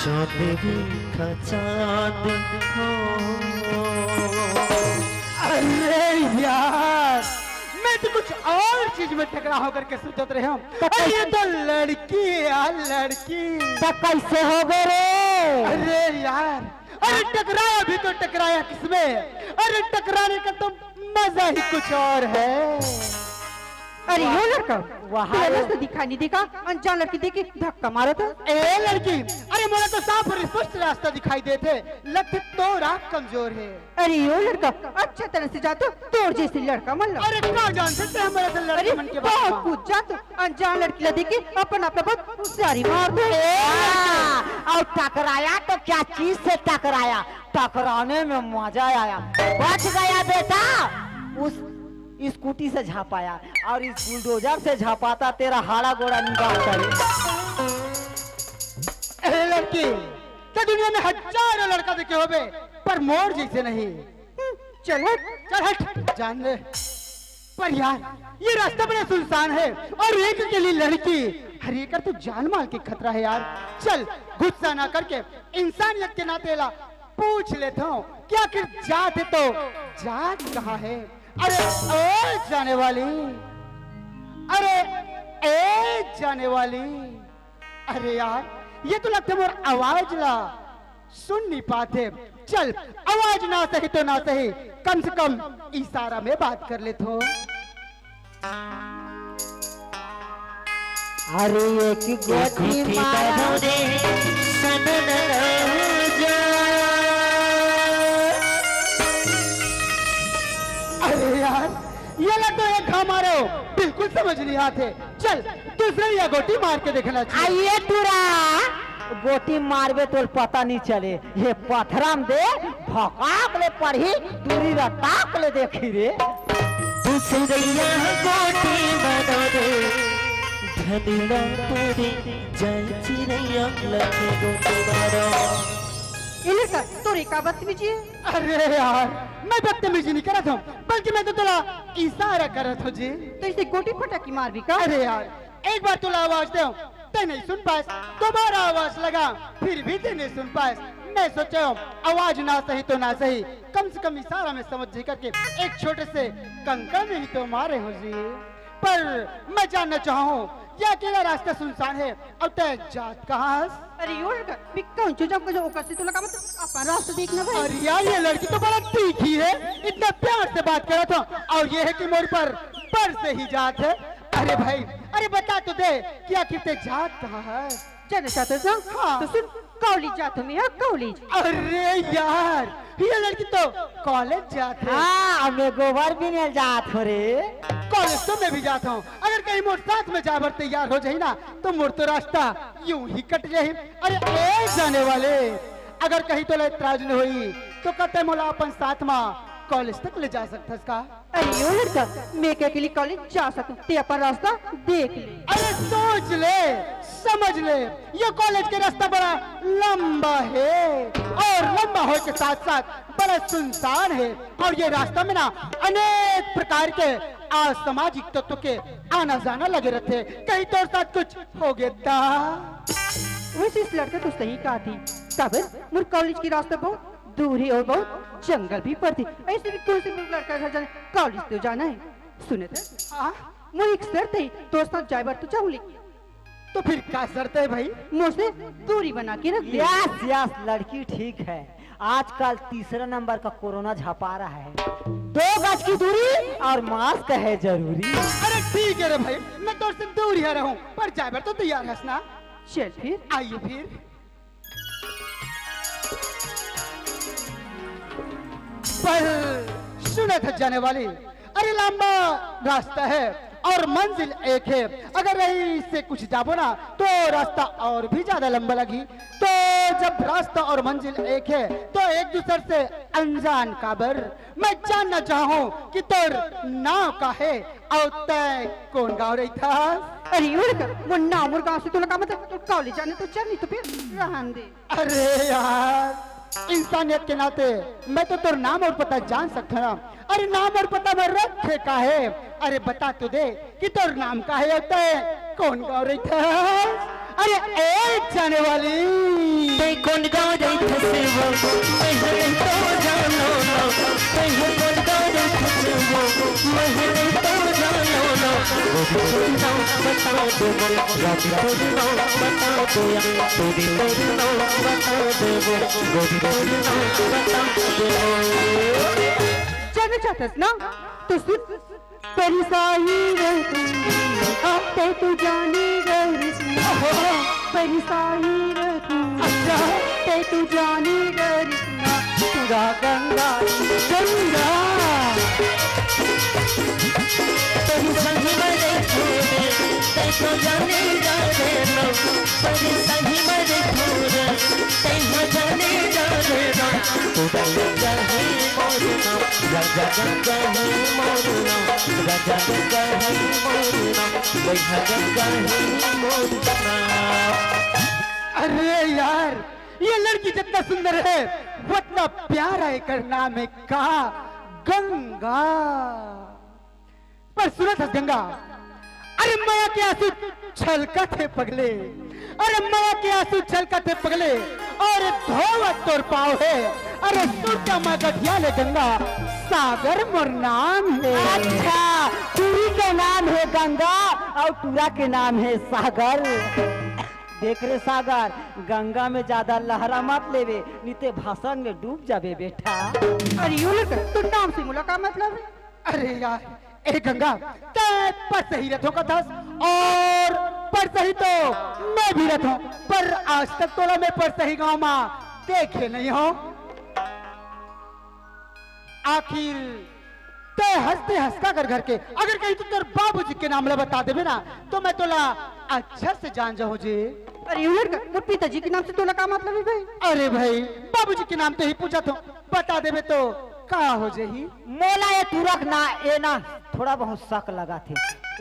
चौदहवीं का चांद हो। अरे यार, मैं तो कुछ और चीज में टकरा होकर के सोचत रहे हूँ। तो अरे, ये कैसे? तो लड़की है यार, लड़की। तो कैसे हो गए रे? अरे यार, अरे टकराया भी तो टकराया किसमें? अरे टकराने का तो मजा ही कुछ और है। अरे यो लड़का, वहाँ तेला रास्ता दिखाई नहीं देगा, अनजान लड़की देख के धक्का मारत हे। ए लड़की, अरे मोला तो साफ और स्पष्ट रास्ता दिखाई देत हे, लगथे तोर आँख कमजोर हे। अरे यो लड़का, अच्छा तरह से जा तो, तोर जैसे लड़का मन ला। अरे का जानथे ते हमर असन लड़का मन के बारे मा? बहुत कुछ जानथों, अनजान लड़की ला देख के अपन आप ला बहुत होशियारी मारथों। हाँ, और टकराया तो क्या चीज से टकराया, टकराने में मजा आया। बच गया बेटा, उस स्कूटी से झपाया और इस बुलडोजर से झपाता, तेरा हाड़ा गोड़ा निकाल करे। ए लड़की, ते दुनिया में हजारों लड़का देखे होबे, पर मोर जैसे नहीं। हम्म, चल हट। चल हट, जान दे। पर यार, ये रास्ता बड़ा सुनसान है और एक अकेली लड़की, अरे एकर तो जान माल के खतरा है यार। चल, गुस्सा ना करके इंसानियत के नाते ला पूछ लेथों कि आखिर जात हे तो जात कहाँ हे? अरे ओ जाने वाली, अरे ए जाने वाली, अरे यार, ये तो लगथे मोर आवाज ला सुन नहीं पाथे। चल, आवाज ना सही तो ना सही, कम से कम इशारा में बात कर लेथों। अरे एक गोटी मारो रे, सनन जा। अरे यार, ये ला तो एक घा मारो, बिल्कुल समझ नहीं आथे। चल, दूसरे या गोटी मार के देखना चाहिए। आइए टूरा, गोटी मारबे तो पता नहीं चले, ये पथरा म दे भकाक ले पड़ही, दूरी रताक ले देखी रे। दूसरैया गोटी बना दे, धनिला तोरे जाय चिरैया लगे गोटी मारो। इले सर, तोरे का बदतमीजी है? अरे यार, मैं बदतमीजी नहीं करत हूँ, बल्कि मैं तो तोला इशारा करत हूँ जी। तो इसे गोटी फटाकी मारबी का? अरे यार, एक बार तोला आवाज दे, ते नहीं सुन पास, दोबारा आवाज लगा, फिर भी ते नहीं सुन पास। मैं सोचे हूँ, आवाज ना सही तो ना सही, कम से कम इशारा में समझ जी करके एक छोटे से कंकर नहीं तो मारे हो जी। पर मैं जानना चाहूँ, ये अकेला रास्ता सुनसान है, अब ते जात कहाँ हस? अरे यो लड़का, बिक्का हूँ, जो जब कहो ओकर से तो लगा मत, अपन रास्ता देखना भाई। अरे यार, ये लड़की तो बड़ा तीखी है, इतना प्यार से बात करत हूँ, और ये है कि मोर पर पर से ही जात है। अरे भाई, अरे बता तो दे कि आखिर ते जात कहाँ है? जाना चाहत हस ना? हाँ। तो सुन, कॉलेज जात हूँ मैं, हाँ, कॉलेज। अरे यार, ये लड़की तो कॉलेज जात है। हाँ, अब मैं गोबर बीने जात हूँ रे। कॉलेज तो मैं भी जात हूँ। अगर कहीं मोर साथ में जाए बर तैयार हो जाही ना, तो मोर तो रास्ता यूं ही कट जाही। अरे ए जाने वाले, अगर कहीं तोला एतराज न होई, तो का ते मोला अपन साथ मा कॉलेज तक ले जा सकथस का? अरे ओ लड़का, मैं का अकेली कॉलेज जा सकूं, ते अपन रास्ता देख ले। अरे सोच ले, समझ ले, ये कॉलेज के रास्ता बड़ा लंबा है और लंबा होए के साथ साथ बड़ा सुनसान है और ये रास्ता में ना अनेक प्रकार के असामाजिक तत्व के आना जाना लगे रहते। कहीं तोर साथ कुछ हो गया ता? वैसे इस लड़का तो सही कहा थी, तब मोर कॉलेज की रास्ता बहुत दूर है और बहुत जंगल भी पड़ती। ऐसे भी कौन से लड़का घर जाने, कॉलेज तो जाना है। सुने थे? हाँ? मोर एक शर्त है, तोर साथ जाए बर तो जाऊं, लेकिन तो फिर का शर्त है भाई? मोर से दूरी बना के रख दे। यस, यस, लड़की ठीक है। आजकल तीसरा नंबर का कोरोना झपा रहा है। दो गज की दूरी और मास्क है जरूरी। अरे ठीक है रे भाई, मैं तोर से दूर ही रहूं, पर जाए बर तो तैयार हस ना? चल फिर। आइए फिर। पर सुना था जाने वाली, अरे लंबा रास्ता है और मंजिल एक है। अगर यहीं से कुछ जाबो ना तो रास्ता और भी ज्यादा लंबा लगी। तो जब रास्ता और मंजिल एक है तो एक दूसर से अनजान काबर। मैं जानना चाहूँ कि तोर नाम का है और तै कौन गाँव रही था? अरे उड़ कर, वो नाम और गाँव से तो लगा, मतलब तो कॉलेज जाने तो चल, नहीं तो फिर रहन दे। अरे यार, इंसानियत के नाते मैं तो तोर नाम और पता जान सकता ना। अरे नाम और पता मैं रखे का है? अरे बता तो दे कि तोर नाम का है और तै कौन गाँव रही था? अरे ए जाने वाली, तै कौन गाँव रही था से वो, मैं हरे तो जानो ना। तै कौन गाँव रही था से वो, मैं हरे तो जानो ना। वो भी तो नाम बता दो, वो भी तो नाम बता दो या, वो भी तो नाम बता दो, वो भी तो नाम बता दो। जाना चाहता है ना? तो सुन। परिसाही रखूं, तै तो जाने करिश्मा। परिसाही रखूं, अच्छा। तै तो जाने करिश्मा। पूरा गंगा, गंगा। परिसाही रखूं, तै तो जाने करिश्मा। परिसाही रखूं, तै तो जाने करिश्मा। पूरा गंगा है मोर नाम, गंगा, गंगा है मोर नाम, गंगा, गंगा है मोर नाम, गंगा, गंगा है मोर नाम। अरे यार, ये लड़की जितना सुंदर है, उतना प्यारा एकर नाम है का? गंगा। पर सुनत हस गंगा, अरे मया के आंसू छलकत हे पगले, अरे मया के आंसू छलकत हे पगले, अउ धोवत तोर पाँव हे, अरे सुरता म गठिया ले गंगा, सागर मोर नाम हे। अच्छा, टूरी के नाम हे गंगा अउ टूरा के नाम हे सागर। देख रे सागर, गंगा में ज्यादा लहरा मत लेवे, नी ते भाषण में डूब जाबे बेटा। अरे यो लड़का, तोर नाम से मोला का मतलब हे? अरे यार, ए गंगा, तैं परसही रथों कथस, अउ परसही तो मैं भी रथों, पर आज तक तोला मैं परसही गांव मा देखे नहीं हों। आखिर तैं हंसते हंसका कर घर के, अगर कहीं तो तोर बाबूजी के नाम ला बता देबे ना, तो मैं तोला अच्छा से जान जाहूं जी। अरे यो लड़का, मोर पिताजी के नाम से तोला का मतलब हे भाई? अरे भाई, बाबूजी के नाम तो ही पूछत हों, बता देबे तो का हो जाही? मोला ए टूरा के ना, ए ना, थोड़ा बहुत शक लगथे।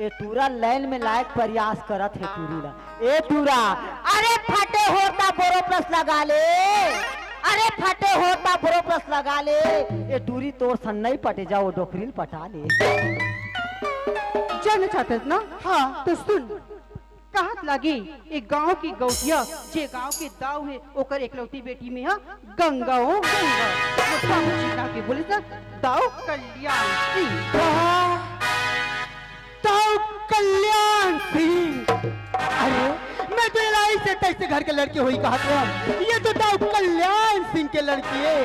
ए टूरा लाइन में लाए के प्रयास करत हे टूरी ला। ए टूरा, अरे फटे होता बोरो प्लस लगा ले, अरे फटे होता बोरो प्लस लगा ले। ए टूरी तोर सन नहीं पटे, जा ओ डोकरी ल पटा ले। जानना चाहत हस ना? हाँ। तो सुन, कहत लागे, ए गांव के गौटिया, जे गांव के दाऊ हे, ओकर एकलौती बेटी में हा गंगा हो गंगा। मोर बाबूजी कहा के बोले सर, दाऊ कल्याण सिंह। कहा, दाऊ कल्याण सिंह। अरे, मैं तो एला ऐसे तैसे घर के लड़की होही कहत हों। ये तो दाऊ कल्याण सिंह के लड़की हे।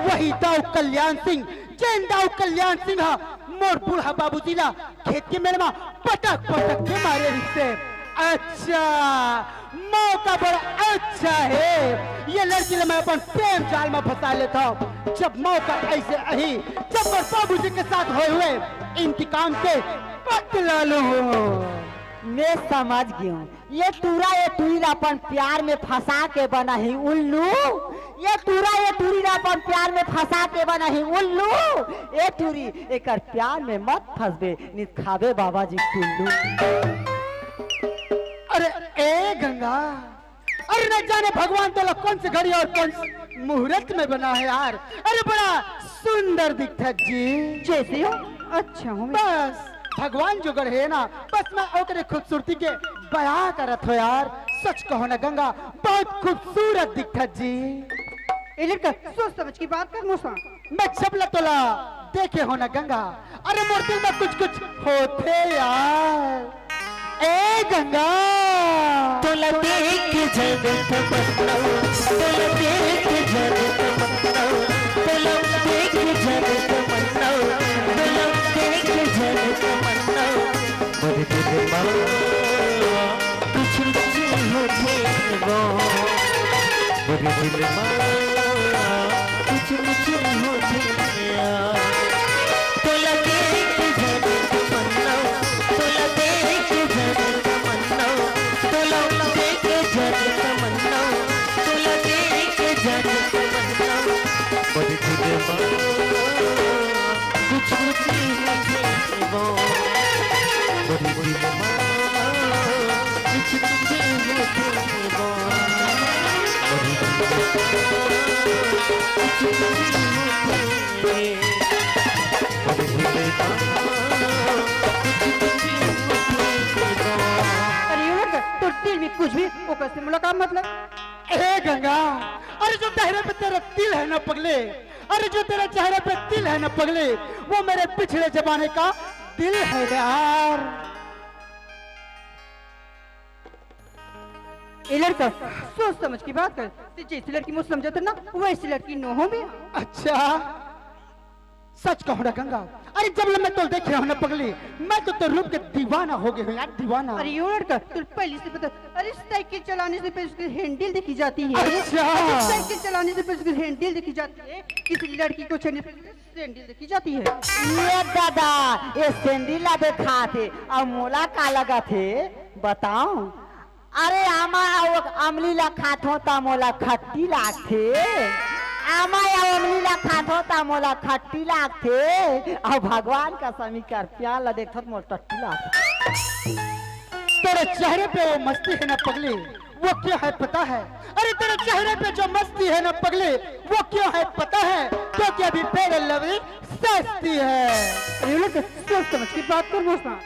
वही दाऊ कल्याण सिंह, जेन दाऊ कल्याण सिंह हा मोर बूढ़ा बाबूजी ला खेत के मेड़ मा पटक पटक के मारे रिहिसे। अच्छा, मौका बड़ा अच्छा हे, ये लड़की ला मैं अपन प्रेम जाल मा फंसा लेथों। जब मौका ऐसे आही, जब मोर बाबूजी के साथ होए हुए इंतकाम के बदला लूं। मैं समझ गेंव, ये टूरा ए टूरी ला अपन प्यार में फंसा के बनाही उल्लू। ये टूरा ए टूरी ला अपन प्यार में फंसा के बनाही उल्लू। ए टूरी, एकर प्यार में मत फंसबे, नी त खाबे बाबा जी टुल्लू। अरे ए गंगा, अरे न जाने भगवान तोला कौन से घड़ी अउ कौन से मुहूर्त में बना हे यार। अरे बड़ा सुंदर दिखथस जी। जैसे हो, अच्छा हूँ मैं। बस भगवान जो गढ़े हे ना, बस मैं ओकरे खूबसूरती के बयां करत हों यार। सच कहूं ना गंगा, बहुत खूबसूरत दिखथस जी। ए लड़का, सोच समझ के बात कर मोर संग। मैं जब ले तोला देखे हों ना गंगा, अरे मोर दिल में कुछ कुछ होथे यार। ए गंगा। तोला देख के जग तमन्ना, तोला देख के जग तमन्ना, तोला देख के जग तमन्ना, तोला देख के जग तमन्ना। मोर दिल मा कुछ कुछ होथे वो, मोर दिल मा कुछ कुछ होथे। तोला देख के जग तमन्ना, तोला देख के जग तमन्ना, तोला देख के जग तमन्ना, तोला देख के जग तमन्ना। मोर दिल मा कुछ कुछ होथे वो, मोर दिल मा कुछ कुछ होथे वो, मोर दिल मा कुछ कुछ होथे। अरे यो लड़का, तोर दिल में कुछ भी, ओकर से मोला का मतलब? ए गंगा, अरे जो चेहरे पे तेरा तिल है ना पगले, अरे जो तेरा चेहरे पे तिल है ना पगले, वो मेरे पिछले जमाने का दिल है यार। ए लड़का, सोच समझ के बात कर। ते जैसी लड़की मोर समझत ना, वैसी लड़की नो हों बे। अच्छा, सच कहूँ ना गंगा, अरे जब ले मैं तो देखे हूँ ना पगली, मैं तो तोर रूप के दीवाना हो गए हूँ यार, दीवाना। अरे यो लड़का, तू पहले से बता, अरे साइकिल चलाने से पहले उसकी हैंडल देखी जाती है। अच्छा। अरे साइकिल चलाने से पहले उसकी हैंडल देखी जाती है, किसी लड़की को छेड़ने से पहले सैंडल देखी जाती है। ये दादा, ये सैंडल ला देखा थे, अब मोला का लगा थे बताओ। अरे आमा अउ अमली ला खाथो त मोला खट्टी लागथे। आमा अउ अमली ला खाथो त मोला खट्टी लागथे। अउ भगवान का समीकर प्यार ला देखथो त मोला टट्टी लागथे। तेरे चेहरे पे वो मस्ती है ना पगली, वो क्या है पता है? अरे तेरे चेहरे पे जो मस्ती है ना पगली, वो क्या है पता है? क्योंकि अभी फेयर लवली सस्ती है। अरे लोग सोच समझ के बात कर दोस्ता।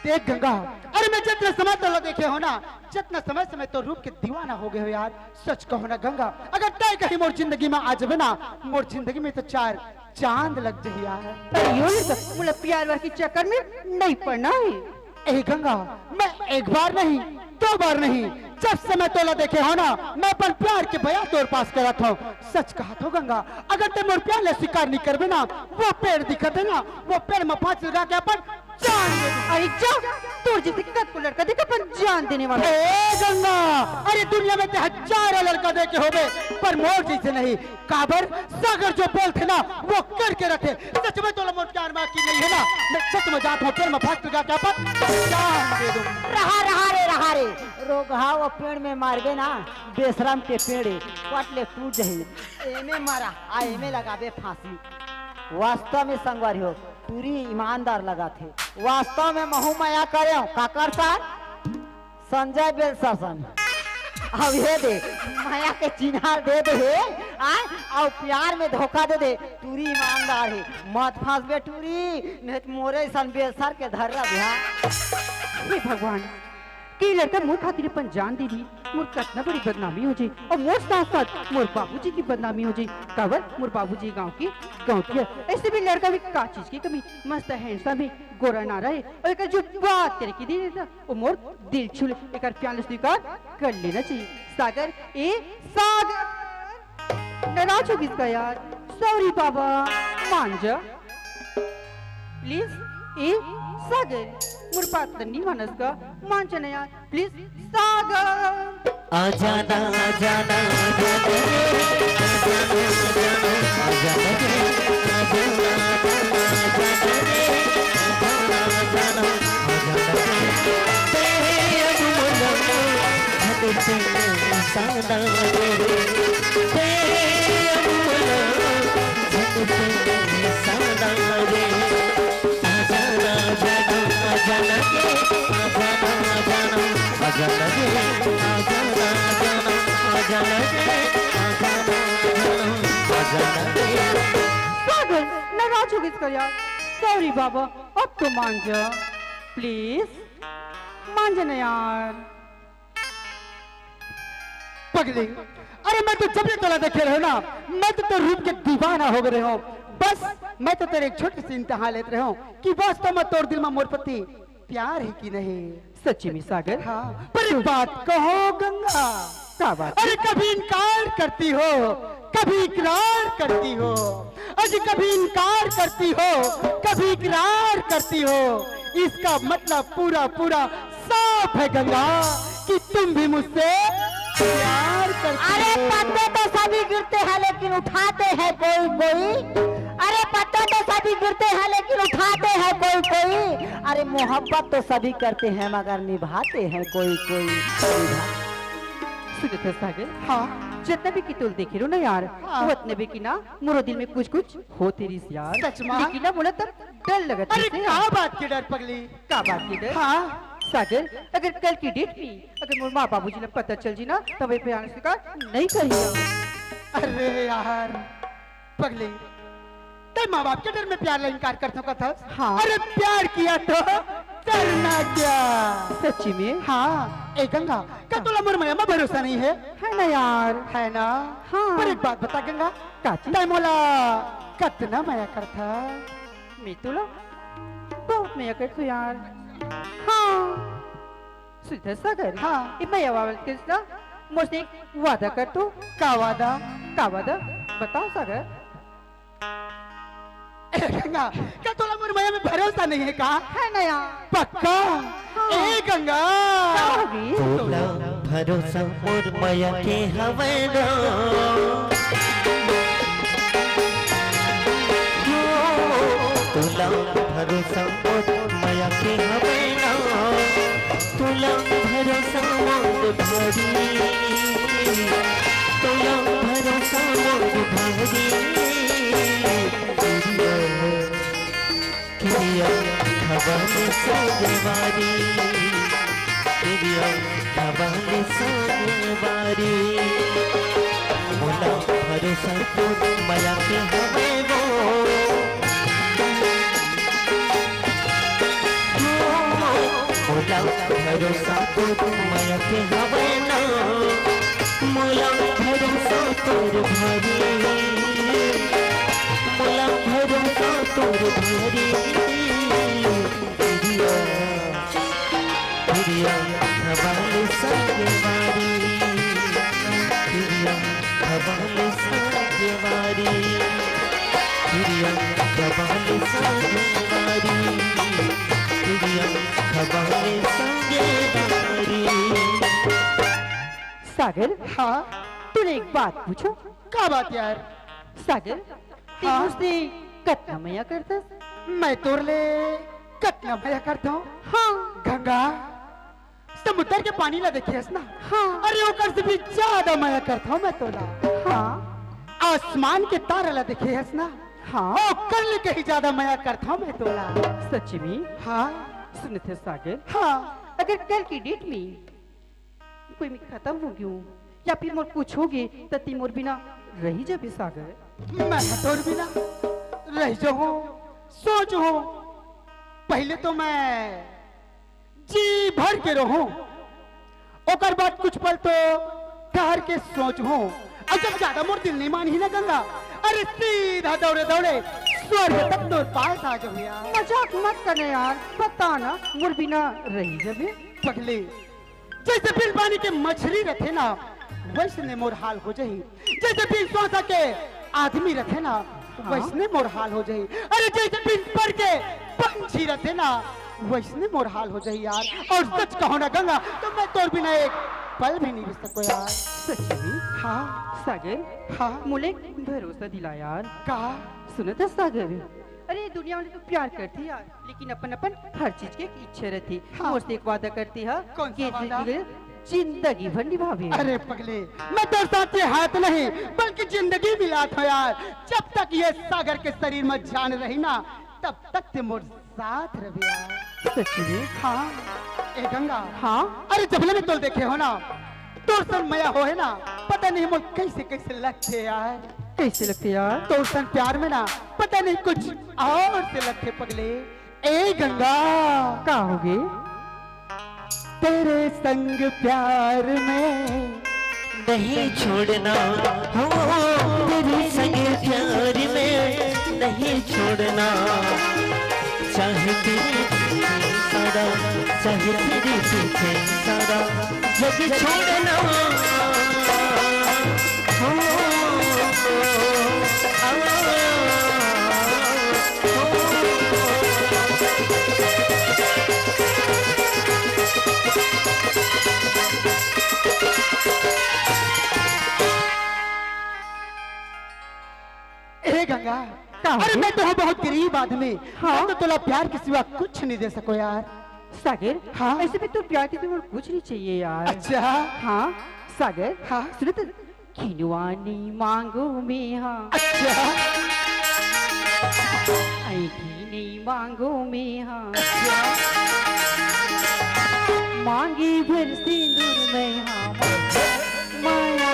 देख गंगा, अरे मैं जितना समय तो देखे हो ना, जितना समय से मैं तो रूप के दीवाना हो गए हो यार। सच कहो ना गंगा, अगर तय कहीं मोर जिंदगी में आ जावे ना, मोर जिंदगी में तो चार चांद लग जाही यार। अरे यो नहीं तो मुला प्यार वार के चक्कर में नहीं पड़ना है। ए गंगा, मैं एक बार नहीं, दो बार नहीं, जब से मैं तोला देखे हो ना, मैं अपन प्यार के बया तोर पास करत हूँ। सच कहा थो गंगा, अगर ते मोर प्यार ला स्वीकार नहीं करबे ना, वो पेड़ दिखत है ना, वो पेड़ में फांस लगा के अपन जान दे दे। अरे जा, तोर जैसे कतको लड़का देख अपन जान देने वाला। ए गंगा, अरे दुनिया में ते हजारों लड़का देखे होबे, पर मोर जैसे नहीं। काबर सागर जो बोलथे ना, वो करके रथे। सच में तोला मोर प्यार में यकीन नहीं है ना, मैं सच में जात हूँ, पेड़ में फांस लगा के अपन जान दे दूँ। रहा, रहा रे, रहा रे। रोगहा वो पेड़ में मारबे ना, बेशरम के पेड़ हे, कट ले टूट जाही। एमे मारा, आ एमे लगाबे फांसी। वास्तव में संगवारी हो, टूरी ईमानदार लगा थे। वास्तव में महू मया करे हूँ, काकर सर? संजय बेलसर सन। अब ये दे, मया के चिन्हार दे दे हे, आय, अउ प्यार में धोखा दे दे, टूरी ईमानदार हे। मत फांसबे टूरी, नहीं तो मोरे सन बेलसर के धर्रा बिहा। हे भगवान, के लड़का मोर खातिर अपन जान दे दी, मोर कतना बड़ी बदनामी हो जाई, अउ मोर साथ-साथ मोर बाबूजी की बदनामी हो जाई। काबर मोर बाबूजी गांव की गौंटिया। ऐसे भी लड़का भी का चीज की कमी, मस्त handsome है, गोरा नारा है, अउ एकर जो बात करे के दिन ना, वो मोर दिल छू ले, एकर प्यार स्वीकार कर लेना चाहिए। सागर, ए सागर, नाराज हो गिस का यार, sorry बाबा, मान जा। Please, ए सागर, मोर बात ल नी मानस का, मान जा ना यार, please, सागर। आ जाना, आ जाना, आ जाना रे, आ जाना, आ जाना, आ जाना रे, आ जाना, आ जाना, आ जाना रे, आ जाना, आ जाना, आ जाना रे। ते अब मना, झट से सादा रे, ते अब मना, झट से सादा रे। आजा ना, आजा ना, आजा ना रे, आजा ना, आजा ना, आजा ना रे, आजा ना, आजा ना, आजा ना रे, आजा ना, आजा ना, आजा ना रे। सागर, नाराज हो गिस का यार। Sorry बाबा, अब तो मान जा। Please, मान जा ना यार। पगली, अरे मैं तो जब ले तोला देखे रहे ना, मैं तो तोर रूप के दीवाना हो गए हूँ। बस मैं तो तेरे एक छोटे से इम्तिहान लेत रहे हूँ कि वास्तव में तोर दिल में मोर प्रति प्यार है कि नहीं। सच्ची में सागर? हाँ, पर एक बात कहो गंगा। का बात? अरे कभी इनकार करती हो, कभी इकरार करती हो, अरे कभी इनकार करती हो, कभी इकरार करती हो, इसका मतलब पूरा पूरा साफ है गंगा कि तुम भी मुझसे प्यार करती अरे हो। पत्ते तो सभी गिरते हैं लेकिन उठाते हैं कोई कोई। अरे पत्ते तो सभी गिरते हैं लेकिन उठाते हैं कोई कोई। अरे मोहब्बत तो सभी करते हैं मगर निभाते हैं कोई कोई। सुनत हस सागर? हाँ। जितना भी कि तोला देखे रहो ना यार, हाँ। वो उतने भी कि ना मोरो दिल में कुछ कुछ होते रहिस यार। सच में? लेकिन ना मोला तब डर लगत अरे रहिस का यार। बात के डर पगली? का बात के डर? हाँ। सागर, अगर कल की date में अगर मोर माँ बाबूजी ला पता चल जी ना, तब ये प्यार स्वीकार नहीं करिया। अरे यार पगली, तै माँ बाप के डर में प्यार ला इनकार करथो कथस? हाँ। अरे प्यार किया तो डरना क्या? सच्ची में? हाँ। ए गंगा, का तोला मोर मया में भरोसा नहीं है? है ना यार। है ना? हाँ। पर एक बात बता गंगा, का चीज? तै मोला कतना मया करथा? मैं तोला बहुत मया करथो यार। हाँ। सुनत हस सागर? हाँ। ए मया वाला कृष्णा, मोसे एक वादा कर तो। का वादा? का वादा? बताओ सागर। ए गंगा, का तोला मोर मया में भरोसा नहीं है का? है ना यार। पक्का? हाँ। ए गंगा। का होगे? तोला भरोसा मोर मया के हवय ना। तोला भरोसा मोर मया के हवय ना। तोला भरोसा मोर भारी। तोला भरोसा मोर भारी। किरिया खवाले संगवारी, किरिया खवाले संगवारी। मोला भरोसा तो मया के हवे वो। मोला भरोसा तो मया के हवे ना। मोला भरोसा तोर भारी, मोला भरोसा तोर भारी। प्रिया, प्रिया, हवाले संगवारी, प्रिया, हवाले संगवारी, प्रिया, हवाले संगवारी, प्रिया, हवाले संगवारी। सागर, हाँ? तोले एक बात पूछों? का बात यार? सागर, तैं हाँ? मोर से कतना मया करथस? मैं तोर ले कतना मया करथों? हाँ। गंगा, समुद्र के पानी ला देखे हस ना? हाँ। अरे, ओकर से भी ज्यादा मया करथों मैं तोला। हाँ। आसमान के तारा ला देखे हस ना? हाँ। ओकर ले कहीं ज्यादा मया करथों मैं तोला। सच में? हाँ। सुनत हे सागर? हाँ। अगर कल के date में कोई मैं खतम हो गेंव या फिर मोर कुछ होगे, त तैं मोर बिना रहि जाबे सागर? मैं तोर बिना रहि जाहूं, सोच हूं। पहले तो मैं जी भर के रहूं, ओकर बाद कुछ पल तो ठहर के सोच हूं। अउ जब ज्यादा मोर दिल नहीं मानही ना गंगा, अरे सीधा दौड़े दौड़े स्वर्ग तक तोर पास आ जाहूं यार। मजाक मत कर ना यार, बता ना, मोर बिना रहि जाबे? पगली, जैसे बिन पानी के मछली रथे ना, वैसने मोर हाल हो जाही। जैसे बिन श्वासा के आदमी रथे ना, हाँ। वैसने मोर हाल हो जाही। अरे, जैसे बिन पर के पंछी रथे ना, वैसने मोर हाल हो जाही यार। अउ सच कहूं ना गंगा, तो मैं तोर बिना एक पल भी नहीं रह सकों यार। सच में? हाँ। सागर, हाँ। मोला एक भरोसा दिला यार। का? सुनत हस सागर, अरे, दुनिया वाले तो प्यार करथे यार, लेकिन अपन अपन हर चीज के एक इच्छा रथे। हाँ। मोर से एक वादा करथे हा कौन सा कि वादा? जिंदगी भर निभाबे। अरे पगले, मैं तोर साथ ये हाथ नहीं, बल्कि जिंदगी मिलात हंव यार। जब तक ये सागर के शरीर में जान रही ना, तब तक तैं मोर साथ रहिबे यार। सच में? हाँ। ए गंगा। हाँ? अरे जब ले मैं तोला देखे हंव ना, तोर संग मया होहे ना, पता नहीं मोला कैसे कैसे लगथे यार। कैसे लगथे यार? तोर संग प्यार में ना, पता नहीं कुछ अउ से लगथे पगले। ए गंगा। का होगे? तेरे संग प्यार में नहीं छोड़ना, हो, तेरे संग प्यार में नहीं छोड़ना। चाहे तेरे पीछे सारा, चाहे तेरे पीछे सारा जग छोड़ना। हो, आ, हो। ए गंगा, का अरे होगे? मैं तो हंव बहुत गरीब आदमी, हाँ? मैं तो तोला प्यार के सिवा कुछ नहीं दे सकों यार। सागर, हाँ? ऐसे में तो प्यार के सिवा कुछ नहीं चाहिए यार। अच्छा? हाँ, सागर, हाँ? सुन तो, किनुआ नहीं मांगों मैं हा। अच्छा। ऐठी नहीं मांगों मैं हा। अच्छा। मांगी भर सिंदूर मैं हा। माया।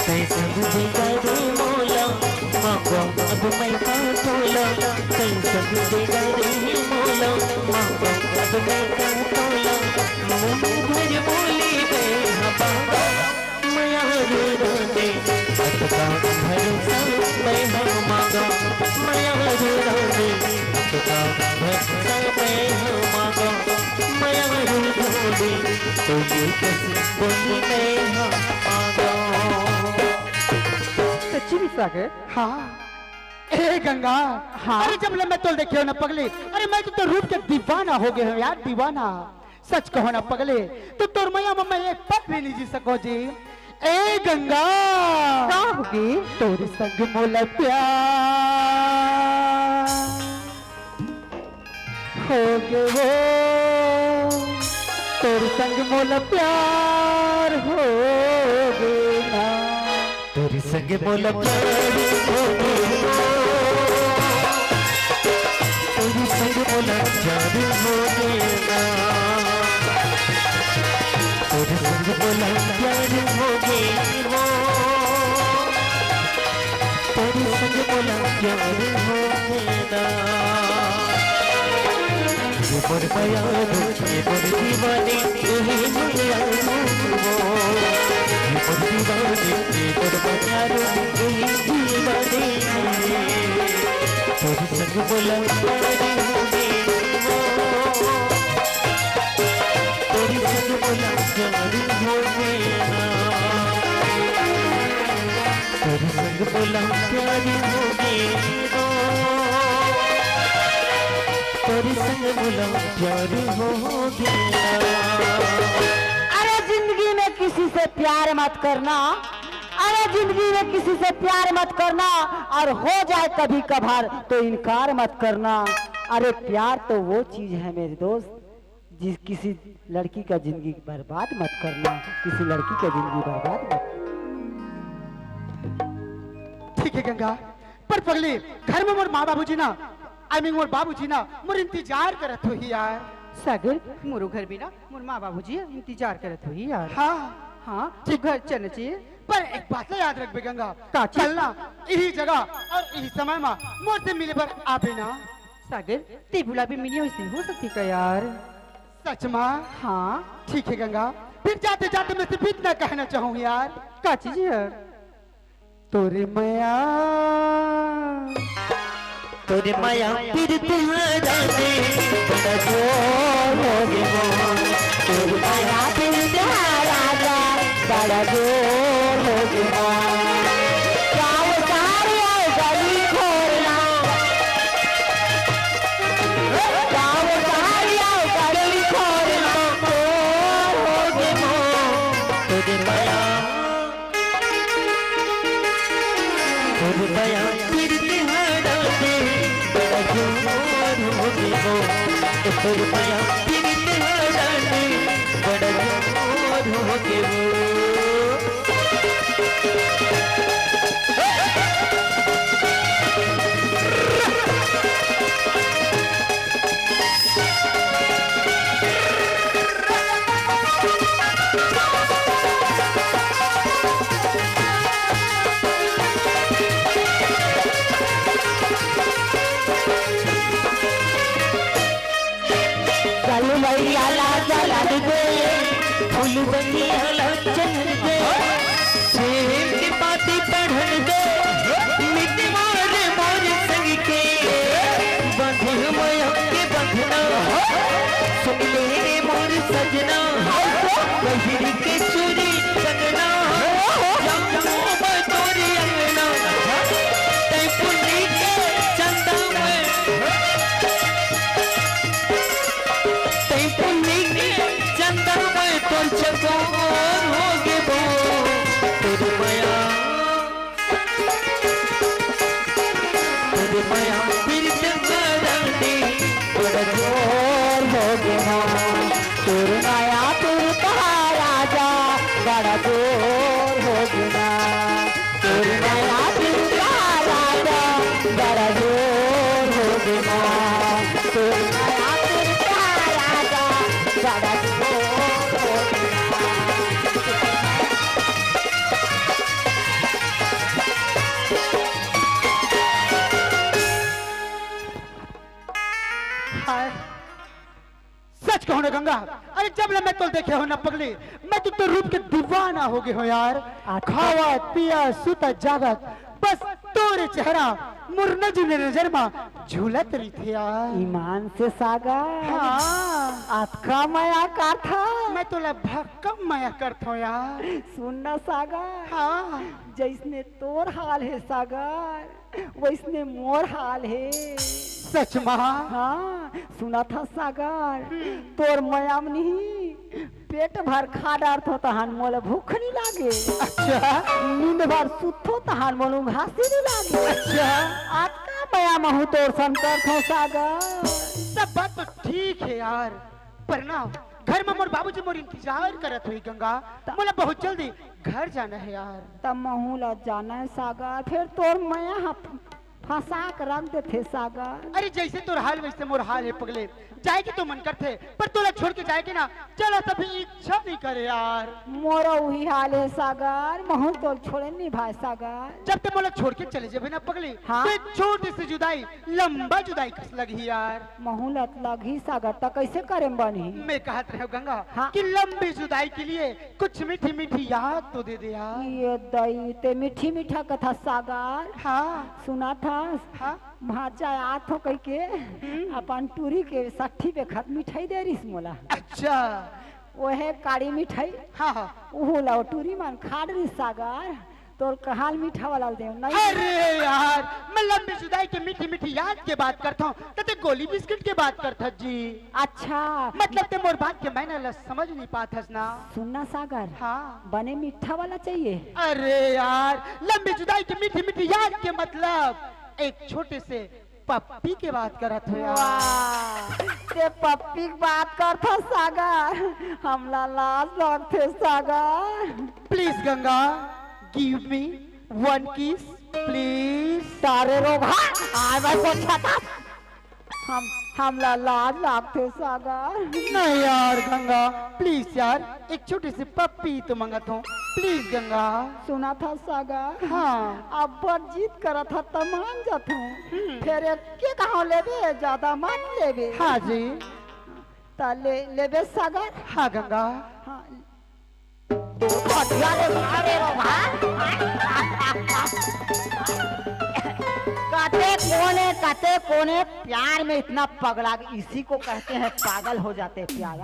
कैसन देगा रे मोला, मांगों अब मैं का तोला। कैसन देगा रे मोला, मांगों अब मैं का तोला। मुंह भर बोली मैं हा मांगों, मया रे रानी, अतका भरोसा मैं हा मांगों। मया रे रानी, अतका भरोसा मैं हा मांगों। सच्ची में सागर? हाँ। ए गंगा, हाँ। अरे जब ले मैं तोल देखे हो ना पगली, अरे मैं तो तोर रूप के दीवाना हो गए हो यार, दीवाना। सच कहो ना पगली, तो तोर मया में मैं एक पल भी नहीं जी सको जी। ए गंगा, का होगे? तोर संग मोला प्यार होगे वो, तोर संग मोला प्यार होगे ना। तोर संग मोला प्यार होगे वो, तोर संग मोला प्यार होगे ना। तोर संग मोला प्यार होगे वो, तोर संग मोला प्यार होगे ना। ये मोर मयारू, ये मोर दीवानी, ये मोर मयारू, ये मोर दीवानी, ये मोर मयारू, ये दीवानी। तोर संग मोला प्यार होगे वो, तोर संग मोला प्यार होगे ना। तोर संग मोला प्यार होगे वो, तोर संग मोला प्यार होगे ना। अरे जिंदगी में किसी से प्यार मत करना, अरे जिंदगी में किसी से प्यार मत करना, और हो जाए कभी कभार तो इनकार मत करना। अरे प्यार तो वो चीज है मेरे दोस्त, जिस किसी लड़की का जिंदगी बर्बाद मत करना, किसी लड़की का जिंदगी बर्बाद मत। ठीक है गंगा, पर पगली, घर में मोर माँ बाबूजी ना, आई मीन मोर बाबूजी ना मोर इंतजार करत होही यार। सागर, मोरो घर में ना मोर माँ बाबूजी इंतजार करत होही यार। हाँ। हाँ, तू ठीक। घर चलना चाहिए। पर एक बात ला याद रखबे गंगा, का चीज? कल ना यही जगह और यही समय में मोर से मिले बर आबे ना। सागर, ते बुलाबे मिनिया वैसे हो सकती का यार? सच में? हाँ। ठीक है गंगा, फिर जाते जाते मैं सिर्फ इतना कहना चाहूँ यार। का चीज यार? तोरे मया, तोरे मया पीरत हरा दे, बड़ा जोर होगे वो। तोरे मया पीरत हरा दे, बड़ा जोर होगे वो। गाँव सारी अउ गली खोरना, गाँव सारी अउ गली खोरना, जोर होगे वो। तोरे मया तोर मया पीरत हरा दे, बड़ा जोर होगे वो। तोर मया पीरत हरा दे, बड़ा जोर होगे वो। चल भैया ला चलन दे, फूल बनिया ला चलन दे। प्रेम के पाती पढ़न दे, मितवा रे मोर संग के। बांधे मया के बंधना, सुन ले रे मोर सजना। पहिर के चूरी कंगना, जाऊं मैं तोरे अंगना। तै पुन्नी के चंदा में, तै पुन्नी के चंदा में तोर चकोर होगे वो। तोर मया, तोर मया पीरत हरा दे, बड़ा जोर होगे ना। तोर मया पीरत हरा दे, बड़ा जोर होगे ना। तोर मया पीरत हरा दे, बड़ा जोर होगे ना। तोर मया पीरत हरा दे, बड़ा जोर होगे ना। हाय, सच कहो ना गंगा, अरे जब ले मैं तोल देखे हो ना पगली, मैं तो तोर रूप के दीवाना हो गए हो यार। अच्छा। खावत पियत सुतत जागत बस तोरे चेहरा मुरना जुने नजर मा झूलत रहिथे यार। ईमान से सागर। हाँ। अतका मया करथा। मैं तोला भक्कम मया करथों यार। सुन ना सागर। हाँ। जइसने तोर हाल हे सागर, वइसने मोर हाल हे। सच मा? हाँ, सुनत हस सागर, हम्म। तोर मया म नहीं, पेट भर खा डारथों तहान मोला भूख नी लागे। अच्छा। नींद भर सुतथों तहान मोला उघासी नी लागे। अच्छा। अतका मया महूँ तोर सन करथों सागर। सब बात तो ठीक हे यार, पर ना घर मा मोर बाबूजी मोर इंतजार करत होही गंगा। त- मोला बहुत जल्दी घर जाना हे यार। त महूँ ला जाना हे सागर, फेर तोर मया ह फंसा के रख देथे सागर। अरे जइसे तोर हाल वइसे मोर हाल हे पगले। जाए के तो मन करथे, पर तोला छोड़ के जाए के ना जरा सा भी इच्छा नहीं करे यार। मोरो उही हाल हे सागर, महूँ तोला छोड़े नहीं भाई सागर। जब ते मोला छोड़ के चले जेबे ना पगले, हाँ। तो एक छोटी सी जुदाई लंबा जुदाई कस लगही यार। महूँ ला लगही सागर, त कइसे करे म बनही? मैं कहत रहेंव गंगा हाँ। कि लंबी जुदाई के लिए कुछ मीठी मीठी याद तो दे दे यार। ये दई ते मीठी मीठा कथस सागर। हाँ। सुनत हस? हाँ। भांचा आथों कहिके हम्म। अपन टूरी के सट्ठी बेखत मिठाई दे रिहिस मोला। अच्छा। ओहे काड़ी मिठाई। हाँ, हाँ। उहू ला ओ टूरी मन खा डरिस सागर। तोर कहाल मीठा वाला ल देंव, नहीं? अरे यार, मैं लंबी जुदाई के मीठी मीठी याद के बात करथों, त ते गोली बिस्किट के बात करथस जी। अच्छा। मतलब ते मोर बात के मायने ला समझ नहीं पाथस ना। सुन ना सागर, हाँ। बने मीठा वाला चाहिए। अरे यार, लंबी जुदाई के मीठी मीठी याद के मतलब एक छोटे से पप्पी के बात करत हों यार। वाह, ते पप्पी के बात करथस सागर, हमला लाज लगथे सागर। Please Ganga, give me one kiss, please। सारे रोगहा, आय मैं को छता। हम, हमला लाज लगथे सागर। नहीं यार गंगा, please यार, एक छोटी सी पप्पी तो मंगाथों, please गंगा। सुनत हस सागर? हाँ। अब्बड़ जिद करत हस त मान जाथों। हम्म। फेर एके घांव लेबे, जादा मत लेबे। हाँ जी। त ले, लेबे सागर? हाँ गंगा। हाँ। खटिया ले मारे रो भाई। कते कोने, कते कोने प्यार में इतना पगला, इसी को कहते हैं पागल हो जाते हैं प्यार।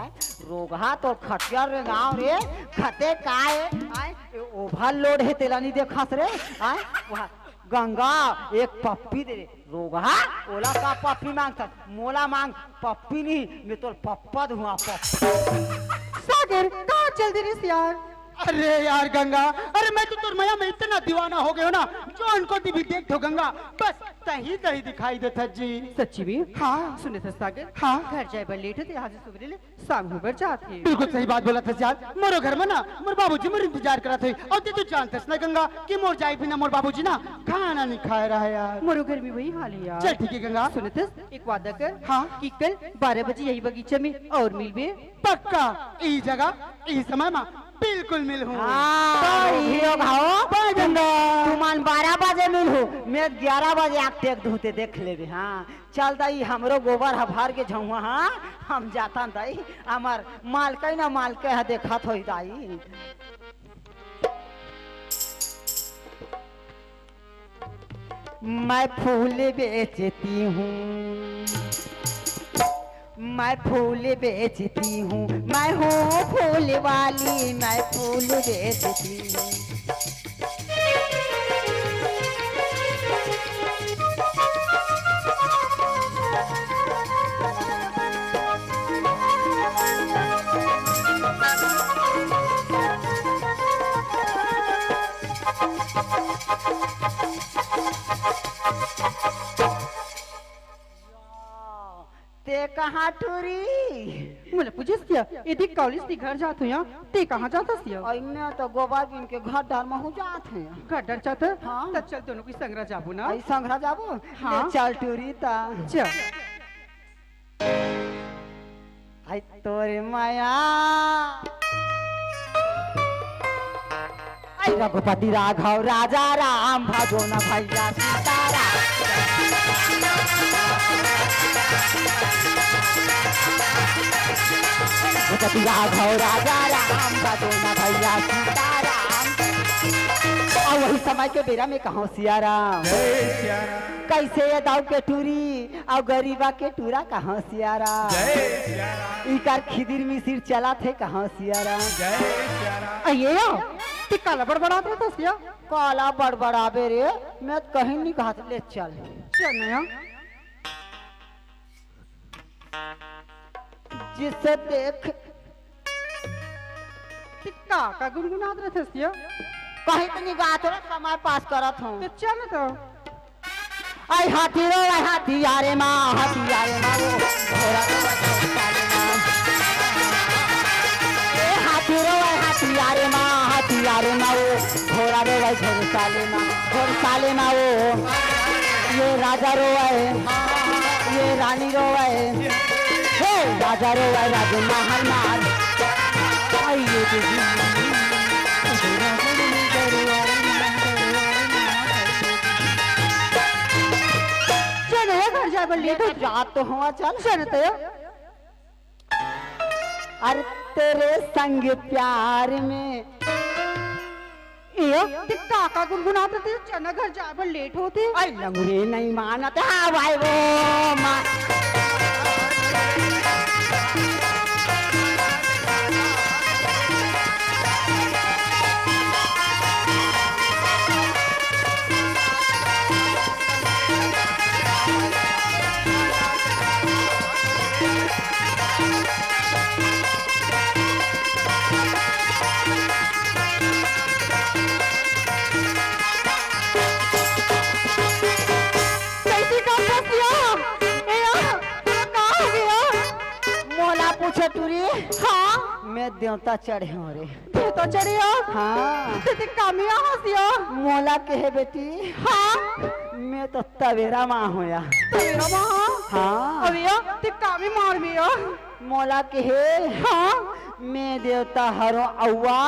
रोगहा तो खटिया रे गाँव रे, खते काय, आय, overload हे तेला नहीं देखस रे, आय, वहाँ गंगा एक पप्पी दे रे। रोगहा, ओला का पप्पी मांगथस? मोला मांग पप्पी नहीं, मैं तोर पप्पा दूंगा पप्पा। सागर, कहाँ चल दे रिहिस यार? अरे यार गंगा, अरे मैं तो तोर मया में इतना दीवाना हो गयो ना, जौन कोती भी देखथों गंगा, बस तहीं तहीं दिखाई देथस जी। सच्ची में? हाँ। सुनत हस सागर, हाँ। घर जाए बर लेट होथे, आज सुबह ले शाम हो बर जात हे। बिल्कुल सही बात बोलत हस यार। मोरो घर में ना, मोर बाबूजी मोर इंतजार करत हे। अउ ते तो जानत हस ना गंगा कि मोर जाए बिना मोर बाबूजी ना खाना नहीं खाए रहे यार। मोरो घर में वही हाल हे यार। चल ठीक हे गंगा। सुनत हस, एक वादा कर हाँ। कि कल बारह बजे यही बगीचा में अउ मिलबे। पक्का, यही जगह, यही समय में बिल्कुल मिलहूँ। हाँ, bye। हीरो घाव। Bye गंगा। तुमन बारह बजे मिलहू, मैं ग्यारह बजे आके टेक दूँ ते देख लेबे। हाँ। चल दाई, हमरो गोबर ह भर के झउहा, हाँ, हम जाथन दाई, हमर मालकई ना मालकई ह देखत होही दाई। मैं फूल बेचती हूँ, मैं फूल बेचती हूँ, मैं हूँ फूल वाली, मैं फूल बेचती हूँ। ते कहाँ टूरी? मोला पूछिस क्या? एती कॉलेज ती घर जात हों या, ते कहाँ जात हस या? अई मैं तो गोबर बीन के घर डहर महूँ जात हों। घर डहर जात हस? हाँ। त चल दोनों कोई संघरा जाबो ना। अई संघरा जाबो? हाँ। ले चल टूरी त। चल। आई तोरे माया। आई रघुपति राघव राजा राम भजो न भैया सीताराम। रघुपति राघव राजा राम भजो न भैया सीताराम। अउ वही समय के बेरा में कहांव सियाराम। जय सियाराम। कइसे ये दाऊ के टूरी अउ गरीबा के टूरा कहांव सियाराम। जय सियाराम। इकर खिदिर मिसिर चलत हे कहांव सियाराम। जय सियाराम। अइये या, ते काला बड़बड़ात रहिथस या? काला बड़बड़ाबे रे, मैं त कहीं नइ कहत, ले चल। चल ना या। जिसे देख। ते का, का गुनगुनात रहिथस या? कहीं त नइ गात हों, समय पास करत हों। ते चल तो। आई हाथी रो, आई हाथी यारे माँ, हाथी यारे माँ वो, घोड़ा रो, आई घोड़ा साले माँ। ए हाथी रो, आई हाथी यारे माँ, हाथी यारे माँ वो, घोड़ा रो, आई घोड़ा साले माँ, घोड़ा साले माँ वो। ये राजा रोवे, ये रानी रोवे, हे राजा रोवे, राज महल मार। आइए दीदी। चल, घर जाए बर लेट होत। जात तो हों, चल। चल तो। अरे तेरे संग प्यार में। ए, ते का का गुनगुनात रहिथस, चल ना घर जाए बर लेट होत हे। अरे लंगुरे नइ मानत, हाँ भाई वो मा- कइसे का फंसिया? ए या, का हो गया? मोला पूछे टूरी। हाँ। मैं देवता चढ़े हों रे। देवता चढ़े हो? हाँ। ते, ते कामे आहस या? मोला कहे बेटी। हाँ। मैं तो तबेरा माँ हों या। तबेरा माँ? हाँ। अबे या, ते कामे मारबे या? मोला कहे। हाँ। मैं देवता हरों अउवा।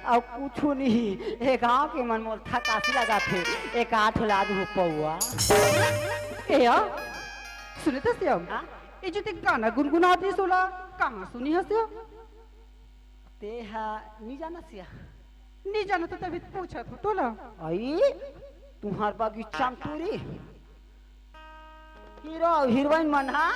अउ कुछु नहीं। ए गाँव के मन मोला थकासी लगाथे। एक आठ ला दू पौवा। ए या, सुनत हस या? हाँ? ए जो ते गाना गुनगुनात रहिस ओला, कहाँ सुने हस या? ते हा नइ जानस या? नइ जानत हों तभी तो पूछत हों तोला। आई, तुम्हर बगीचा म टूरी। हीरो अउ हीरोइन मन हा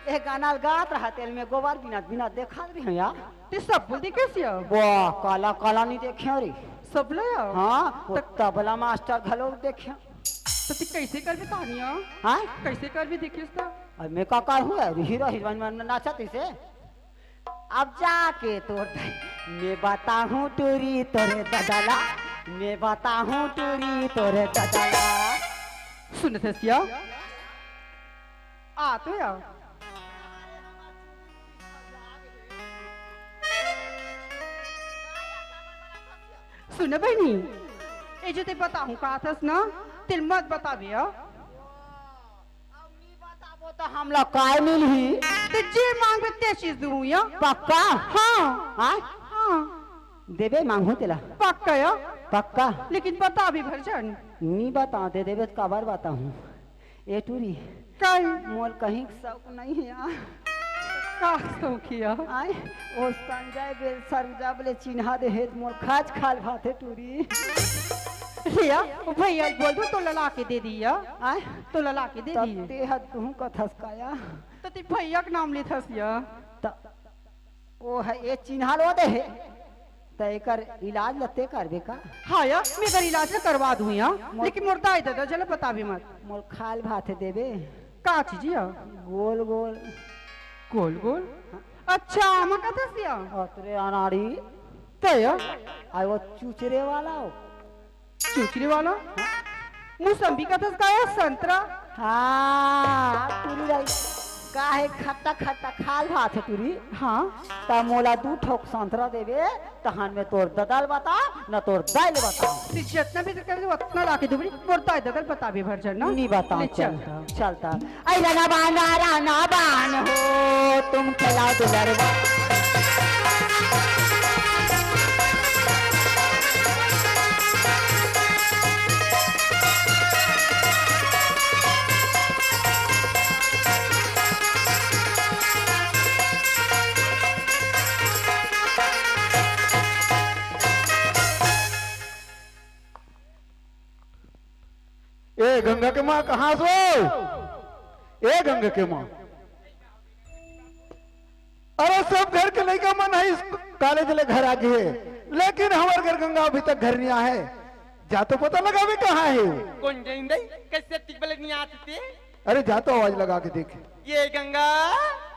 ए गाना ल गात रहिथे, तेला मैं गोबर बिनत बिनत देखत रहेंव या। ते सब ल देखेस या? वाह, काला काला नइ देखेंव रे। सब ल या? हाँ, वो त- तबला मास्टर घलो देखेंव। त ते कइसे करबे कहानिया? हाँ? कइसे करबे देखेस त? अब मैं का करहूँ, हीरो हीरोइन मन नाचत रहिसे। अब जाके तोर दाई, मैं बताहूँ टूरी तोरे ददा ला, मैं बताहूँ टूरी तोरे ददा ला। सुनत हस या? आ तो या। सुन बहिनी, ए जो ते बताहूँ कहत हस ना, तेला मत बताबे, हाँ? अउ नइ बताबो त हमला काय मिलही? ते जे मांगबे ते चीज दूहूँ या। पक्का? हाँ। हाँ? हाँ। देबे, मांगहूँ तेला। पक्का या? पक्का। लेकिन बताबे भर झन। नइ बतावँव, दे देबे त काबर बताहूँ। ए टूरी। काय? मोर कहीं के शौक नइ हे या। का शौक हे या? आय, ओ संजय बेल सरुजा बले चिन्हा दे हे, मोर खाज खाल भाथे टूरी। ले या, ओ भैया ल बोल दूँ, तोला ला के दे दिही या। आय? तोला ला के दे दिही। ते ह तुहूँ कथस का या? त ते भैया के नाम लेथस या। त ओ ह, ए चिन्हा ल ओ दे हे, त एकर इलाज ल ते करबे का? हाँ या, मैं एकर इलाज ल करवा दूँ या, मोर लेकिन मोर दाई ददा जला बताबे मत। मोर खाल भाथे देबे। का चीज या? गोल गोल। गोल गोल? अच्छा, आमा कथस या? अतरे अनाड़ी। त या? आय वो चुचरे वाला हो। चुचरी वाला? मौसम्बी कथस का या संतरा? हाँ, टूरी दाई, काहे खट्टा खट्टा खाल भाथे टूरी? हाँ। त मोला दू ठोक संतरा देबे, तहन में तोर ददा ल बता, न तोर दाई ल बता। ते जतना भी करबे, ओतना ला के देबे, मोर दाई ददा ल बताबे भर झन ना। नइ बतावँव, ले चल। चल त। चलता। ऐ रना बाना, रना बान हो, तुम खिलाओ दुलरवा। गंगा के माँ कहाँ सो? ए गंगा के माँ, अरे सब घर के लइका मन ह कॉलेज ले घर आ गे हे, लेकिन हमर घर गंगा अभी तक घर नहीं आए। जा तो पता लगावे कहाँ हे। कोन जइन दई? कइसे तिक बले नहीं आती ते? अरे जा तो आवाज लगा के देख। ये गंगा।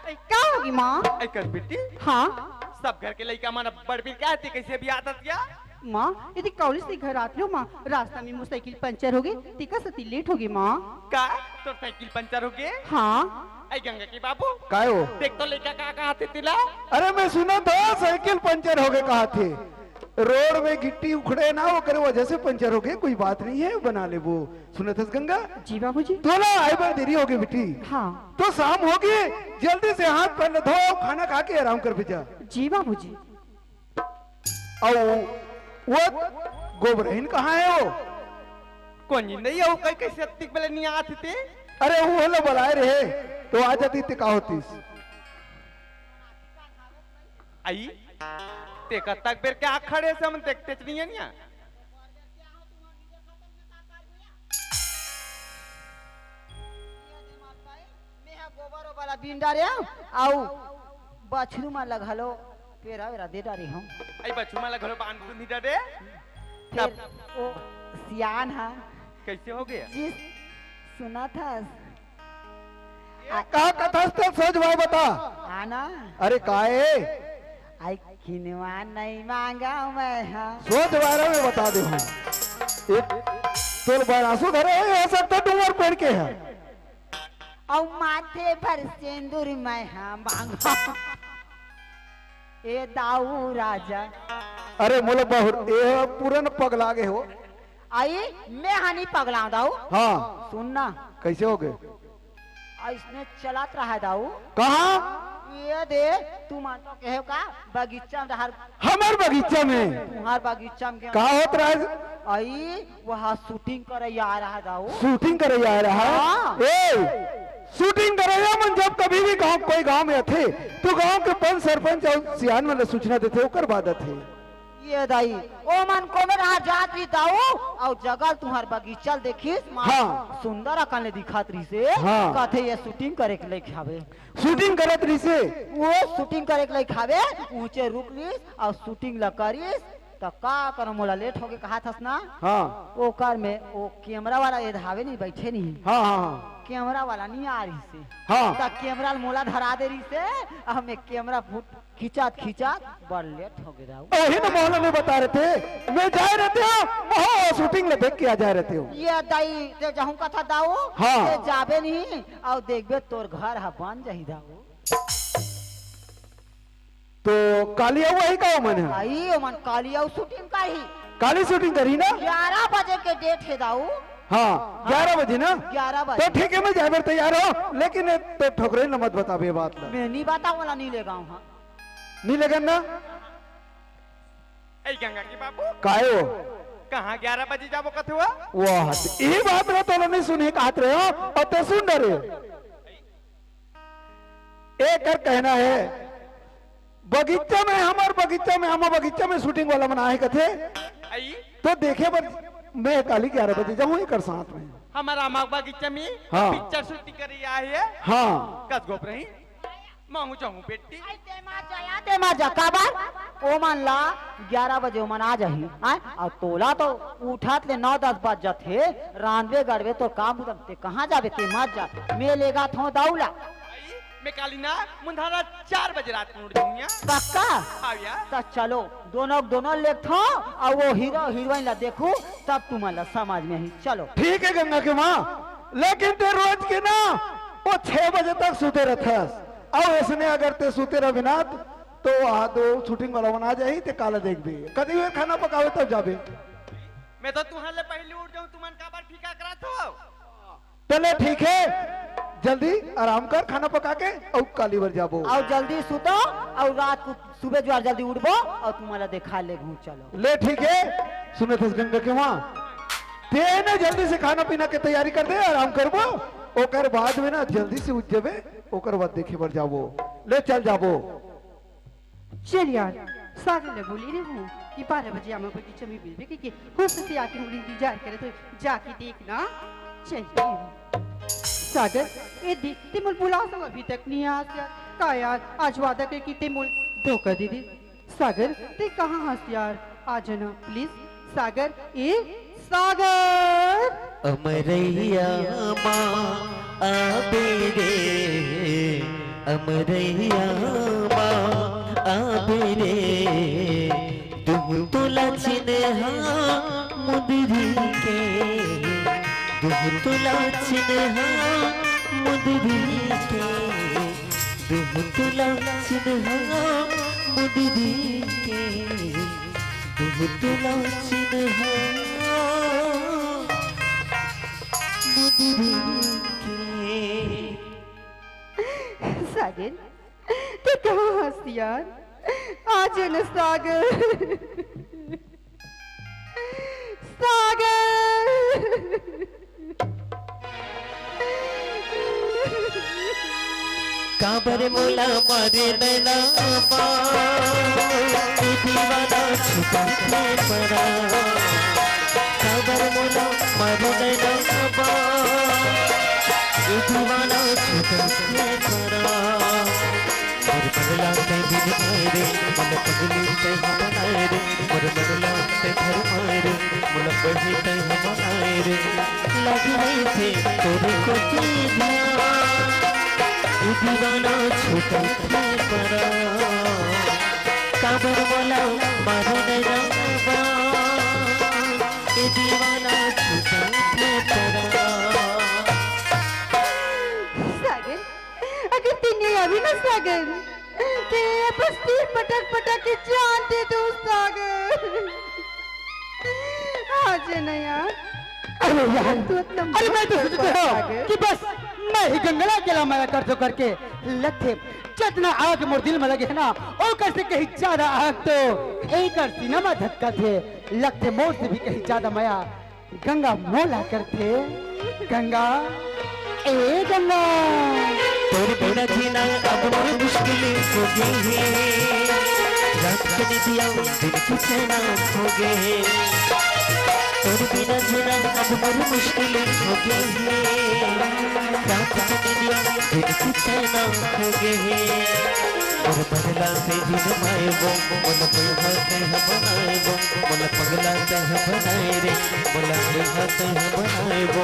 ए, का होगे माँ? ए कर बेटी। हाँ। सब घर के लइका मन बड़ बीर का ते कइसे भी आत हस या? माँ, यदि कॉलेज से घर आत रेहेंव माँ, रास्ता में मोर साइकिल पंचर होगे, तेकर सेती लेट होगे माँ। का? तोर साइकिल पंचर होगे? हाँ। ए गंगा के बाबू। काय हो? देख तो लइका का कहत हे तेला। अरे मैं सुनत हंव साइकिल पंचर होगे कहत हे। रोड में गिट्टी उखड़े ना, ओकरे वजह से पंचर होगे, कोई बात नहीं है, बना लेबो। सुनत हस गंगा? जी बाबूजी। तोला आए बर देरी होगे बेटी। हाँ। तो शाम होगे, जल्दी से हाथ पैर ल धो, खाना खा के आराम करबे जा। जी बाबूजी। अउ वो गोबरहिन कहाँ हे वो? कोन जिन दई अउ कई कइसे तिक बले नहीं आत हे ते? अरे वो हलो बलाए रहे तो आ जाती ते का होतिस? आई, ते कतक बेर के आ खड़े हस, हमन देखतेच नहीं हन या। मेहा गोबर ओबर ला बीन डारेंव, अउ बछरू मन ला घलो पेरा वेरा दे डारे हंव। आई बछरू मन ला घलो बांध तो नहीं डारे? फेर तब ओ सियान ह। कइसे होगे? जी, सुनत हस? ये का कथस ते सोझ भाई बता। हाँ ना। अरे का ए? आई किनवा नहीं मांगा मैं हा। सोझ बारे में बता दे हूँ। एक तोर बरासो धरे हे, हो सकता डूमर पेड़ के हे। अउ माथे भर सेंदुर मैं हा मांगा। ए दाऊ राजा। अरे मोला बहुत, ए पूरा न पगला गे हो। आई, मैं हा नहीं पगलांव दाऊ। हाँ। सुन ना। कइसे होगे? अइसने चलत रहा दाऊ। कहाँ? ये दे, तुमन तो कहेव का बगीचा में डहर। हमर बगीचा में? तुम्हर बगीचा में का होत रहा? आई, वहाँ शूटिंग करे आ रहा दाऊ। शूटिंग करे आ रहा? हाँ। ए, शूटिंग करे मन जब कभी भी गाँव, कोई गाँव में आथे, तो गाँव के पंच सरपंच अउ सियान मन ल सूचना देथे, ओकर बाद आथे। ये दाई, ओमन कोनो डहर जात रही दाऊ, अउ जगह ल तुहर बगीचा ल देखिस, मार हाँ। सुंदर अकन ले दिखत रहिसे, हाँ। कथे ये शूटिंग करे के लइक हावे। शूटिंग करत रहिसे? वो शूटिंग करे के लइक हावे, ऊंचे रुक लिस अउ शूटिंग ल करिस, त का करो मोला लेट होगे कहत हस ना? हाँ। ओकर में वो कैमरा वाला एदे हावे नहीं, बैठे नहीं। हाँ, हाँ, हाँ। कैमरा वाला नहीं आ रहिसे। हाँ। त कैमरा ल मोला धरा दे रहिसे, अब मैं कैमरा फुट खिंचात खिंचात बड़ लेट होगे दाऊ। ओही न मोहल्ला में बता रहे थे, मैं जाए रहते हो, वहाँ शूटिंग ले देख के आ जाए रहते हो। ये दाई, ते जहूँ कथा दाऊ, हाँ। ते जाबे नहीं, अउ देखबे तोर घर ह बन जाही दाऊ। तो काली अउ वही का मन है? आई, ओमन काली अउ शूटिंग करही। काली शूटिंग करही ना? ग्यारह बजे के डेट हे दाऊ। हाँ, ग्यारह बजे ना? ग्यारह बजे। तो ठीक है, मैं जाए बर तैयार हूँ, लेकिन ये तो ठोकरे न मत बताबे बात ला। मैं नहीं बताऊँ वाला, नहीं ले गाऊँ, हाँ। नहीं लगन ना? ए गंगा के बाबू। काय हो? कहाँ ग्यारह बजे जाबो कथे हुआ? वाह, ये बात ना तो नहीं सुने कहत रहे हो, अउ ते सुन रहे हो। एकर कहना है, बगीचा में, हमर बगीचा में, हमर बगीचा में शूटिंग वाला मन आहे कथे। आई? तो देखे बर मैं काली ग्यारह बजे जाऊँ एकर साथ में। हमर आमा बगीचा में हाँ। पिक्चर शूटिंग करे आहे। हाँ। कस गोप रही? महूँ जाहूँ बेटी। आई, ते मत जा, या, ते मत जा, काबर? ओमन ला ग्यारह बजे ओमन आ जाही, आय? अउ तोला तो उठत ले नौ दस बज जाथे, रांधबे गड़बे तोर काम बुता, ते कहाँ जाबे, ते मत जा, मैं लेगत हँव दाऊ ला। आई, मैं काली ना मुंधारा चार बजे रात में उठ जाऊँ या। पक्का? हाँ या। त चलो, दोनों, दोनों लेगथँव, अउ वो हीरो हीरोइन ला देखहूँ, तब तुमन ला समझ में आही। चलो। ठीक है गंगा के माँ, लेकिन ते रोज के ना वो छह बजे तक सुते रहथस, अउ अइसने अगर ते सुते रहबे ना, तो वहाँ दो शूटिंग वाला मन आ जाही, ते काला देखबे। कदी हुए खाना पकावे तब जाबे। मैं तो तुहर ले पहिली उठ जाहूँ, तुमन काबर फीका करत हो? चले ठीक है, जल्दी आराम कर, खाना पका के अउ काली बर जाबो। अउ जल्दी सुतो, अउ रात को सुबह जुआर जल्दी उठबो, अउ तुमन ला देखा लेगहूँ, चलो। ले ठीक है, सुनत हस गंगा के माँ, ते ना जल्दी से खाना पीना के तैयारी कर दे, आराम करबो, ओकर बाद में ना जल्दी से उठ जबे, ओकर बाद देखे बर जाबो, ले चल जाबो। चल यार, सागर ले बोले रहे हूँ कि बारह बजे आमा बगीचा में मिलबे कहिके, हो सकथे आके मोर इंतजार करे, तो जाके देख ना। चलिए। सागर, ए दे, ते मोला बुलास अभी तक नइ आस यार। का यार, आज वादा करके ते मोला धोखा दे दिस। सागर, ते कहाँ हस यार? आ जाना please। सागर, ए सागर। अमरैया मा आबे रे, अमरैया मा आबे रे, दुहु तोला चिन्हा मुंदरी के, दुहु तोला चिन्हा मुंदरी के, दुहु तोला चिन्हा मुंदरी के, दुहु तोला चिन्हा मुंदरी के। सागर, ते कहाँ हस यार? आ जा ना सागर। सागर। काबर मोला मारे नैना बा, ए दीवाना छुटा के परा। काबर मोला मारे नैना बा, ए दीवाना छुटा के परा। मोर पगला तैं बिन आए रे, मोला पगली तैं ह बनाए रे, मोर पगला तैं घर आए रे, मोला बही तैं ह बनाए रे। लागी रहिथे तोरे कोती ध्यान, ए दीवाना छूटत हे परान। काबर मोला मारे नैना बा, ए दीवाना छूटत हे परान। सागर, अगर तैं नइ आबे ना सागर, ते बस तीर पटक पटक के जान दे दूं सागर। आ जा ना यार। अरे यार, तू इतना अरे मैं तो सोचत हँव सागर। कि बस मैं ही गंगा ला अकेला मया करथँव करके। लगथे जतना आग मोर दिल में लगे हे ना, ओकर से कहीं ज्यादा आग तो एकर सीना में धधकथे। लगथे मोर से भी कहीं ज्यादा मया गंगा मोला करथे। गंगा, ए गंगा। तोर बिना जीना अब मोर मुश्किल हो गे हे, रात के निंदिया दिन के चैना खो गे हे। तोर बिना जीना अब मोर मुश्किल हो गे हे, रात के निंदिया दिन के चैना खो गे हे। मोर बदला तैं जिन मायबो, मोला बइहा तैं ह बनायबो, मोला पगला तैं ह बनाय रे, मोला बइहा तैं ह बनायबो।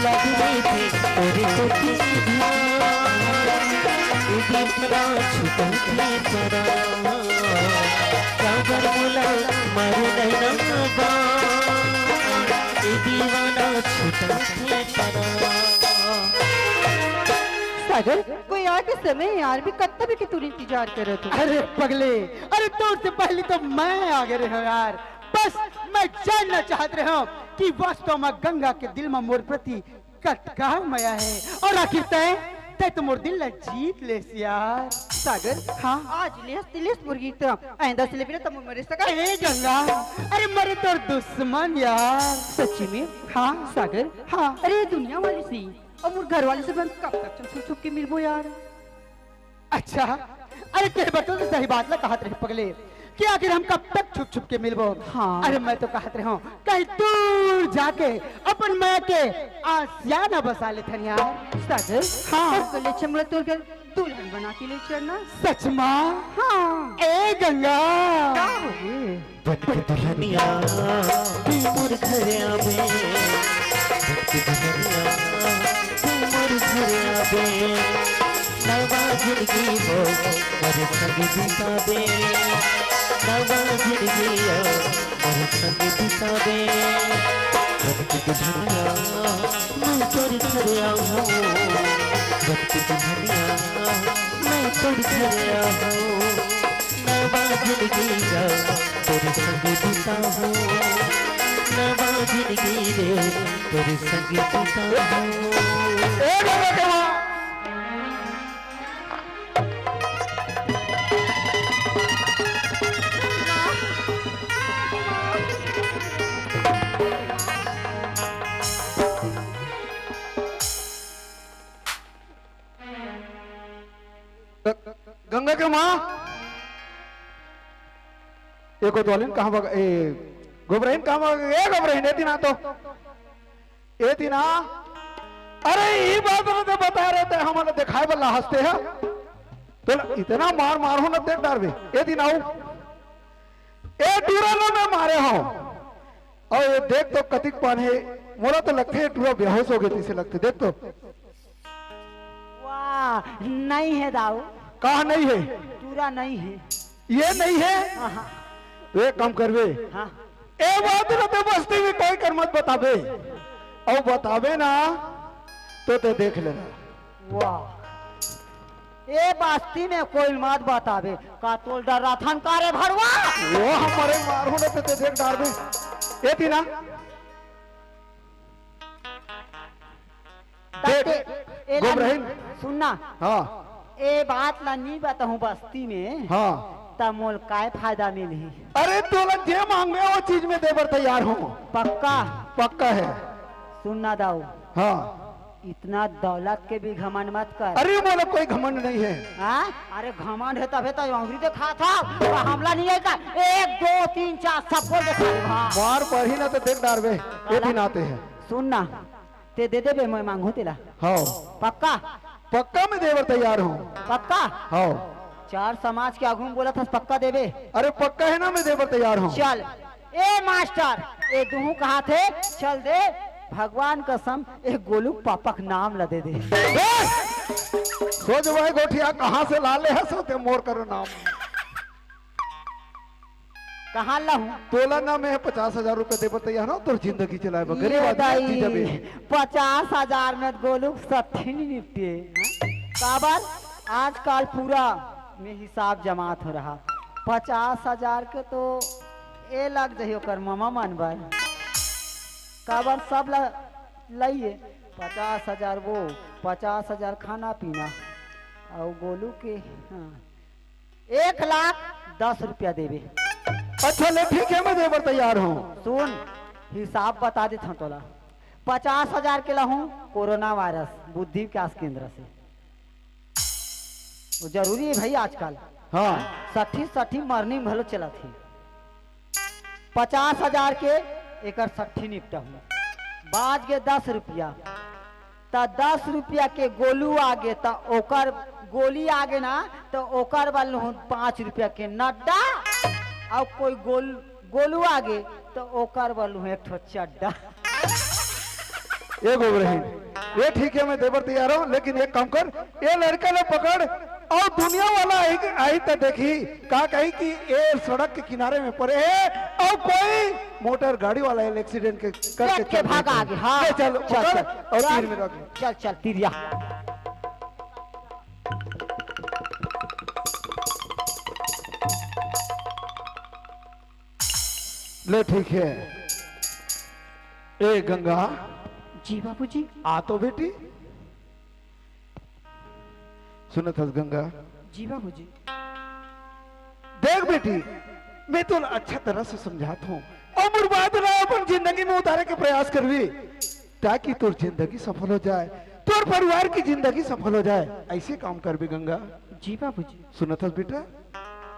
लागी रहिथे तोरे कोती ध्यान, ए दीवाना छूटत हे परान। काबर मोला मारे नैना बा, ए दीवाना छूटत हे परान। सागर, कोई आए के समय यार, मैं कत्ता बेर के तोर इंतजार करत हँव। अरे पगले, अरे तोर से पहली तो मैं आ गे रहेंव यार। बस मैं जानना चाहत रहेंव कि वास्तव में गंगा के दिल में मोर प्रति कतका मया हे, अउ आखिर तैं, तैं तो मोर दिल ला जीत लेस यार। सागर, हाँ? आज लेस ते लेस मोर गीत, आइंदा से लेबे ना त मोर मरे सका। ए गंगा, अरे मरे तोर दुश्मन यार। सच्ची में? हाँ। सागर, हाँ। अरे दुनिया वाली से अउ मोर घर वाले से हम कब तक छुप छुप के मिलबो यार? अच्छा, अरे कहे बर तो सही बात ला कहत रहे पगले कि आखिर हम कब तक छुप छुप के मिलबो? हाँ। अरे मैं तो कहत रहे हँव कहीं दूर जाके अपन मया के आशियाना बसा लेथन यार। सागर, हाँ। कब ले चमड़ा तोर घर दुल्हन बना के ले चलना। सच मा? हाँ। ए गंगा। का होगे? बन के दुल्हनिया तू मोर घर आबे, बन के दुल्हनिया तू मोर घर आबे, नवा जिंदगी हो मोर संग बिताबे, नवा जिंदगी हो मोर संग बिताबे। बन के दुल्हनिया मैं तोर घर आहूँ, बन के दुल्हनिया मैं तोर घर आहूँ। नवा जिंदगी ला तोर संग बिताहूँ, नवा जिंदगी रे तोर संग बिताहूँ। ए बाबा देवा। ग-, गंगा के माँ, ए कोतवालिन कहाँ बग-, ए, गोबरहिन कहाँ बग-, ए गोबरहिन, ए तिना तो, ए तिना, अरे, ई बात ल तो बता रहे थे, हमन ल देखाय बर ला हंसते ह। तोला इतना मार मार हो न, देख डारबे। ए दिन आऊ, ए टूरा ल मैं मारे हंव। अउ ये देख तो कतिक पान हे, मोला तो लगथे ये टूरा बेहोश हो गे तइसे लगथे। देख तो। वाह, नइ हे दाऊ। कहाँ नइ हे? टूरा नइ हे। ये नइ हे? हाँ, हाँ। तो एक काम करबे। हाँ। ए बात ल तो बस्ती में कोई कर मत बताबे। अउ बताबे ना, तो ते देख लेना। वाह। ए बस्ती में कोई मत बताबे। का तोल डर रहा थन का रे भड़वा? वो हमरे मारू न ते देख डारबे। ए दीना। देख, ताते, एला गोबरहिन। सुनना। हाँ। ए बात ला नी बताहूँ बस्ती में। हाँ। त मोल काय फायदा मिलही? अरे तोला जे मांगबे वो चीज में दे बर तैयार हूँ। पक्का? पक्का हे। सुनना दाऊ। हाँ। इतना दौलत के भी घमंड मत कर। अरे मोला कोई घमंड नइ हे। हाँ? अरे घमंड हे तभे तो अंगुरी देखात हव। हमला नइ हे का? एक, दो, तीन, चार, सबको देखा दे। हाँ। मार पड़ही ना तो देख डारबे। ये दिन आते हैं। सुन ना, ते दे देबे, मैं मांगहूँ तेला। हाँ। पक्का? पक्का मैं दे बर तैयार हूँ। पक्का? हाँ। चार समाज के आगू में बोलत हस, पक्का देबे? अरे पक्का हे ना, मैं दे बर तैयार हूँ। चल, ए मास्टर, ए दुहू कहाथे, चल दे, भगवान कसम, ए गोलू के पापा के नाम ला दे दे। ए! सोच भाई गोठिया, कहाँ से ला ले हस ते मोर करो नाम? कहाँ लाहूँ? तोला ना मैं पचास हजार रुपया दे बर तैयार हूँ, तोर जिंदगी चलाए बर, ये गरीब आदमी दाई, जी जबे। पचास हजार में गोलू के सट्ठी नइ निपटे। काबर? आजकल पूरा में हिसाब जमात हो रहा। पचास हजार के तो ए लग जाही ओकर ममा मन बर। काबर सब ल-, लइए। पचास हजार वो, पचास हजार खाना पीना। अउ गोलू के, हाँ। एक लाख दस रुपया देबे। अच्छा ले ठीक हे, मैं दे बर तैयार हूँ। सुन, हिसाब बता देत हूँ तोला। पचास हजार के लाहूँ कोरोना वायरस बुद्धि विकास केंद्र से। वो जरूरी हे भाई आजकल। हाँ। सट्ठी, सट्ठी मरनी में भलो चलत हे। पचास हजार के एकर सट्ठी निपटाहूँ। बाज गे दस रुपया। त दस रुपया के गोलू आगे, त ओकर गोली आगे ना, त ओकर बर लूहूँ पाँच रुपया के नड्डा, अउ कोई गोल-, गोलू आगे, त ओकर बर लूहूँ एक ठो चड्डा। ए गोबरहिन, ए ठीक हे, मैं दे बर तैयार हूँ, लेकिन एक काम कर, ए लड़का ल पकड़, अउ दुनिया वाला आही, आही त देखही, का कही कि ए सड़क के किनारे में पड़े हे, अउ कोई मोटर गाड़ी वाला ए ल एक्सीडेंट के करके देख के चल भागा देथे। आगे, हाँ। ले चल, चल, पकड़ चल, अउ चल, तीर में रख ले। चल, चल, तीरिया। ले ठीक हे। ए गंगा। जी बाबूजी। आ तो बेटी। सुनत हस गंगा? जी बाबूजी। देख बेटी, मैं तोला अच्छा तरह से समझात हूँ। अउ मोर बात ला अपन जिंदगी में उतारे के प्रयास करबे, ताकि तोर जिंदगी सफल हो जाए, तोर परिवार की जिंदगी सफल हो जाए। अइसे काम करबे गंगा। जी बाबूजी। सुनत हस बेटा,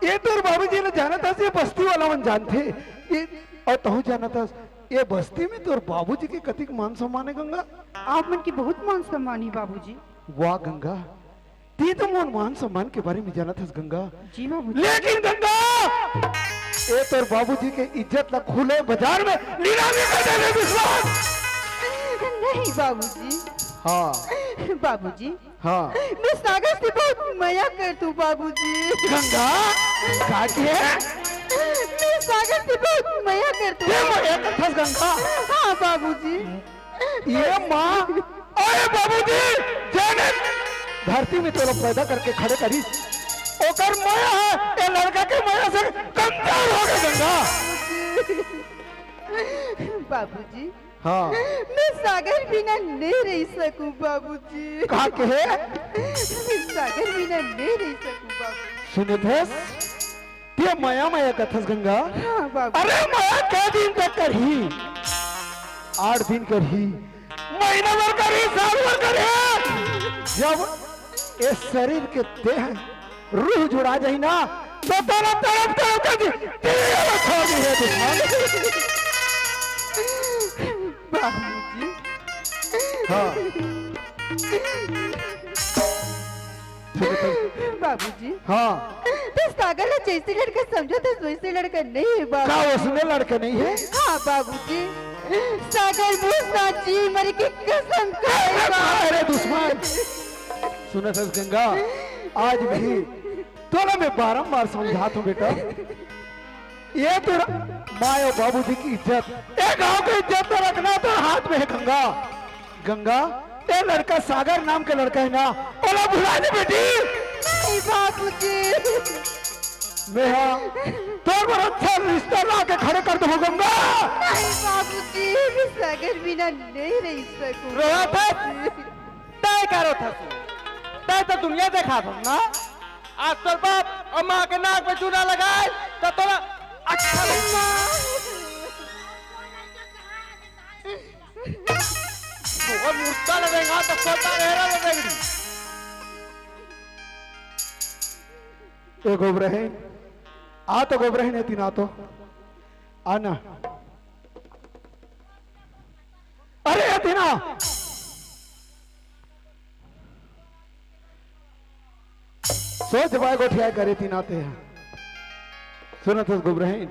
ए तोर बाबूजी ल जानत हस, ए बस्ती वाला मन जानथे। ए, अउ तहूँ जानत हस, ए बस्ती में तोर बाबूजी के कतिक मान सम्मान हे गंगा? आप मन के बहुत मान सम्मान हे बाबूजी। वाह गंगा, ते तो मोर मान सम्मान के बारे में जानत हस गंगा। जी बाबूजी। लेकिन गंगा, ए तोर बाबूजी के इज्जत ला खुले बाजार में नीलामी कर देबे विश्वास। नहीं बाबूजी। हाँ। बाबूजी, हाँ। मैं सागर से बहुत मया करथूँ बाबूजी। गंगा, का के? मैं सागर से बहुत मया करथूँ। ते मया करथस गंगा? हाँ बाबूजी। ए माँ, अरे बाबूजी, जेने धरती में तोला पैदा करके खड़े करिस, ओकर मया हे, ए लड़का के मया से कमजोर हो गे गंगा। बाबूजी, हाँ। मैं सागर बिना नइ रह सकूँ बाबूजी। का कहे? मैं सागर बिना नइ रह सकूँ बाबूजी। सुनत हस? ते मया मया कथस गंगा? हाँ बाबू। अरे मया के दिन तक करही? आठ दिन करही, महीना भर करही, साल भर करही। जब ए शरीर के देह रूह जुड़ा जाही ना, तो तोला तड़प तड़प के जी-, जिंदगी में छोड़ दी हे दुश्मन। बाबूजी, हाँ। बाबूजी। हाँ। त सागर ला जइसे लड़का समझत हस, वइसे लड़का नइ हे बाबू। का वइसने लड़का नइ हे? हाँ बाबूजी, सागर बहुत साँची मरे के कसम खाए बा। अरे दुश्मन, सुनत हस गंगा, आज भी तोला मैं बारंबार समझात हूँ बेटा, ये तेरा माँ अउ बाबूजी के इज्जत, ये गाँव के इज्जत तो रखना तो हाथ में हे गंगा। गंगा, ये लड़का सागर नाम के लड़का हे ना, ओला भुला दे बेटी। नहीं बाबूजी। मैं हा तोर बर अच्छा रिश्ता ला के खड़े कर दूँ गंगा। नहीं बाबूजी, मैं सागर बिना नहीं रह सकूँ। रोहत हे? तय करो थसू, तय तो दुनिया देखा दो ना। आज तोर बाप अउ माँ के नाक में चूना लगाए तो तोला अच्छा लगे। तोर मुर्दा लगेगा तो सोता रहेगा लगेगी। ए गोबरहिन, आ तो गोबरहिन, ए तीना तो आना। अरे ए तीना, सोच बाय गोठिया करे तीना ते। सुनत हस गोबरहिन,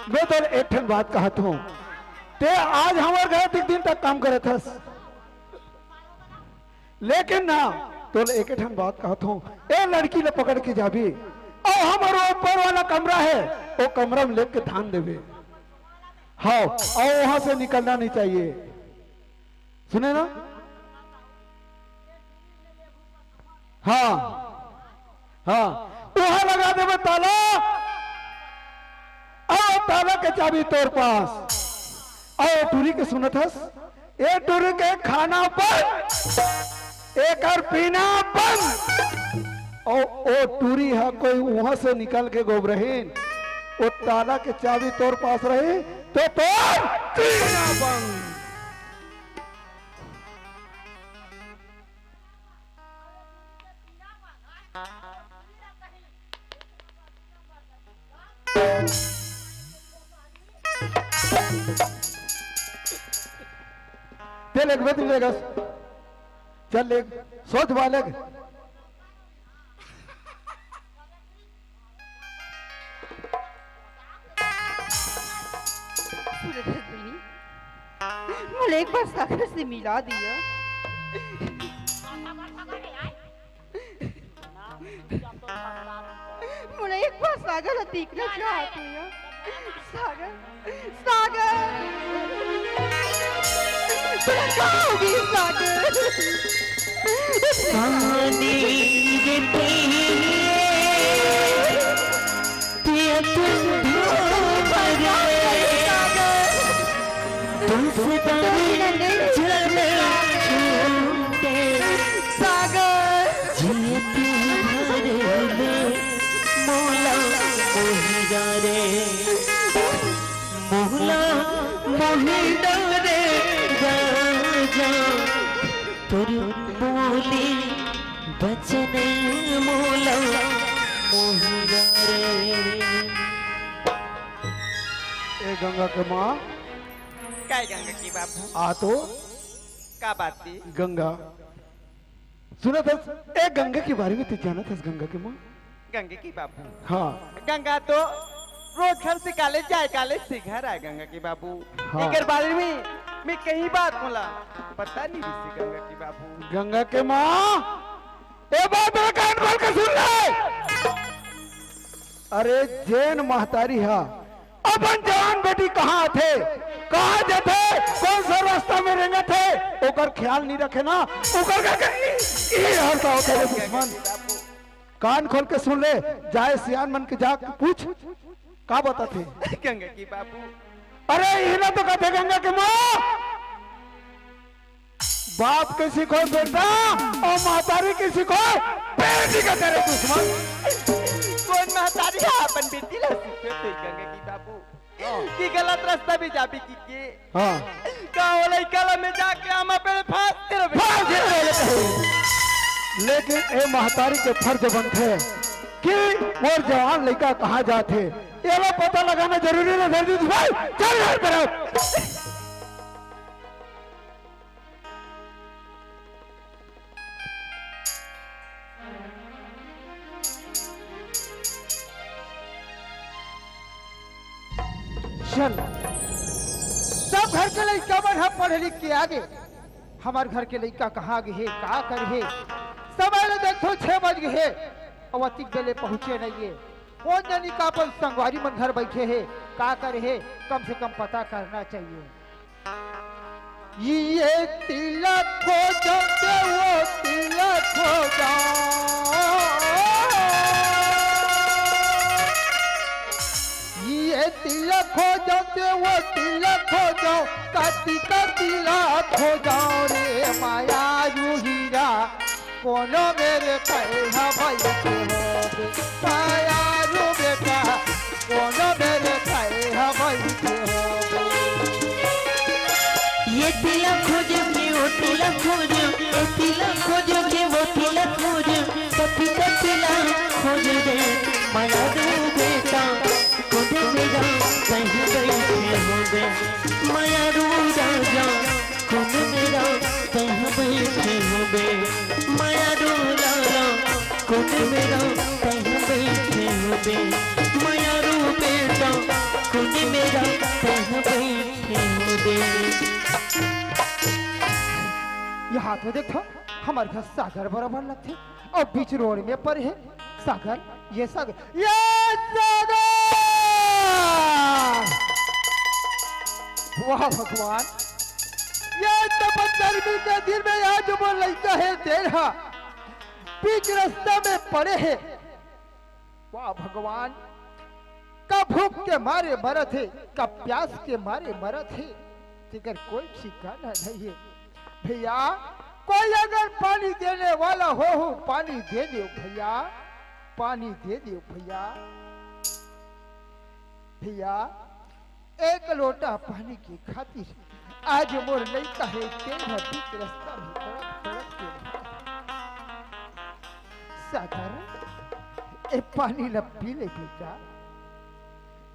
मैं तो एक ठन बात कहत हूँ, ते आज हमर घर एक दिन तक काम करत हस, लेकिन ना, तोला एक ठन बात कहत हूँ, ए लड़की ला पकड़ के जाबे, अउ हमर वो ऊपर वाला कमरा हे, वो कमरा में लेके धान देबे। हाँ, अउ वहां से निकलना नहीं चाहिए। सुने ना? हाँ, हाँ, वहां लगा देबे ताला, अउ ताला के चाबी तोर पास। अउ टूरी के सुनत हस, ए टूरी के खाना बंद, एकर पीना बंद। ओ, ओ टूरी हा कोई उहां से निकल के गोबरहिन, ओ ताला के चाबी तोर पास रही, तो तोर पीना बंद। ते लेग बे, तू लेगस। चल लेग, सोच बालक। सूरज बहिनी, मोला एक बार सागर से मिला दिया। मोला एक बार सागर ला देखना चाहत हूँ यार। सागर, सागर, तेरा का हो गया सागर? पानी रे पिए, पिया तुम भूल गए। तुमसे दानी जल छूटे। सागर। जियत भर ले मोला मोहिरा रे, मोला मोहिरा रे राजा, तोर बोले बचन मोला मोहिरा रे। ए गंगा के माँ। काय गंगा के बाबू? आ तो। का बात थी? गंगा। सुनत हस, ए गंगा के बारे में ते जानत हस गंगा के माँ? गंगा के बाबू। हाँ। गंगा तो रोज घर से कॉलेज जाए, कॉलेज से घर आए गंगा के बाबू। हाँ। एकर बारे में मैं कहीं बात बोला, पता नहीं रिहिसे गंगा के बाबू। गंगा के माँ, ए बात ला कान खोल के सुन ले। अरे जेन महतारी हा अपन जवान बेटी कहाँ आथे, कहाँ जाथे, कौन सा रास्ता में रेंगत हे, ओकर ख्याल नहीं रखे ना, ओकर का कही? ये हर का होता है दुश्मन। कान खोल के सुन ले, जाए सियान मन के जाके पूछ, का बताथे? गंगा के बाबू। अरे इही ला तो कथे गंगा के माँ। बाप के सिखोय बेटा अउ महतारी के सिखोय बेटी का तेरे दुश्मन। कोन महतारी हा अपन बेटी ला सिखोय ते गंगा के बाबू? हाँ। कि गलत रास्ता में जाबे कहिके। हाँ। का ओ लइका ला मैं जाके आमा पेड़ फांस दे रहे। फांस दे रहे। लेकिन ए महतारी के फर्ज बनथे कि मोर जवान लइका कहाँ जाथे, एला पता लगाना जरूरी ना धरती। भाई, चल घर पर। चल, सब घर के लइका मन ह पढ़ लिख के आगे, हमर घर के लइका कहाँ गे हे, का करे हे? समय ल देखथों, छह बज गे हे, अउ अतिक बेले पहुँचे नइ हे। कोन जनी का अपन संगवारी मन घर बइठे हे, का करे हे, कम से कम पता करना चाहिए। ये तिलक खोजो के वो तिलक खोजो, ये तिलक खोजो के वो तिलक खोजो, कति कति ला खोजो रे माया रूहिरा। कोनो मेर तैं ह बइठे होबे, मायारू बेटा, कोनो मेर तैं ह बइठे होबे। ये तिलक खोजो के वो तिलक खोजो, ये तिलक खोजो के वो तिलक खोजो, कति कति ला खोजो रे, मायारू बेटा, कोनो मेर तैं ह बइठे होबे, मायारू राजा, कोनो मेर तैं ह बइठे होबे, मायारू लाला, कोनो मेर तैं ह बइठे होबे, मायारू बेटा, कोनो मेर तैं ह बइठे होबे। यहाँ तो देखो, हमर घर सागर बरोबर लगथे। अउ बीच रोड में परे हे सागर, ये सागर, ये सागर। वाह भगवान, ये तपत गर्मी के दिन में आज मोर लइका हे तेन ह बीच रास्ता में परे हे। वाह भगवान, का भूख के मारे मरत हे, का प्यास के मारे मरत हे, तेकर कोई ठिकाना नइ हे। भइया, कोई अगर पानी देने वाला होहू, पानी दे देव भइया, पानी दे देव भइया। भइया, एक लोटा पानी के खातिर आज मोर लइका हे तेन ह बीच रास्ता में तड़प तड़प के मरत हे। सागर, ए पानी ल पी ले बेटा।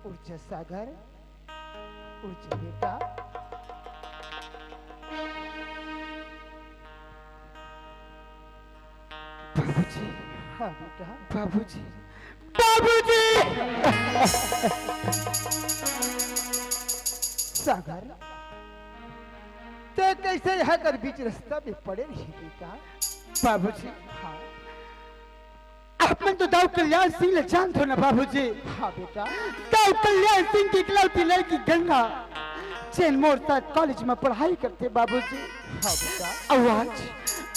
उठ जा सागर, उठ जा बेटा। बाबूजी। हाँ बेटा। बाबूजी, बाबूजी। सागर, तें कइसे यहाँ कर बीच रास्ता में पड़े रहे बेटा? बाबूजी। हाँ। आप मन तो दाऊ कल्याण सिंह ल जानथो ना बाबूजी? हाँ बेटा। दाऊ कल्याण सिंह के इकलौती लड़की गंगा, जेन मोर साथ कॉलेज में पढ़ाई करथे बाबूजी। हाँ बेटा। अउ आज,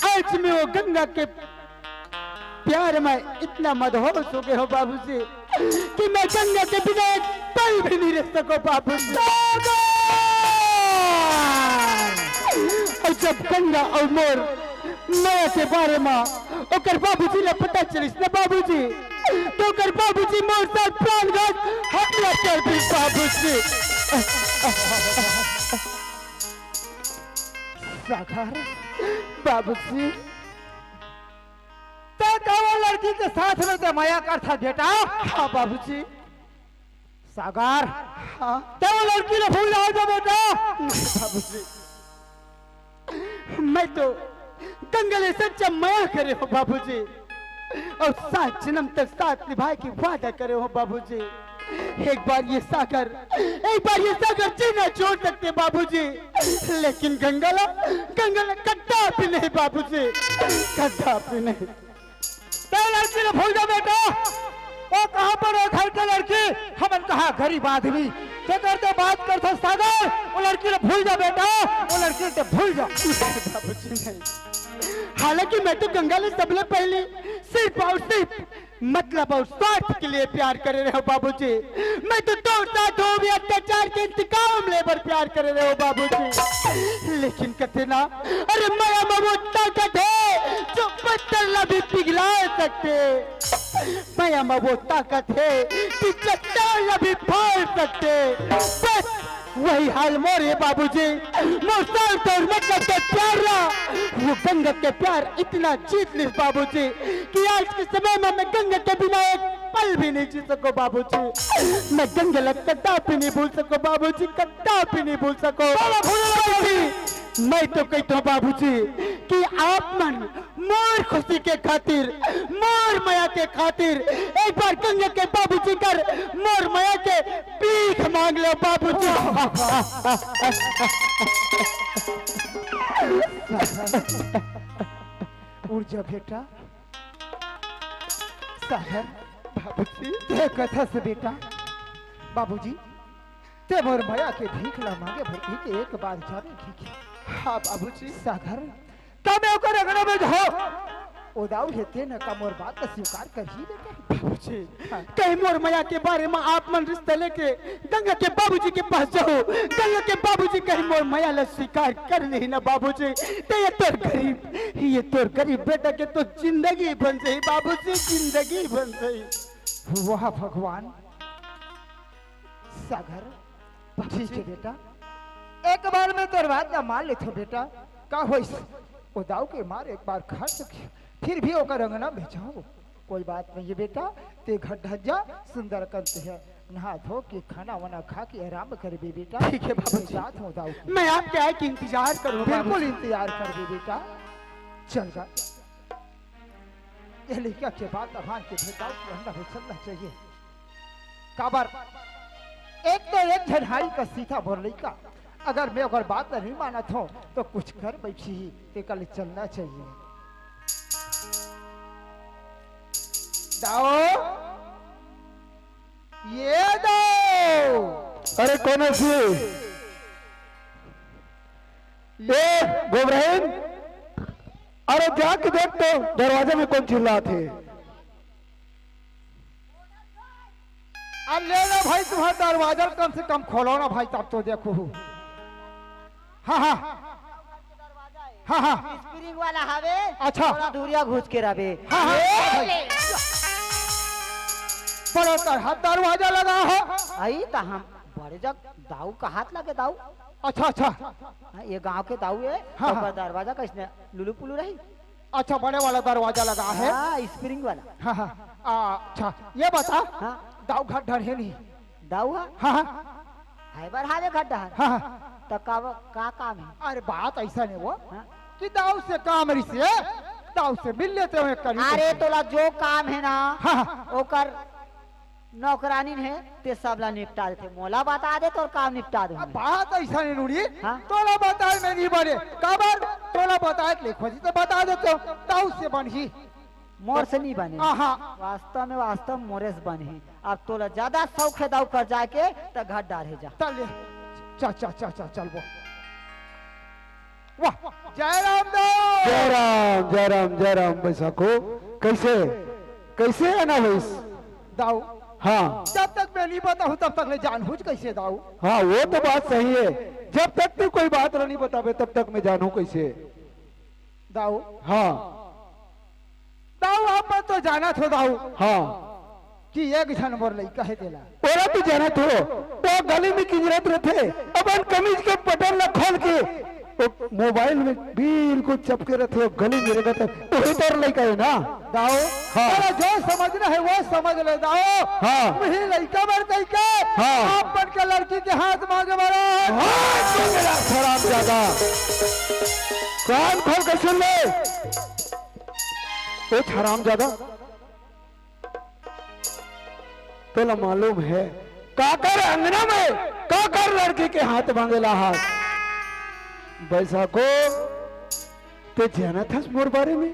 आज मैं वो गंगा के प्यार में इतना मदहोश हो गए हों बाबूजी कि मैं गंगा के बिना एक पल भी नहीं रह सकों बाबूजी। अउ जब गंगा अउ मोर मया के बारे में ओकर बाबूजी ला पता चलिस ना बाबूजी, त ओकर बाबूजी मोर साथ प्राणघात हमला कर दिस बाबूजी। सागर। बाबूजी। तें का वो लड़की के साथ में तें मया करथस बेटा? हाँ बाबूजी। सागर। हाँ। तें वो लड़की ला भूल जा बेटा। बाबूजी, मैं तो गंगा ले सच्चा मया करे हों बाबूजी, अउ सात जनम तक साथ निभाए के वादा करे हों बाबूजी। एक बार ये सागर, एक बार ये सागर जी ना छोड़ सकथे बाबूजी, लेकिन गंगा ला, गंगा ला कदापि नहीं बाबूजी, कदापि नहीं। तें लड़की ला भूल जा बेटा, वो कहाँ पर हे घर के लड़की, हमन कहाँ गरीब आदमी। तेकर तें बात करथस सागर, वो लड़की ला भूल जा बेटा, वो लड़की ला तें भूल जा। बाबूजी नहीं। हालांकि मैं तो गंगा ले सबले पहले सिर्फ अउ सिर्फ मतलब अउ स्वार्थ के लिए प्यार करे रहेंव बाबूजी। मैं तो तोर साथ होय अत्याचार के इंतकाम ले बर प्यार करे रहेंव बाबूजी। लेकिन कथे ना, अरे मया म वो ताकत हे जो पत्थर ला भी पिघला सकथे। मया म वो ताकत हे कि चट्टान ला भी फाड़ सकथे। बस वही हाल मोर हे बाबूजी। मोर स्वार्थ अउ मतलब के प्यार ला वो गंगा के प्यार इतना जीत लिस बाबूजी कि आज के समय में मैं गंगा के बिना एक पल भी नहीं जी सको बाबूजी। मैं गंगा ला कदापि नहीं भूल सको बाबूजी, कदापि नहीं भूल सको। बाबा भूल नहीं। मैं तो कहता हूँ बाबूजी कि आप मन मोर खुशी के खातिर, मोर मया के खातिर एक बार गंगा के बाबूजी कर मोर मया के भीख मांग लो बाबूजी। उठ जा बेटा। सागर, बाबूजी। ते कथस बेटा। बाबूजी, ते मोर मया के भीख ला मांगे बर एक, एक बार जाबे की, की? हाँ बाबूजी। सागर, का मैं ओकर अंगना में जाओ? ओ दाऊ हे, ते न का मोर बात ला स्वीकार करही बेटा? बाबूजी, हाँ। कहीं मोर मया के बारे में आप मन रिश्ता लेके गंगा के बाबूजी के पास जाहू, गंगा के बाबूजी कहीं मोर मया ला स्वीकार कर लेही ना बाबूजी, ते ये तोर गरीब, ये तोर गरीब बेटा के तो जिंदगी बन जाही बाबूजी, जिंदगी बन जाही। वाह भगवान। सागर, ठीक है बेटा, एक बार मैं तोर बात ला मान लेथो बेटा। का होइस? ओ दाऊ के मार एक बार खा चुकी, फिर भी ओकर अंगना में जाओ। कोई बात नहीं है बेटा, ते घर ढल जा, सुंदर कंत है, नहा धो के खाना वाना खा के आराम करबे बेटा। ठीक है बाबूजी। जात हूँ दाऊ। मैं आपके आए के इंतजार करूँ बिल्कुल बाबूजी। इंतजार करबे बेटा। चल जा। ये लइका के बात मान के बेटा अंदर में चलना चाहिए। काबर एक तो एक झन हाई का सीता मोर लइका, अगर मैं ओकर बात नहीं मानत हूँ तो कुछ कर बैठी ही, ते कल चलना चाहिए। दाऊ, ये दाऊ। अरे कौन है जी? ए गोबरहीन, अरे जाके देख तो दरवाजा में कौन चिल्लात हे। अब ले लो भाई, तुम्हारा दरवाजा कम से कम खोलो ना भाई, तब तो देखो। हाँ हाँ। हाँ हाँ। स्प्रिंग वाला हवे। अच्छा। थोड़ा दूरिया घुस के रहे। हाँ हाँ। बड़ा तरह दरवाजा लगा हो। आई तो हम बड़े जग दाऊ का हाथ लगे दाऊ। अच्छा अच्छा। हाँ, ये गांव के दाऊ है। हाँ, तो हाँ। दरवाजा कैसने लुलू पुलू रही। अच्छा, बड़े वाला दरवाजा लगा है। हाँ, स्प्रिंग वाला। हाँ हाँ। आ, अच्छा, ये बता। हाँ। दाऊ घर डर है नहीं? दाऊ हा? हाँ हाँ। है बर हावे घर डहर। हाँ हाँ। तो का, का काम है? अरे बात ऐसा नहीं वो हाँ? कि दाऊ से काम रिसे, दाऊ से मिल लेते हो एक करीब। अरे तोला जो काम है ना, हाँ, हाँ। ओकर नौकरानी है, ते सब ला निपटा देते। मोला बता दे, तोर काम निपटा दे। अब बात ऐसा नहीं नूरी। हाँ? तोला बताए मैं नहीं बने। काबर? तोला बताए ले खोजी तो बता देते हो। दाऊ से बनही। मोर से नहीं बने। हाँ, हाँ। वास्तव में, वास्तव मोरे से बने। अब तोला ज्यादा शौक है दाऊ कर जाके, तो घर डारे जा। चल ले। चल, चल, चल, चल, चल वो। वाह, जय राम दाऊ। जय राम, जय राम, जय राम। बैसाखो, कैसे, कैसे आना होइस? दाऊ, हाँ, जब तक मैं नहीं बताऊँ तब तक ले जान हुज कैसे दाऊ? हाँ, वो तो बात सही है। जब तक तू कोई बात नहीं बताबे तब तक मैं जानू कैसे? दाऊ, हाँ, दाऊ आप मन तो जानत हो दाऊ हाँ। कि एक झन मोर लइका है तेला। ओला तो जानत हो, वो गली में किंजरत रथे, अपन कमीज के बटन ला खोल के, वो मोबाइल में बिल्कुल चपके रथे, वो गली में रथे, वही तोर लइका है ना? दाऊ, हाँ। अरे जो समझना है वो समझ ले दाऊ। हाँ। वही लइका बर कह के हाँ। आप मन के लड़की के हाथ मांगे बड़ा। हाथ मांगे ला, हरामजादा। कान खोल के सुन ले। ए हरामजादा, तोला मालूम है, काकर अंगना में काकर लड़की के हाथ मांगेला हाथ? बैसाखो, ते जानत हस मोर बारे में?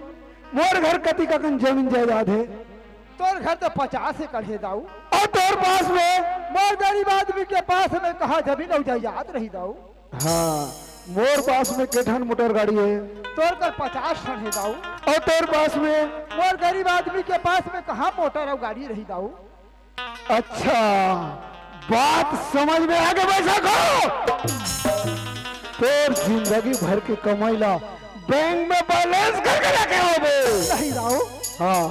मोर घर कतिक अकन जमीन जायदाद है। तोर घर तो पचास एकड़ है दाऊ। और तोर पास में? मोर गरीब आदमी के पास में कहाँ जमीन और जायदाद रही दाऊ? हाँ, मोर पास में के ठन मोटर गाड़ी है? तोर कर पचास ठन है दाऊ। और तोर पास में? मोर गरीब आदमी के पास में कहाँ मोटर और गाड़ी रही दाऊ? अच्छा, बात समझ में आ गई बैसाखो। तोर जिंदगी भर के कमाई ला बैंक में बैलेंस करके रखे होबे। नहीं दाऊ, हाँ,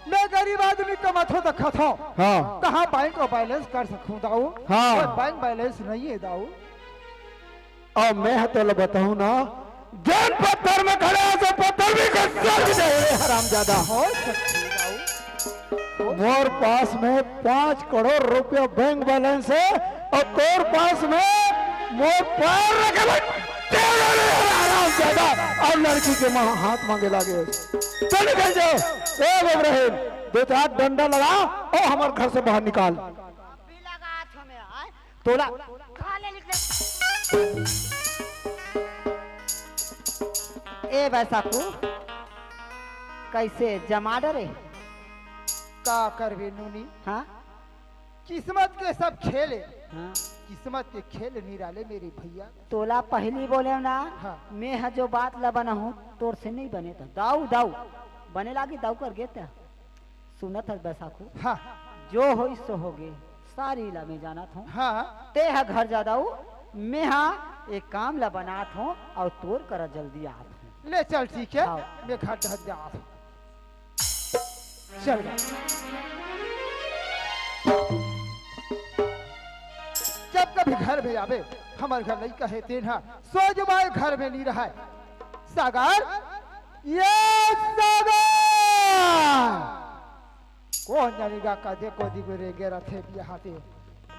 मैं गरीब आदमी कमाथो तो खाथो। हाँ। कहाँ बैंक को बैलेंस कर सकूं दाऊ? हाँ। और बैंक बैलेंस नहीं है दाऊ। अब मैं ह तोला बताऊं ना, जौन पत्थर में खड़ा है, सो पत्थर भी घसर जाए रे हरामजादा। हो सकती है दाऊ। मोर पास में पाँच करोड़ रुपया बैंक बैलेंस हे अउ तोर पास में मोर पैर रखे बर टेबल हे, हरामजादा। अउ लड़की के माँ हाथ मांगे लागे। चल निकल जाओ। ए इब्राहिम, दो चार डंडा लगा अउ हमर घर से बाहर निकाल। अभी लगात हँव मैं, आय। तोला कहाँ ले निकले? ए बैसाखू, कइसे जमा डरे? का करबे नूनी? हाँ? किस्मत के सब खेल हे। हाँ। किस्मत के खेल निराले मेरे भैया। तोला पहिली बोलेंव ना, हाँ। मैं ह जो बात ला बनाहूँ, तोर से नइ बने त दाऊ, दाऊ। बने लागी दाऊ करगे त। सुनत हस बैसाखू? हाँ। जो होइस सो होगे, सारी ला मैं जानत हँव। हाँ। तें ह घर जा दाऊ, मैं ह एक काम ला बनात हँव अउ तोर करा जल्दी आत हँव। ले चल, ठीक हे, हाँ। मैं घर जा, जात हँव। चल गा। जब कभी घर में आबे, हमर घर लइका हे तेन ह, सोझ बाय घर में नइ रहय। सागर, ये सागर! कोन जानी गा कदे कोती गुरेगे रथे बिया हाथे।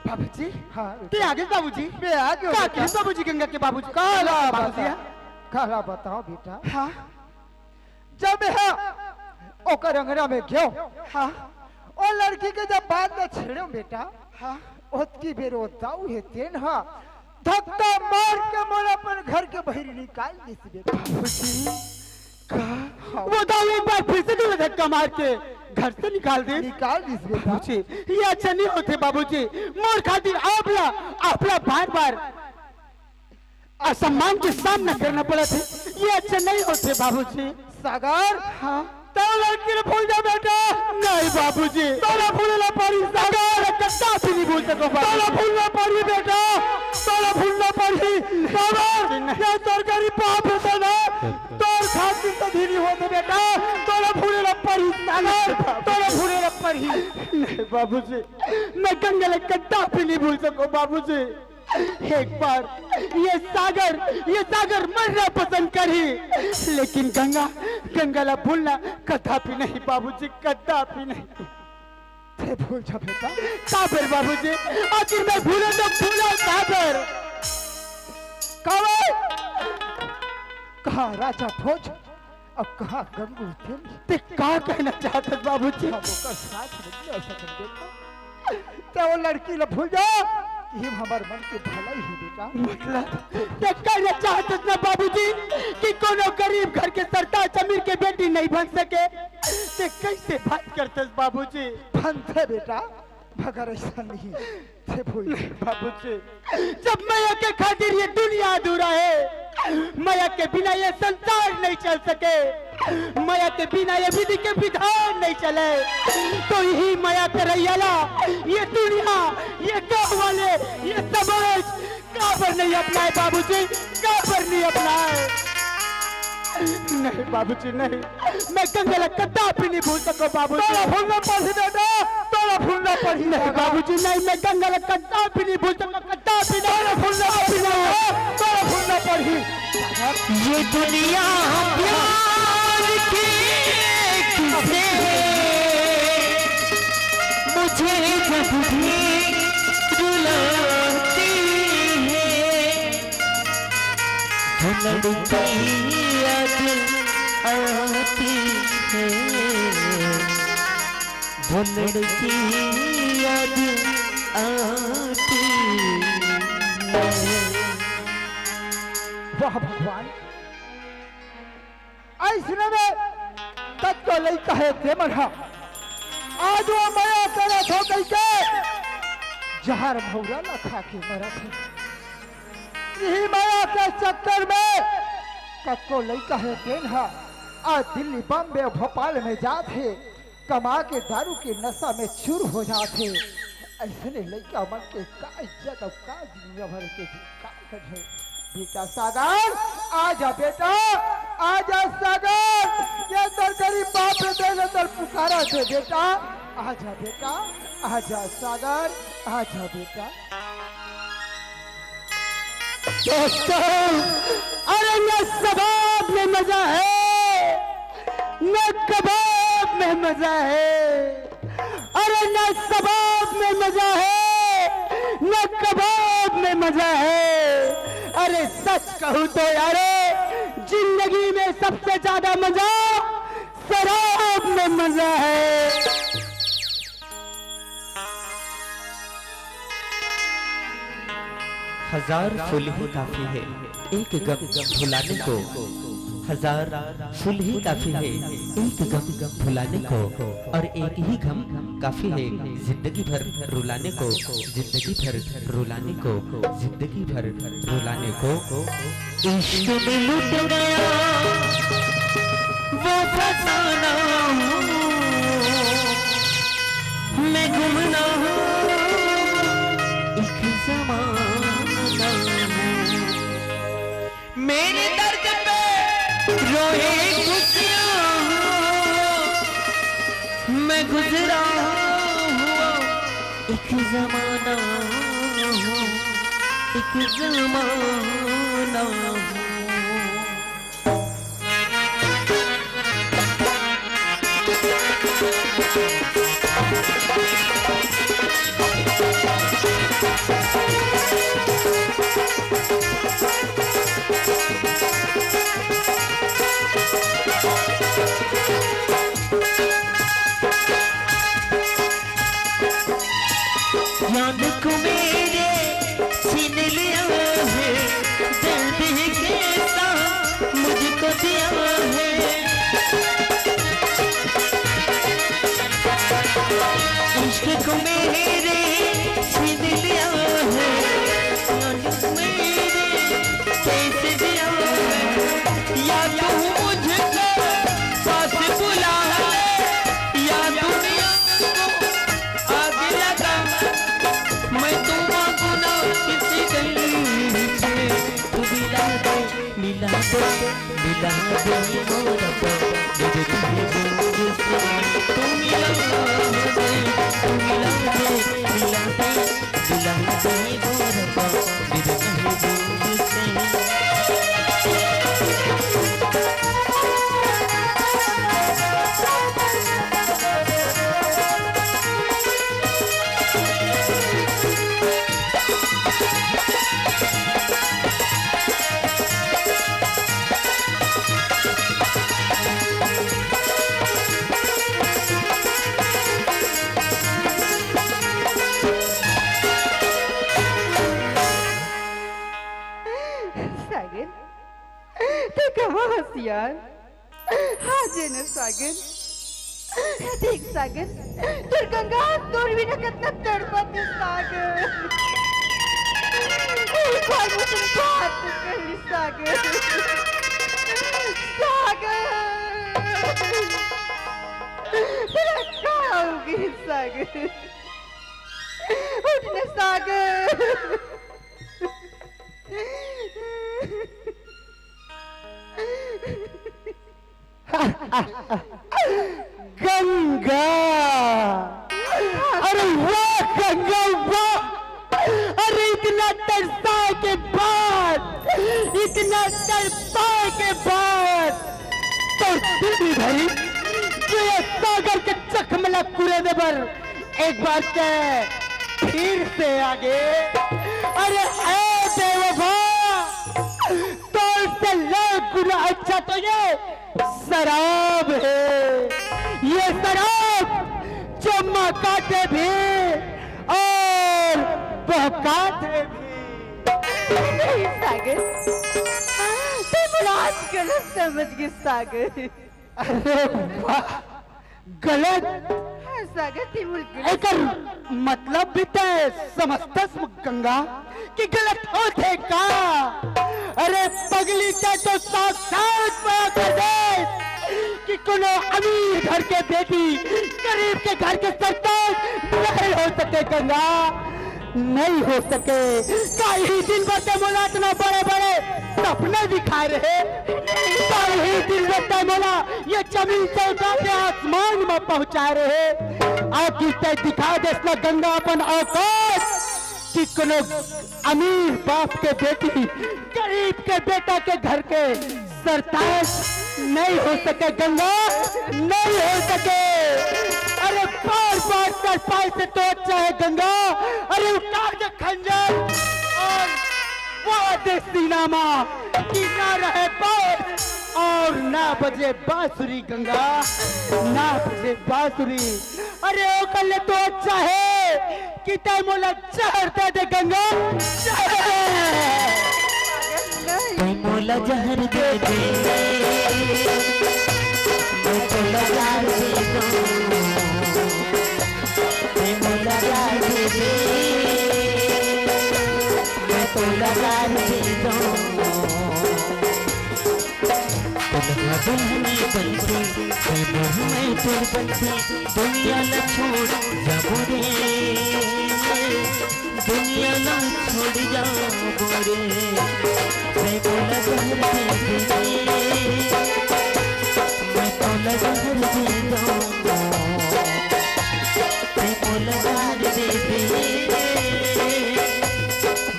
बाबूजी, हाँ, तें आ गेस बाबूजी। मैं आ गेंव का बेटा। कहिस बाबूजी, गंगा के बाबूजी? काला बाबूजी, बता-, हाँ? काला बतावँव बेटा। हाँ। जब मैं ह ओकर अंगना में गेंव, हाँ। ओ लड़की के जब बात ला छेड़ेंव बेटा, हाँ। ओतकी बेर ओ दाऊ हे तेन ह धक्का मार के मोला अपन घर के बाहिर निकाल दिस बेटा। बाबूजी, का? हाँ। वो दाऊ एक बार फिर से तोला धक्का मार के घर से निकाल दिस? निकाल दिस बेटा। बाबूजी, ये अच्छा नइ होथे बाबूजी। मोर खातिर आप ला, आप ला बार-बार असम्मान के सामना करना पड़त हे, ये अच्छा नइ होथे बाबूजी। सागर, हाँ? तैं ओ लड़की ला भूल जा बेटा। नहीं बाबूजी। तोला भूले ला पड़ही सागर। कदापि नइ भूल सकँव बाबूजी। तोला भूलना पड़ही बेटा, तोला भूलना पड़ही। सागर, नहीं। ये तोर गरीब बाप हे ना, तोर खातिर त धीरी होथे बेटा, तोला भूले ला पड़ही सागर, तोला भूले ला पड़ही। नहीं बाबूजी, मैं गंगा ला कदापि नइ भूल सकँव बाबूजी। एक बार ये सागर, ये सागर मरना पसंद करही, लेकिन गंगा, गंगा ला भूलना कदापि नहीं बाबूजी, कदापि नहीं। तें भूल जा बेटा। काबर बाबूजी? आखिर मैं भूलँव तो भूलँव काबर? काबर? कहाँ राजा भोज अउ कहाँ गंगू तेली? तें का कहना चाहत हस बाबूजी? हम ओकर साथ नइ रह सकन बेटा। तें ओ लड़की ला भूल जा, इही हमर मन के भलाई हे बेटा। मतलब तें कहना चाहत हस ना बाबूजी कि कोनो गरीब घर के सरताज अमीर के बेटी नइ बन सके? तें कइसे बात करत हस बाबूजी? बनथे बेटा, मगर अइसन नहीं। तें भूल नहीं बाबूजी, जब मया के खातिर ये दुनिया अधूरा हे, मया के बिना ये संसार नहीं चल सके, मया के बिना ये विधि के विधान नहीं चले, तो इही मया के रइया ला ये दुनिया, ये गाँव वाले, ये समाज काबर नहीं अपनाय बाबूजी, काबर नहीं अपनाय? नहीं बाबूजी, नहीं। मैं गंगा ला कदापि नहीं भूल सकँव बाबूजी। तोला भूलना पड़ही बेटा, तोला भूलना पड़ही। नहीं बाबूजी, नहीं, मैं गंगा ला कदापि नहीं भूल सकँव, कदापि नहीं। तोला भूलना पड़ही बेटा, तोला भूलना पड़ही। ये दुनिया प्यार की किसे मुझे जब भी रुलाती है, वो लड़की याद आती है, वो लड़की याद आती है। वाह भगवान, अइसने में कतको लइका हे ते मन ह आज वो मया करत हो कहिके जहर महुरा ला खा के मरत हे। इही मया के चक्कर में कतको लइका हे तेन ह आज दिल्ली, बॉम्बे, भोपाल में जात हे, कमा के दारू के नशा में चूर हो जात हे। अइसने लइका मन के का इज्जत अउ का दुनिया भर के का कहे। बेटा सागर, आजा बेटा, आजा सागर, ये तोर गरीब बाप हे तेन तोर पुकारत हे बेटा, आजा बेटा, आजा सागर, आजा बेटा। दोस्तों, अरे न शबाब में मजा है, न कबाब में मजा है। अरे, न कबाब में मजा है, न कबाब में मजा है। अरे, सच कहूँ तो यारो, जिंदगी में सबसे ज्यादा मजा शराब में मजा है। हजार फूल ही काफी है एक गम भुलाने को। हजार फूल ही काफी है एक गम भुलाने को, और एक ही गम काफी है जिंदगी भर रुलाने को, जिंदगी भर रुलाने को, जिंदगी भर रुलाने को। इश्क में लुट गया वो फसाना हूँ, मैं गुमनाम हूँ, एक जमाना हूँ। मेरे दर्द पे रोए खुशियाँ हूँ, मैं गुजरा हुआ एक जमाना हूँ, एक जमाना हूँ। याद को मेरे छीन लिया है, दर्द है कैसा मुझको दिया है। इश्क को मेरे छीन लिया है, याद को मेरे कैसे दिया है। या तू मुझको पास बुला ले, या दुनिया को आग लगा, मैं तो मांगू ना किसी गली से। तू मिला दे, मिला दे, मिला दे मोर को मेरे महबूब से। तू मिला दे, तू मिला दे, मिला दे, मिला दे मोर को मेरे महबूब से। सागर, तैं कहाँ हस यार? आ जे न सागर। देख सागर, तोर गंगा तोर बिना कतना तड़पत हे सागर। एक बार मुझसे बात तो कर ले सागर। सागर, तेरा का होगे सागर? उठ न सागर। गंगा। अरे वाह गंगा वाह। अरे इतना तरसा के बाद, इतना तरसा के बाद तोर दिल भी भरी जो ये सागर के चकमला कुरे दे बर एक बार ते फिर से आगे। अरे ए बेवफा, तोर से लाख गुना अच्छा तो ये शराब है। ये शराब जो महकाथे भी और बहकाथे भी। नहीं सागर, तैं मोला आज गलत समझ गे सागर। अरे वाह, गलत। हाँ, सागर, तैं मोला गलत एकर मतलब भी तैं समझथस गंगा कि गलत होथे का? अरे पगली, तैं तो साफ-साफ मना कर देस कि कोनो अमीर घर के बेटी गरीब के घर के सरताज नहीं हो सके गंगा। नहीं हो सके। काली दिन बर तैं मोला अतना बड़े-बड़े सपना दिखाए रहे, काली दिन बर तैं मोला ये जमीन से उठा के आसमान में पहुंचाए रहे। आज तैं दिखा देस ना गंगा अपन औकात कि कोनो अमीर बाप के बेटी गरीब के बेटा के घर के सरताज नहीं हो सके गंगा, नहीं हो सके। अरे बार बार चारपाई से तो अच्छा है गंगा। अरे उतार दे खंजर और वो दे सीना मा कि ना रहे बांस और ना बजे बांसुरी गंगा, ना बजे बांसुरी। अरे ओकर ले तो अच्छा है कि तै मोला जहर दे दे गंगा, जहर। तै मोला जहर दे दे, मैं तोला प्यार दे दूं। तै मोला प्यार दे दे, मैं तोला प्यार दे दूं। तोला दुल्हनी बनके, तै मोर मैं तोर बनके, दुनिया ला छोड़ जाबो रे। दुनिया ला छोड़ जाबो रे। मैं तोला जहर दे दे, मैं तोला जहर दे दो, मैं तोला जहर दे दे,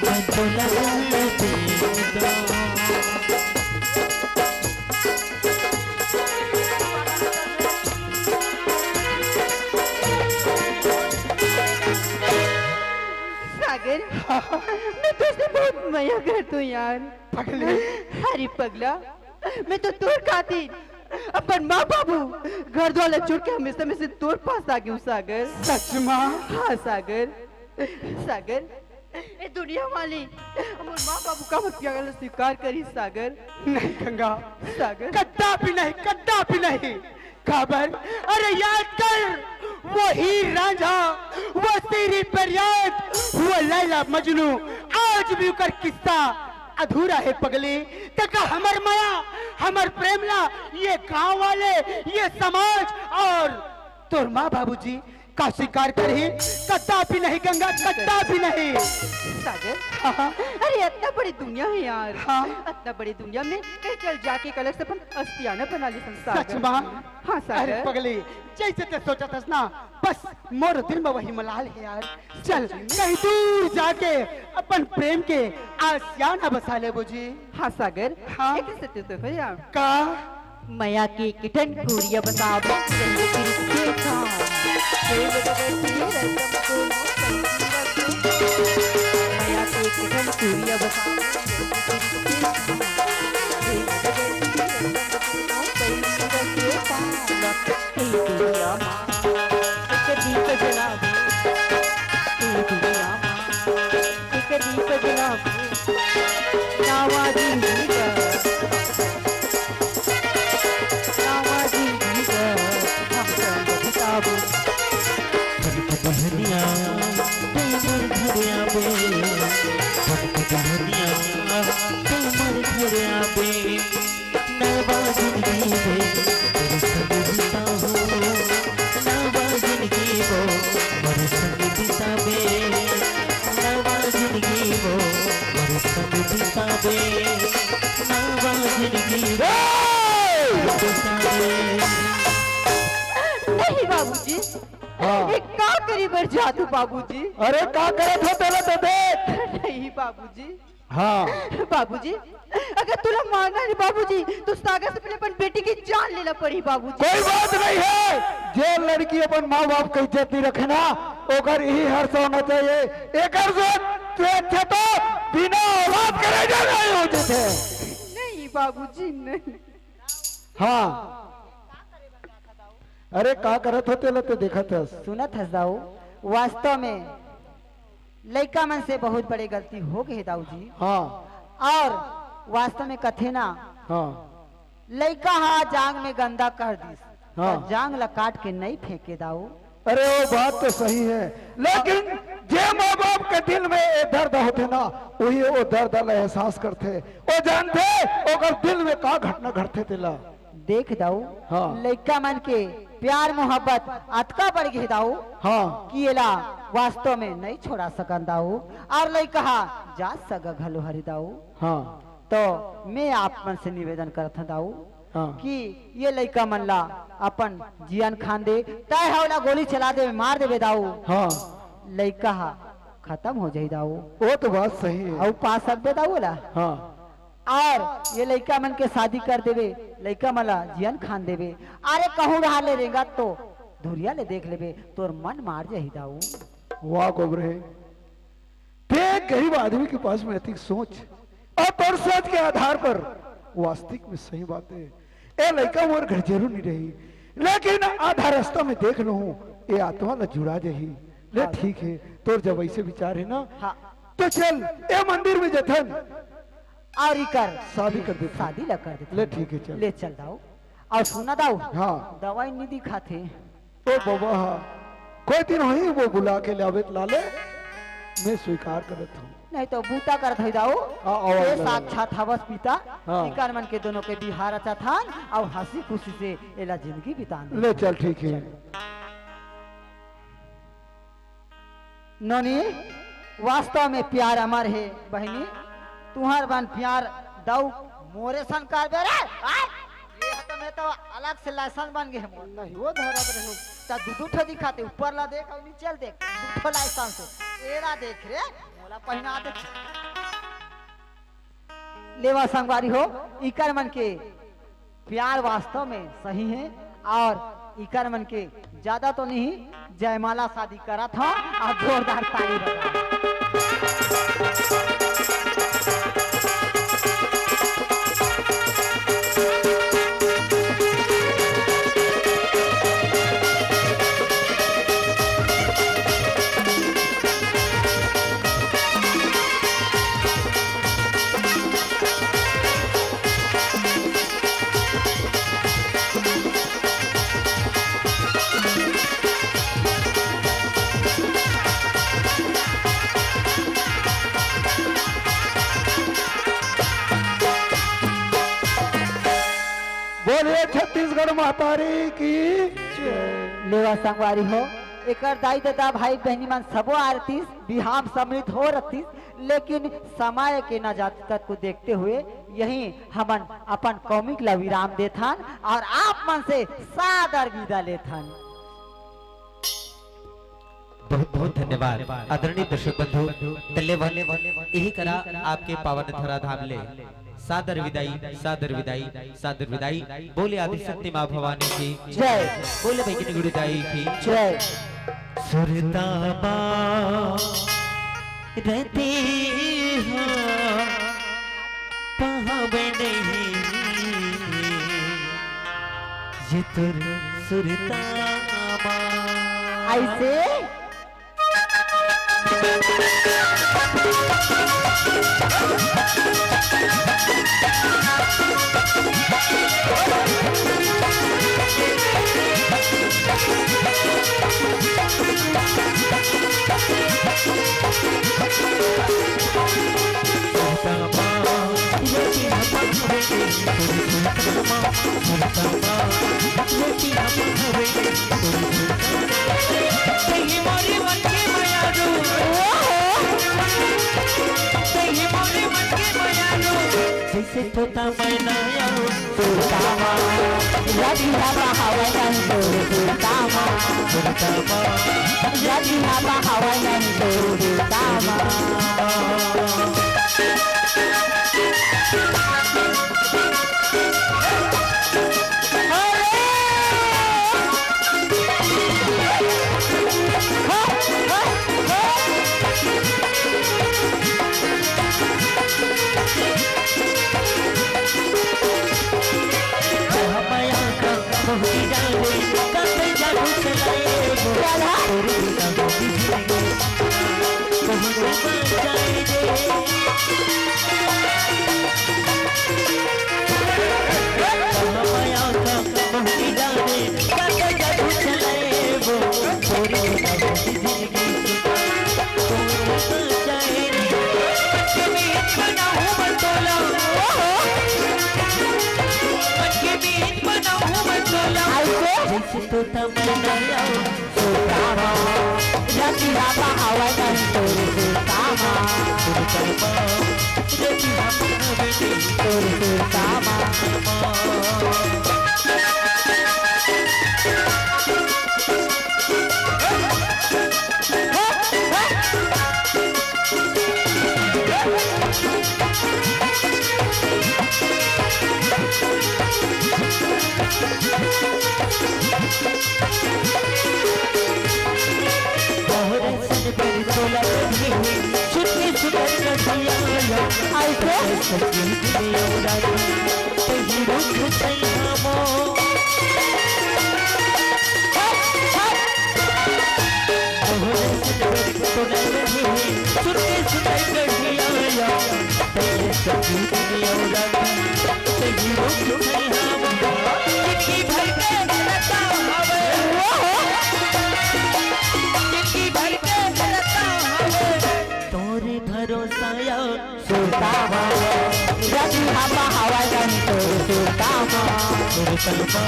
मैं तोला जहर दे दो। सागर, मैं तुझसे बहुत मया करता हूँ यार। पगली। अरे पगला, मैं तो तोर खातिर अपन माँ बाबू घर द्वार छोड़ के हमेशा में से तोर पास आ गई हूँ सागर। सच माँ? हाँ सागर, सागर, ए दुनिया वाली हमर माँ बाबू का हमर प्यार ला स्वीकार करी सागर। नहीं गंगा, सागर। कदापि नहीं, कदापि नहीं। काबर? अरे याद कर, वो हीर रांझा, वो सीरी फरियाद, वो लैला मजनू, आज भी ओकर किस्सा अधूरा है पगली। तका हमर मया, हमर प्रेम ला ये गांव वाले, ये समाज और तोर माँ बाबूजी का स्वीकार करही? कदापि नहीं गंगा, कदापि नहीं। सागर, हाँ, हाँ। अरे इतना बड़ी दुनिया है यार। हाँ। इतना बड़ी दुनिया में कहीं चल जाके एक अलग से अपन आशियाना बना ले संसार। सच माँ? हाँ अरे सागर। पगली, जैसे ते सोचत हस ना, बस मोर दिल में वही मलाल है यार। चल कहीं दूर जाके अपन प्रेम के आशियाना बसा लेबो जी। हाँ सागर। हाँ। एक सत्य तो है यार। का? मया के किठन कुरिया बताबो, जल्दी फिर के काम। के बदे बैठी है रसम को नो संगीत को। मया के किठन कुरिया बताबो, जल्दी फिर के काम। के बदे बैठी है रसम को नो संगीत को काम। हे दुनिया माँ, एक दीप जलावे। हे दुनिया माँ, एक दीप जलावे। नावा जिंदगी का, नावा जिंदगी का, हम संग बिताबो। कनक दुल्हनिया, तू मोर घरे आबे। कनक दुल्हनिया, तू मोर घरे आबे। नवा जिंदगी में तोर संग बिताबो। नवा जिंदगी वो मोर संग बिताबे। नवा जिंदगी वो मोर संग बिताबे। नवा जिंदगी वो बिताबे। नहीं बाबूजी, हाँ। ये का करी बर जादू बाबूजी? अरे का करत हो तेला तो देख। नहीं बाबूजी। हाँ। बाबूजी, अगर तुला मारना है बाबूजी, तो सागर से पहले अपन बेटी की जान लेना पड़ी बाबूजी। कोई बात नहीं है, जे लड़की अपन माँ बाप के इज्जत नहीं रखे ना, ओकर यही हर्ष होना चाहिए। एकर से तू अच्छे तो बिना औलाद के रह जाना ही हो जैसे। नहीं बाबूजी, नहीं। हाँ। अरे का करत हो तेला तो देखत हस। सुनत हस दाऊ, वास्तव में लइका मन से बहुत बड़े गलती हो गए दाऊ जी। हाँ। और वास्तव में कथे ना, हाँ। लइका हा जांग में गंदा कर दिस, हाँ। पर जांग ला काट के नहीं फेंके दाऊ। अरे वो बात तो सही है, लेकिन जे माँ बाप के दिल में ये दर्द होते ना, वही वो दर्द ला एहसास करते, वो जानते ओकर दिल में का घटना घटते तेला। देख दाऊ, हाँ। लइका मन के प्यार मोहब्बत अतका बढ़ गए दाऊ हाँ। कि एला वास्तव में नहीं छोड़ा सकन दाऊ। और लइका हा जा सगा घलो हरी दाऊ। हाँ। तो मैं आप मन से निवेदन करत हूँ दाऊ हाँ। कि ये लइका मन ला अपन जियन खान दे, तय हा ओला गोली चला दे, मार देबे दाऊ। हाँ। लइका हा खत्म हो जाही दाऊ। वो तो बात सही है। अउ पा सकबे दाऊ ओला। हाँ। और ये लइका मन के शादी कर देबे, लइका मन ला जियन खान देबे। अरे कहूँ रहा ले रेंगत तो दूरिया ले देख लेबे, तोर मन मार जाही दाऊ। वाह गोबरे, ते गरीब आदमी के पास में अतिक सोच अउ तोर सोच के आधार पर वास्तविक में सही बात हे। ए लइका मोर घर जरूर नहीं रही, लेकिन आधा रास्ता में देख लूं, ए आत्मा ला जुड़ा जाही। ले हाँ। ठीक हे, तोर जब ऐसे विचार हे ना, हाँ। तो चल ए मंदिर में जथन। अउ इकर शादी कर देथन। शादी ला कर देथन। ले ठीक हे, चल। ले चल दाऊ। अउ सुना दाऊ, हाँ। दवाई नहीं दिखाथे। ओ बाबा, हाँ। कोई दिन होही वो बुला के लावे त लाले, मैं स्वीकार करत हूँ। नहीं तो बूता करत होही दाऊ। हाँ, आओ, ये आओ, साक्षात हवस पिता, हाँ। इकर मन के दोनों के बिहाव रचाथन अउ हंसी खुशी से एला जिंदगी बितान। ले चल, ठीक हे। नोनी, वास्तव में प्यार अमर हे बहिनी, तुंहर मन प्यार दाऊ मोरे सन करबे रे। आय? ये तो मैं तो अलग से लाइसेंस बन गे हे मोर। नहीं, वो धरत रहूं। त दू दू ठो दिखाते, ऊपर ला देख अउ नीचे ला देख, दू ठो लाइसेंस हे। एला देख रे, मोला पहिना दे। लेवा संगवारी हो, इकर मन के प्यार वास्तव में सही हे अउ इकर मन के ज्यादा तो नहीं, जयमाला शादी करत हंव अउ जोरदार ताली बजाओ। बोलिए छत्तीसगढ़ महतारी की जय। लेवा संगवारी हो, एकर दाई ददा भाई बहिनी मन सबो आरतीस बिहाव सम्मिलित हो रतिस, लेकिन समय के नजाकत को देखते हुए यही हमन अपन कॉमिक ला विराम देथन अउ आप मन से सादर विदा लेथन। बहुत बहुत धन्यवाद आदरणीय दर्शक बंधु। त लेवा, इही करा आपके पावन धरा धाम ले सादर विदाई, सादर विदाई, सादर विदाई। बोले आदिशक्ति माँ भवानी की जय। बोले भगिनी गुड़ी दाई की जय। सुरता माँ रहती हो पावे नहीं ये तुर सुरता माँ। ऐसे जैसे तोता मैना आयो सुरतामा, रतिहा बहावे नहीं तोर सुरतामा, सुरतामा, रतिहा बहावे नहीं तोर सुरतामा। तोरे भरोसा या सुरता मा, रति हा पहावा नहीं तोर सुरता मा। सुरता मा।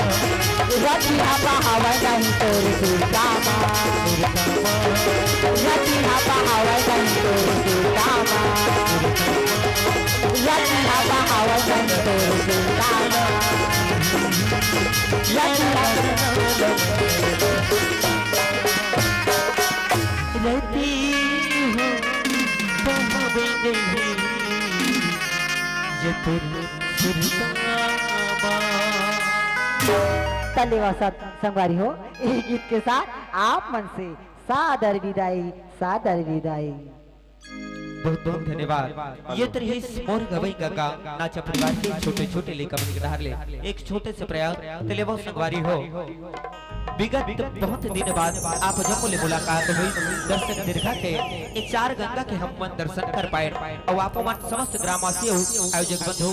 रति हा पहावा नहीं तोर सुरता मा। सुरता मा। रति हा पहावा नहीं तोर सुरता मा। रति हा पहावा नहीं तोर सुरता मा। रति हा रति हो बहावे नहीं ये तोर सुरता मा। त लेवा संगवारी हो, ए गीत के साथ आप मन से सादर विदाई, सादर विदाई। बहुत बहुत धन्यवाद। ये तरी मोर गवई गगा नाचा परिवार के छोटे छोटे लइका मन के डहार ले एक छोटे से प्रयास। त लेवा संगवारी हो, विगत बहुत दिन बाद आप जम्मो ले मुलाकात हुई। दर्शक दीर्घा के ये चार गंगा के हम मन दर्शन कर पाए और आप मन समस्त ग्रामवासी हो, आयोजक बंधु,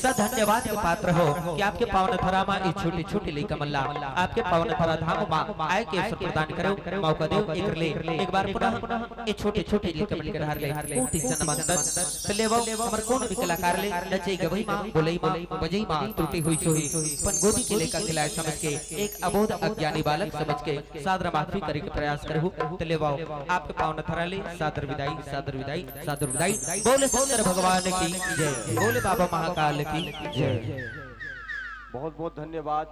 सब धन्यवाद के पात्र हो कि आपके पावन धरा मा ये छोटे छोटे लइका मन ला आपके पावन धरा धाम मा आए के अवसर प्रदान करो, मौका दो। एकर ले एक बार पुनः ये छोटे छोटे लइका मन के डहार ले कोटि से नमन। त लेवा हमर कोनो भी कलाकार ले नचई गवई मा, बोलई मा, बजई मा त्रुटि हुई सोही, अपन गोदी के लइका खिलाए समझ के, एक अबोध अज्ञानी बालक समझ के सादर माफी करे के प्रयास करहु। त लेवा आपके पावन धरा ले सादर विदाई, सादर विदाई, सादर विदाई। बोले शंकर भगवान की जय, बोले बाबा महाकाल की जय। बहुत बहुत धन्यवाद।